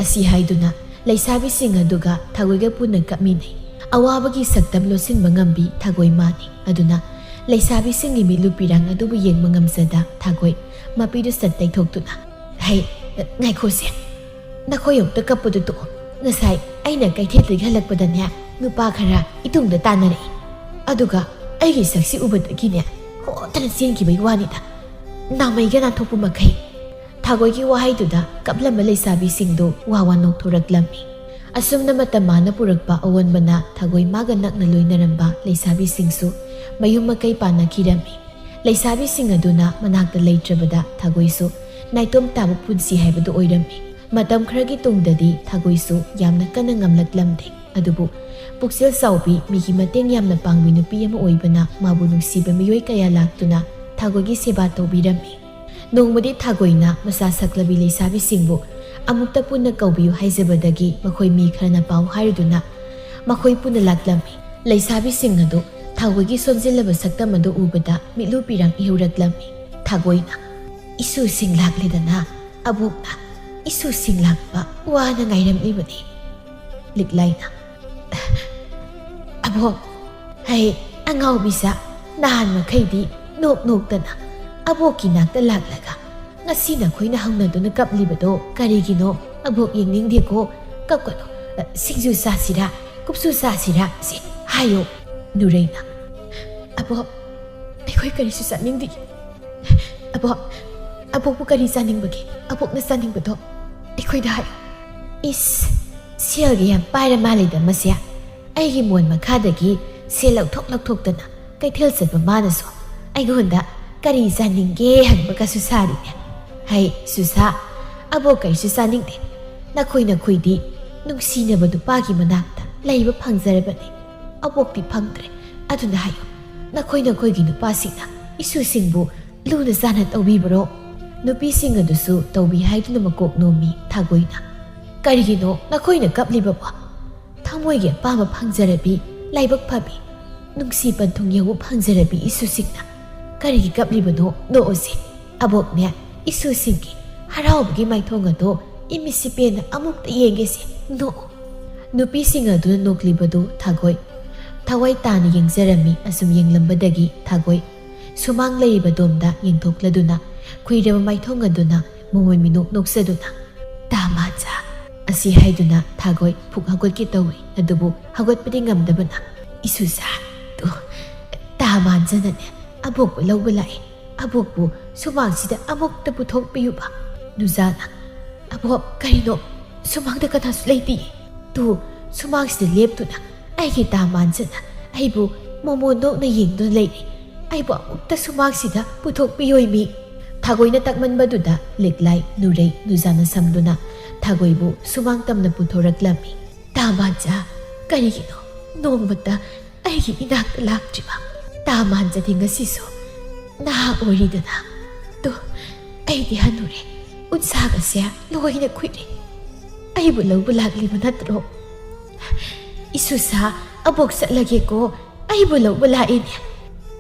ꯑꯁꯤ ꯍꯥꯏꯗꯨꯅ ꯂꯩꯁꯥꯕꯤꯁꯤꯡ ꯑꯗꯨꯒ ꯊꯥꯒꯣꯏꯒ ꯄꯨꯟꯅ ꯀꯞꯃꯤꯟꯅꯩ꯫ ꯑꯋꯥꯕꯒꯤ ꯁꯛꯇꯝ ꯂꯣꯠꯁꯤꯟꯕ ꯉꯝꯕꯤ ꯊꯥꯒꯣꯏ ꯃꯥꯅꯤ꯫ ꯑꯗꯨꯅ ꯂꯩꯁꯥꯕꯤꯁꯤꯡꯒꯤ ꯃꯤꯠꯂꯨ ꯄꯤꯔꯥꯡ ꯑꯗꯨꯕꯨ ꯌꯦꯡꯕ ꯉꯝꯖꯗ ꯊꯥꯒꯣꯏ ꯃꯄꯤꯗꯨ ꯁꯠ ꯇꯩꯊꯣꯛꯇꯨꯅ, "ꯍꯩ, ꯉꯥꯏꯈꯣꯁꯦ, ꯅꯈꯣꯏ ꯑꯃꯨꯛꯇ ꯀꯞꯄꯗꯨ ꯇꯣꯛꯑꯣ꯫ ꯉꯁꯥꯏ ꯑꯩꯅ ꯀꯩꯊꯦꯜꯗꯒꯤ ꯍꯜꯂꯛꯄꯗꯅꯦ, ꯅꯨꯄꯥ ꯈꯔ ꯏꯇꯨꯡꯗ ꯇꯥꯟꯅꯔꯛꯏ꯫ ꯑꯗꯨꯒ ꯑꯩꯒꯤ ꯁꯛꯁꯤ ꯎꯕꯗꯒꯤꯅꯦ, ꯑꯣꯟꯗꯅ ꯆꯦꯟꯈꯤꯕꯒꯤ ꯋꯥꯅꯤꯗ, ꯅꯥꯃꯩꯒ ꯅꯥꯟꯊꯣꯛꯄ ꯃꯈꯩ꯫ ꯊꯥꯒꯣꯏꯒꯤ ꯋꯥꯍꯩꯗꯨꯗ ꯀꯞꯂꯝꯕ ꯂꯩꯁꯥꯕꯤꯁꯤꯡꯗꯨ ꯋꯥ ꯋꯥ ꯅꯣꯛꯊꯣꯔꯛꯂꯝꯃꯤ꯫ ꯑꯁꯨꯝꯅ ꯃꯇꯝ ꯃꯥꯅ ꯄꯨꯔꯛꯄ ꯑꯑꯣꯟꯕꯅ ꯊꯥꯒꯣꯏ ꯃꯥꯒ ꯅꯛꯅ ꯂꯣꯏꯅꯔꯝꯕ ꯂꯩꯁꯥꯕꯤꯁꯤꯡꯁꯨ ꯃꯌꯨꯝ ꯃꯀꯩ ꯄꯥꯟꯅꯈꯤꯔꯝꯃꯤ꯫ ꯂꯩꯁꯥꯕꯤꯁꯤꯡ ꯑꯗꯨꯅ ꯃꯅꯥꯛꯇ ꯂꯩꯇ꯭ꯔꯕꯗ ꯊꯥꯒꯣꯏꯁꯨ ꯅꯥꯏꯇꯣꯝ ꯇꯥꯕ ꯄꯨꯟꯁꯤ ꯍꯥꯏꯕꯗꯨ ꯑꯣꯏꯔꯝꯃꯤ꯫ ꯃꯇꯝ ꯈꯔꯒꯤ ꯇꯨꯡꯗꯗꯤ ꯊꯥꯒꯣꯏꯁꯨ ꯌꯥꯝꯅ ꯀꯟꯅ ꯉꯝꯂꯛꯂꯝꯗꯦ꯫ ꯑꯗꯨꯕꯨ ꯄꯨꯛꯆꯦꯜ ꯆꯥꯎꯕꯤ, ꯃꯤꯒꯤ ꯃꯇꯦꯡ ꯌꯥꯝꯅ ꯄꯥꯡꯕꯤ ꯅꯨꯄꯤ ꯑꯃ ꯑꯣꯏꯕꯅ ꯃꯥꯕꯨ ꯅꯨꯡꯁꯤꯕ ꯃꯤꯑꯣꯏ ꯀꯌꯥ ꯂꯥꯛꯇꯨꯅ ꯊꯥꯒꯣꯏꯒꯤ ꯁꯦꯕꯥ ꯇꯧꯕꯤꯔꯝꯃꯤ꯫ ꯅꯣꯡꯃꯗꯤ ꯊꯥꯒꯣꯏꯅ ꯃꯁꯥ ꯁꯛꯂꯕꯤ ꯂꯩꯁꯥꯕꯤꯁꯤꯡꯕꯨ ꯑꯃꯨꯛꯇ ꯄꯨꯟꯅ ꯀꯧꯕꯤꯌꯨ ꯍꯥꯏꯖꯕꯗꯒꯤ ꯃꯈꯣꯏ ꯃꯤ ꯈꯔꯅ ꯄꯥꯎ ꯍꯥꯏꯔꯨꯗꯨꯅ ꯃꯈꯣꯏ ꯄꯨꯟꯅ ꯂꯥꯛꯂꯝꯃꯤ꯫ ꯂꯩꯁꯥꯕꯤꯁꯤꯡ ꯑꯗꯨ ꯊꯥꯒꯣꯏꯒꯤ ꯁꯣꯟꯖꯤꯜꯂꯕ ꯁꯛꯇꯝ ꯑꯗꯨ ꯎꯕꯗ ꯃꯤꯠꯂꯨ ꯄꯤꯔꯥꯡ ꯏꯍꯧꯔꯛꯂꯝꯃꯤ꯫ ꯊꯥꯒꯣꯏꯅ, "ꯏꯁꯨꯁꯤꯡ ꯂꯥꯛꯂꯦꯗꯅ, ꯑꯕꯣꯛꯅ ꯏꯁꯨꯁꯤꯡ ꯂꯥꯛꯄ ꯋꯥꯅ ꯉꯥꯏꯔꯝꯂꯤꯕꯅꯤ꯫" ꯂꯤꯛꯂꯥꯏꯅ, "ꯑꯕꯣꯛ, ꯍꯩ, ꯑꯉꯥꯎꯕꯤꯁꯥ, ꯅꯍꯥꯟ ꯃꯈꯩꯗꯤ ꯅꯣꯛ ꯅꯣꯛꯇꯅ ꯑꯕꯣꯛꯀꯤ ꯅꯥꯛꯇ ꯂꯥꯛꯂꯒ ꯉꯁꯤ ꯅꯈꯣꯏꯅ ꯍꯧꯅꯗꯨꯅ ꯀꯞꯂꯤꯕꯗꯣ ꯀꯔꯤꯒꯤꯅꯣ? ꯑꯕꯣꯛ ꯌꯦꯡꯅꯤꯡꯗꯦꯀꯣ, ꯀꯞꯀꯅꯨ꯫ ꯁꯤꯡꯖꯨ ꯆꯥꯁꯤꯔꯥ, ꯀꯨꯞꯁꯨ ꯆꯥꯁꯤꯔꯥ, ꯁꯤ ꯍꯥꯏꯌꯣ꯫" ꯅꯨꯔꯩꯅ, "ꯑꯕꯣꯛ, ꯑꯩꯈꯣꯏ ꯀꯔꯤꯁꯨ ꯆꯥꯅꯤꯡꯗꯦ꯫ ꯑꯕꯣꯛ, ꯑꯕꯣꯛꯄꯨ ꯀꯔꯤ ꯆꯥꯅꯤꯡꯕꯒꯦ? ꯑꯕꯣꯛꯅ ꯆꯥꯅꯤꯡꯕꯗꯣ ꯑꯩꯈꯣꯏꯗ ꯍꯥꯏꯌꯨ꯫" "ꯏꯁ, ꯁꯦꯜꯒ ꯌꯥꯝ ꯄꯥꯏꯔ ꯃꯥꯜꯂꯦꯗ ꯃꯁꯦ꯫ ꯑꯩꯒꯤ ꯃꯣꯟ ꯃꯈꯥꯗꯒꯤ ꯁꯦꯜ ꯂꯧꯊꯣꯛ ꯂꯧꯊꯣꯛꯇꯅ ꯀꯩꯊꯦꯜ ꯆꯠꯄ ꯃꯥꯅꯁꯨ ꯑꯩꯉꯣꯟꯗ ꯀꯔꯤ ꯆꯥꯅꯤꯡꯒꯦ ꯍꯪꯕꯒꯁꯨ ꯁꯥꯔꯤꯅꯦ꯫ ꯍꯩ, ꯁꯨꯁꯥ, ꯑꯕꯣꯛ ꯀꯔꯤꯁꯨ ꯆꯥꯅꯤꯡꯗꯦ꯫ ꯅꯈꯣꯏ ꯅꯈꯣꯏꯗꯤ ꯅꯨꯡꯁꯤꯅꯕ ꯅꯨꯄꯥꯒꯤ ꯃꯅꯥꯛꯇ ꯂꯩꯕ ꯐꯪꯖꯔꯕꯅꯤ꯫ ꯑꯕꯣꯛꯇꯤ ꯐꯪꯗ꯭ꯔꯦ꯫ ꯑꯗꯨꯅ ꯍꯥꯏꯌꯨ, ꯅꯈꯣꯏ ꯅꯈꯣꯏꯒꯤ ꯅꯨꯄꯥꯁꯤꯡꯅ ꯏꯁꯨꯁꯤꯡꯕꯨ ꯂꯨꯅ ꯆꯥꯟꯅ ꯇꯧꯕꯤꯕ꯭ꯔꯣ?" ꯅꯨꯄꯤꯁꯤꯡ ꯑꯗꯨꯁꯨ ꯇꯧꯕꯤ ꯍꯥꯏꯗꯨꯅ ꯃꯀꯣꯛ ꯅꯣꯝꯃꯤ ꯊꯥꯒꯣꯏꯅ꯫ "ꯀꯔꯤꯒꯤꯅꯣ ꯅꯈꯣꯏꯅ ꯀꯞꯂꯤꯕꯕꯣ? ꯊꯃꯣꯏꯒꯤ ꯑꯄꯥꯝꯕ ꯐꯪꯖꯔꯕꯤ ꯂꯥꯏꯕꯛ ꯐꯕꯤ, ꯅꯨꯡꯁꯤ ꯄꯟꯊꯨꯡ ꯌꯧꯕ ꯐꯪꯖꯔꯕꯤ ꯏꯁꯨꯁꯤꯡꯅ ꯀꯔꯤꯒꯤ ꯀꯞꯂꯤꯕꯅꯣ? ꯅꯣꯛꯑꯣꯁꯦ꯫ ꯑꯕꯣꯛꯅꯦ, ꯏꯁꯨꯁꯤꯡꯒꯤ ꯍꯔꯥꯎꯕꯒꯤ ꯃꯥꯏꯊꯣꯡ ꯑꯗꯣ ꯏꯃꯤꯠꯁꯤ ꯄꯦꯟꯅ ꯑꯃꯨꯛꯇ ꯌꯦꯡꯒꯦꯁꯦ꯫ ꯅꯣꯛꯑꯣ꯫" ꯅꯨꯄꯤꯁꯤꯡ ꯑꯗꯨꯅ ꯅꯣꯛꯂꯤꯕꯗꯨ ꯊꯥꯒꯣꯏ ꯊꯋꯥꯏ ꯇꯥꯅ ꯌꯦꯡꯖꯔꯝꯃꯤ꯫ ꯑꯁꯨꯝ ꯌꯦꯡꯂꯝꯕꯗꯒꯤ ꯊꯥꯒꯣꯏ ꯁꯨꯃꯥꯡ ꯂꯩꯔꯤꯕ ꯗꯣꯝꯗ ꯌꯦꯡꯊꯣꯛꯂꯗꯨꯅ ꯈꯨꯏꯔꯕ ꯃꯥꯏꯊꯣꯡ ꯑꯗꯨꯅ ꯃꯣꯃꯣꯟ ꯃꯤꯅꯣꯛ ꯅꯣꯛꯆꯗꯨꯅ "ꯇꯥ ꯃꯥꯟꯖꯥ" ꯑꯁꯤ ꯍꯥꯏꯗꯨꯅ ꯊꯥꯒꯣꯏ ꯐꯨꯛ ꯍꯧꯒꯠꯀꯦ ꯇꯧꯏ꯫ ꯑꯗꯨꯕꯨ ꯍꯧꯒꯠꯄꯗꯤ ꯉꯝꯗꯕꯅ "ꯏꯁꯨꯁꯥ, ꯇꯨ, ꯇꯥ ꯃꯥꯟꯖꯅꯅꯦ ꯑꯕꯣꯛꯄꯨ ꯂꯧꯕ ꯂꯥꯛꯑꯦ꯫ ꯑꯕꯣꯛꯄꯨ ꯁꯨꯃꯥꯡꯁꯤꯗ ꯑꯃꯨꯛꯇ ꯄꯨꯊꯣꯛꯄꯤꯌꯨꯕ꯫ ꯅꯨꯖꯥꯅ, "ꯑꯕꯣꯛ, ꯀꯔꯤꯅꯣ? ꯁꯨꯃꯥꯡꯗ ꯀꯅꯥꯁꯨ ꯂꯩꯇꯤꯌꯦ꯫ ꯇꯨ, ꯁꯨꯃꯥꯡꯁꯤꯗ ꯂꯦꯞꯇꯨꯅ ꯑꯩꯒꯤ ꯇꯥ ꯃꯥꯟꯖꯅ ꯑꯩꯕꯨ ꯃꯣꯃꯣꯟ ꯅꯣꯛꯅ ꯌꯦꯡꯗꯨꯅ ꯂꯩꯔꯦ꯫ ꯑꯩꯕꯨ ꯑꯃꯨꯛꯇ ꯁꯨꯃꯥꯡꯁꯤꯗ ꯄꯨꯊꯣꯛꯄꯤꯌꯣꯏ ꯃꯤ꯫" ꯊꯥꯒꯣꯏꯅ ꯇꯛꯃꯟꯕꯗꯨꯗ ꯂꯤꯛꯂꯥꯏ, ꯅꯨꯔꯩ, ꯅꯨꯖꯥꯅ ꯁꯝꯗꯨꯅ ꯊꯥꯒꯣꯏꯕꯨ ꯁꯨꯃꯥꯡ ꯇꯝꯅ ꯄꯨꯊꯣꯔꯛꯂꯝꯃꯤ꯫ "ꯇꯥ ꯃꯥꯟꯖ, ꯀꯔꯤꯒꯤꯅꯣ ꯅꯣꯡꯃꯇ ꯑꯩꯒꯤ ꯏꯅꯥꯛꯇ ꯂꯥꯛꯇ꯭ꯔꯤꯕ? ꯇꯥ ꯃꯥꯟꯖꯗꯤ ꯉꯁꯤꯁꯨ ꯅꯍꯥ ꯑꯣꯏꯔꯤꯗꯅ꯫ ꯇꯨ, ꯑꯩꯗꯤ ꯍꯟꯅꯨꯔꯦ, ꯎꯟꯁꯥꯒꯁꯦ ꯂꯣꯏꯅ ꯈꯨꯏꯔꯦ꯫ ꯑꯩꯕꯨ ꯂꯧꯕ ꯂꯥꯛꯂꯤꯕ ꯅꯠꯇ꯭ꯔꯣ? ꯏꯁꯨꯁꯥ, ꯑꯕꯣꯛ ꯆꯠꯂꯒꯦꯀꯣ, ꯑꯩꯕꯨ ꯂꯧꯕ ꯂꯥꯛꯑꯦꯅꯦ꯫"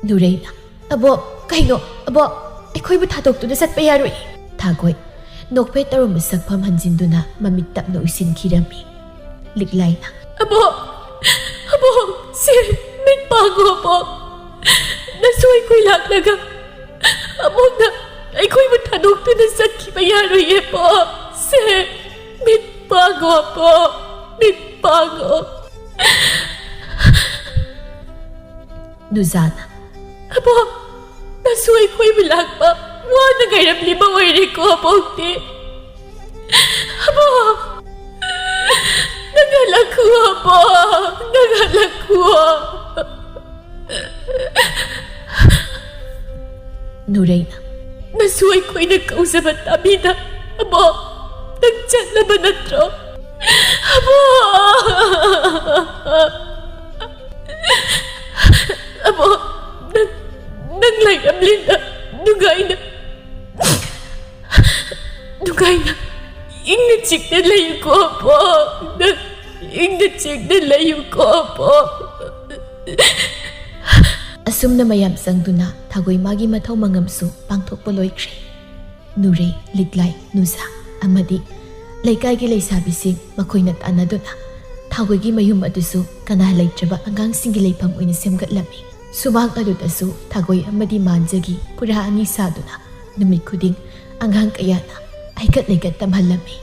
ꯅꯨꯔꯩꯅ, "ꯑꯕꯣꯛ, ꯀꯩꯅꯣ? ꯑꯕꯣꯛ, ꯑꯩꯈꯣꯏꯕꯨ ꯊꯥꯗꯣꯛꯇꯨꯅ ꯆꯠꯄ ꯌꯥꯔꯣꯏ꯫" ꯊꯥꯒꯣꯏ, ꯅꯣꯛꯐꯦꯠ ꯇꯧꯔꯝꯕ ꯁꯛꯐꯝ ꯍꯟꯖꯤꯟꯗꯨꯅ ꯃꯃꯤꯠ ꯇꯞꯅ ꯎꯏꯁꯤꯟꯈꯤꯔꯝꯃꯤ꯫ ꯂꯤꯛꯂꯥꯏꯅ, "ꯑꯕꯣꯛ! ꯑꯕꯣꯛ! ꯁꯦ, ꯃꯤꯠ ꯄꯥꯡꯉꯣ, ꯑꯕꯣꯛ! ꯅꯁꯣꯏ ꯈꯣꯏ ꯂꯥꯛꯂꯒ ꯑꯕꯣꯛꯅ ꯑꯩꯈꯣꯏꯕꯨ ꯊꯥꯗꯣꯛꯇꯨꯅ ꯆꯠꯈꯤꯕ ꯌꯥꯔꯣꯏꯌꯦ, ꯑꯕꯣꯛ! ꯁꯦ, ꯃꯤꯠ ꯄꯥꯡꯉꯣ, ꯑꯕꯣꯛ! ꯃꯤꯠ ꯄꯥꯡꯉꯣ!" ꯅꯨꯖꯥꯅ, "ꯑꯕꯣꯛ, ꯅꯁꯣꯏ ꯈꯣꯏꯕꯨ ꯂꯥꯛꯄ ꯋꯥꯅ ꯉꯥꯏꯔꯝꯂꯤꯕ ꯑꯣꯏꯔꯦꯀꯣ, ꯑꯕꯣꯛꯇꯤ꯫ ꯑꯕꯣꯛ, ꯅꯪ ꯍꯜꯂꯛꯈꯨꯑꯣ, ꯑꯕꯣꯛ, ꯅꯪ ꯍꯜꯂꯛꯈꯨꯑꯣ꯫" ꯅꯨꯔꯩꯅ, "ꯅꯁꯣꯏ ꯈꯣꯏꯅ ꯀꯧꯖꯕ ꯇꯥꯕꯤꯗ, ꯑꯕꯣꯛ, ꯅꯪ ꯆꯠꯂꯕ ꯅꯠꯇ꯭ꯔꯣ? ꯑꯕꯣꯛ! ꯑꯕꯣꯛ, ꯅꯪ, ꯅꯪ ꯂꯩꯔꯝꯂꯤꯅ ꯅꯨꯡꯉꯥꯏꯅ, ꯅꯨꯡꯉꯥꯏꯅ, ꯏꯪꯅ ꯆꯤꯛꯅ ꯂꯩꯌꯨꯀꯣ, ꯑꯕꯣꯛ꯫ ꯅꯪ ꯏꯪꯅ ꯆꯤꯛꯅ ꯂꯩꯌꯨꯀꯣ, ꯑꯕꯣꯛ꯫" ꯑꯁꯨꯝꯅ ꯃꯌꯥꯝ ꯆꯪꯗꯨꯅ ꯊꯥꯒꯣꯏ ꯃꯥꯒꯤ ꯃꯊꯧ ꯃꯉꯝꯁꯨ ꯄꯥꯡꯊꯣꯛꯄ ꯂꯣꯏꯈ꯭ꯔꯦ꯫ ꯅꯨꯔꯩ, ꯂꯤꯛꯂꯥꯏ, ꯅꯨꯖꯥ ꯑꯃꯗꯤ ꯂꯩꯀꯥꯏꯒꯤ ꯂꯩꯁꯥꯕꯤꯁꯤꯡ ꯃꯈꯣꯏꯅ ꯇꯥꯟꯅꯗꯨꯅ ꯊꯥꯒꯣꯏꯒꯤ ꯃꯌꯨꯝ ꯑꯗꯨꯁꯨ ꯀꯅꯥ ꯂꯩꯇ꯭ꯔꯕ ꯑꯉꯥꯡꯁꯤꯡꯒꯤ ꯂꯩꯐꯝ ꯑꯣꯏꯅ ꯁꯦꯝꯒꯠꯂꯝꯃꯤ꯫ ꯁꯨꯃꯥꯡ ꯑꯗꯨꯗꯁꯨ ꯊꯥꯒꯣꯏ ꯑꯃꯗꯤ ꯃꯥꯟꯖꯒꯤ ꯄꯨꯔꯥ ꯑꯅꯤ ꯁꯥꯗꯨꯅ ꯅꯨꯃꯤꯠ ꯈꯨꯗꯤꯡ ꯑꯉꯥꯡ ꯀꯌꯥꯅ ꯍꯩꯀꯠ ꯂꯩꯀꯠ ꯇꯝꯍꯜꯂꯝꯃꯤ꯫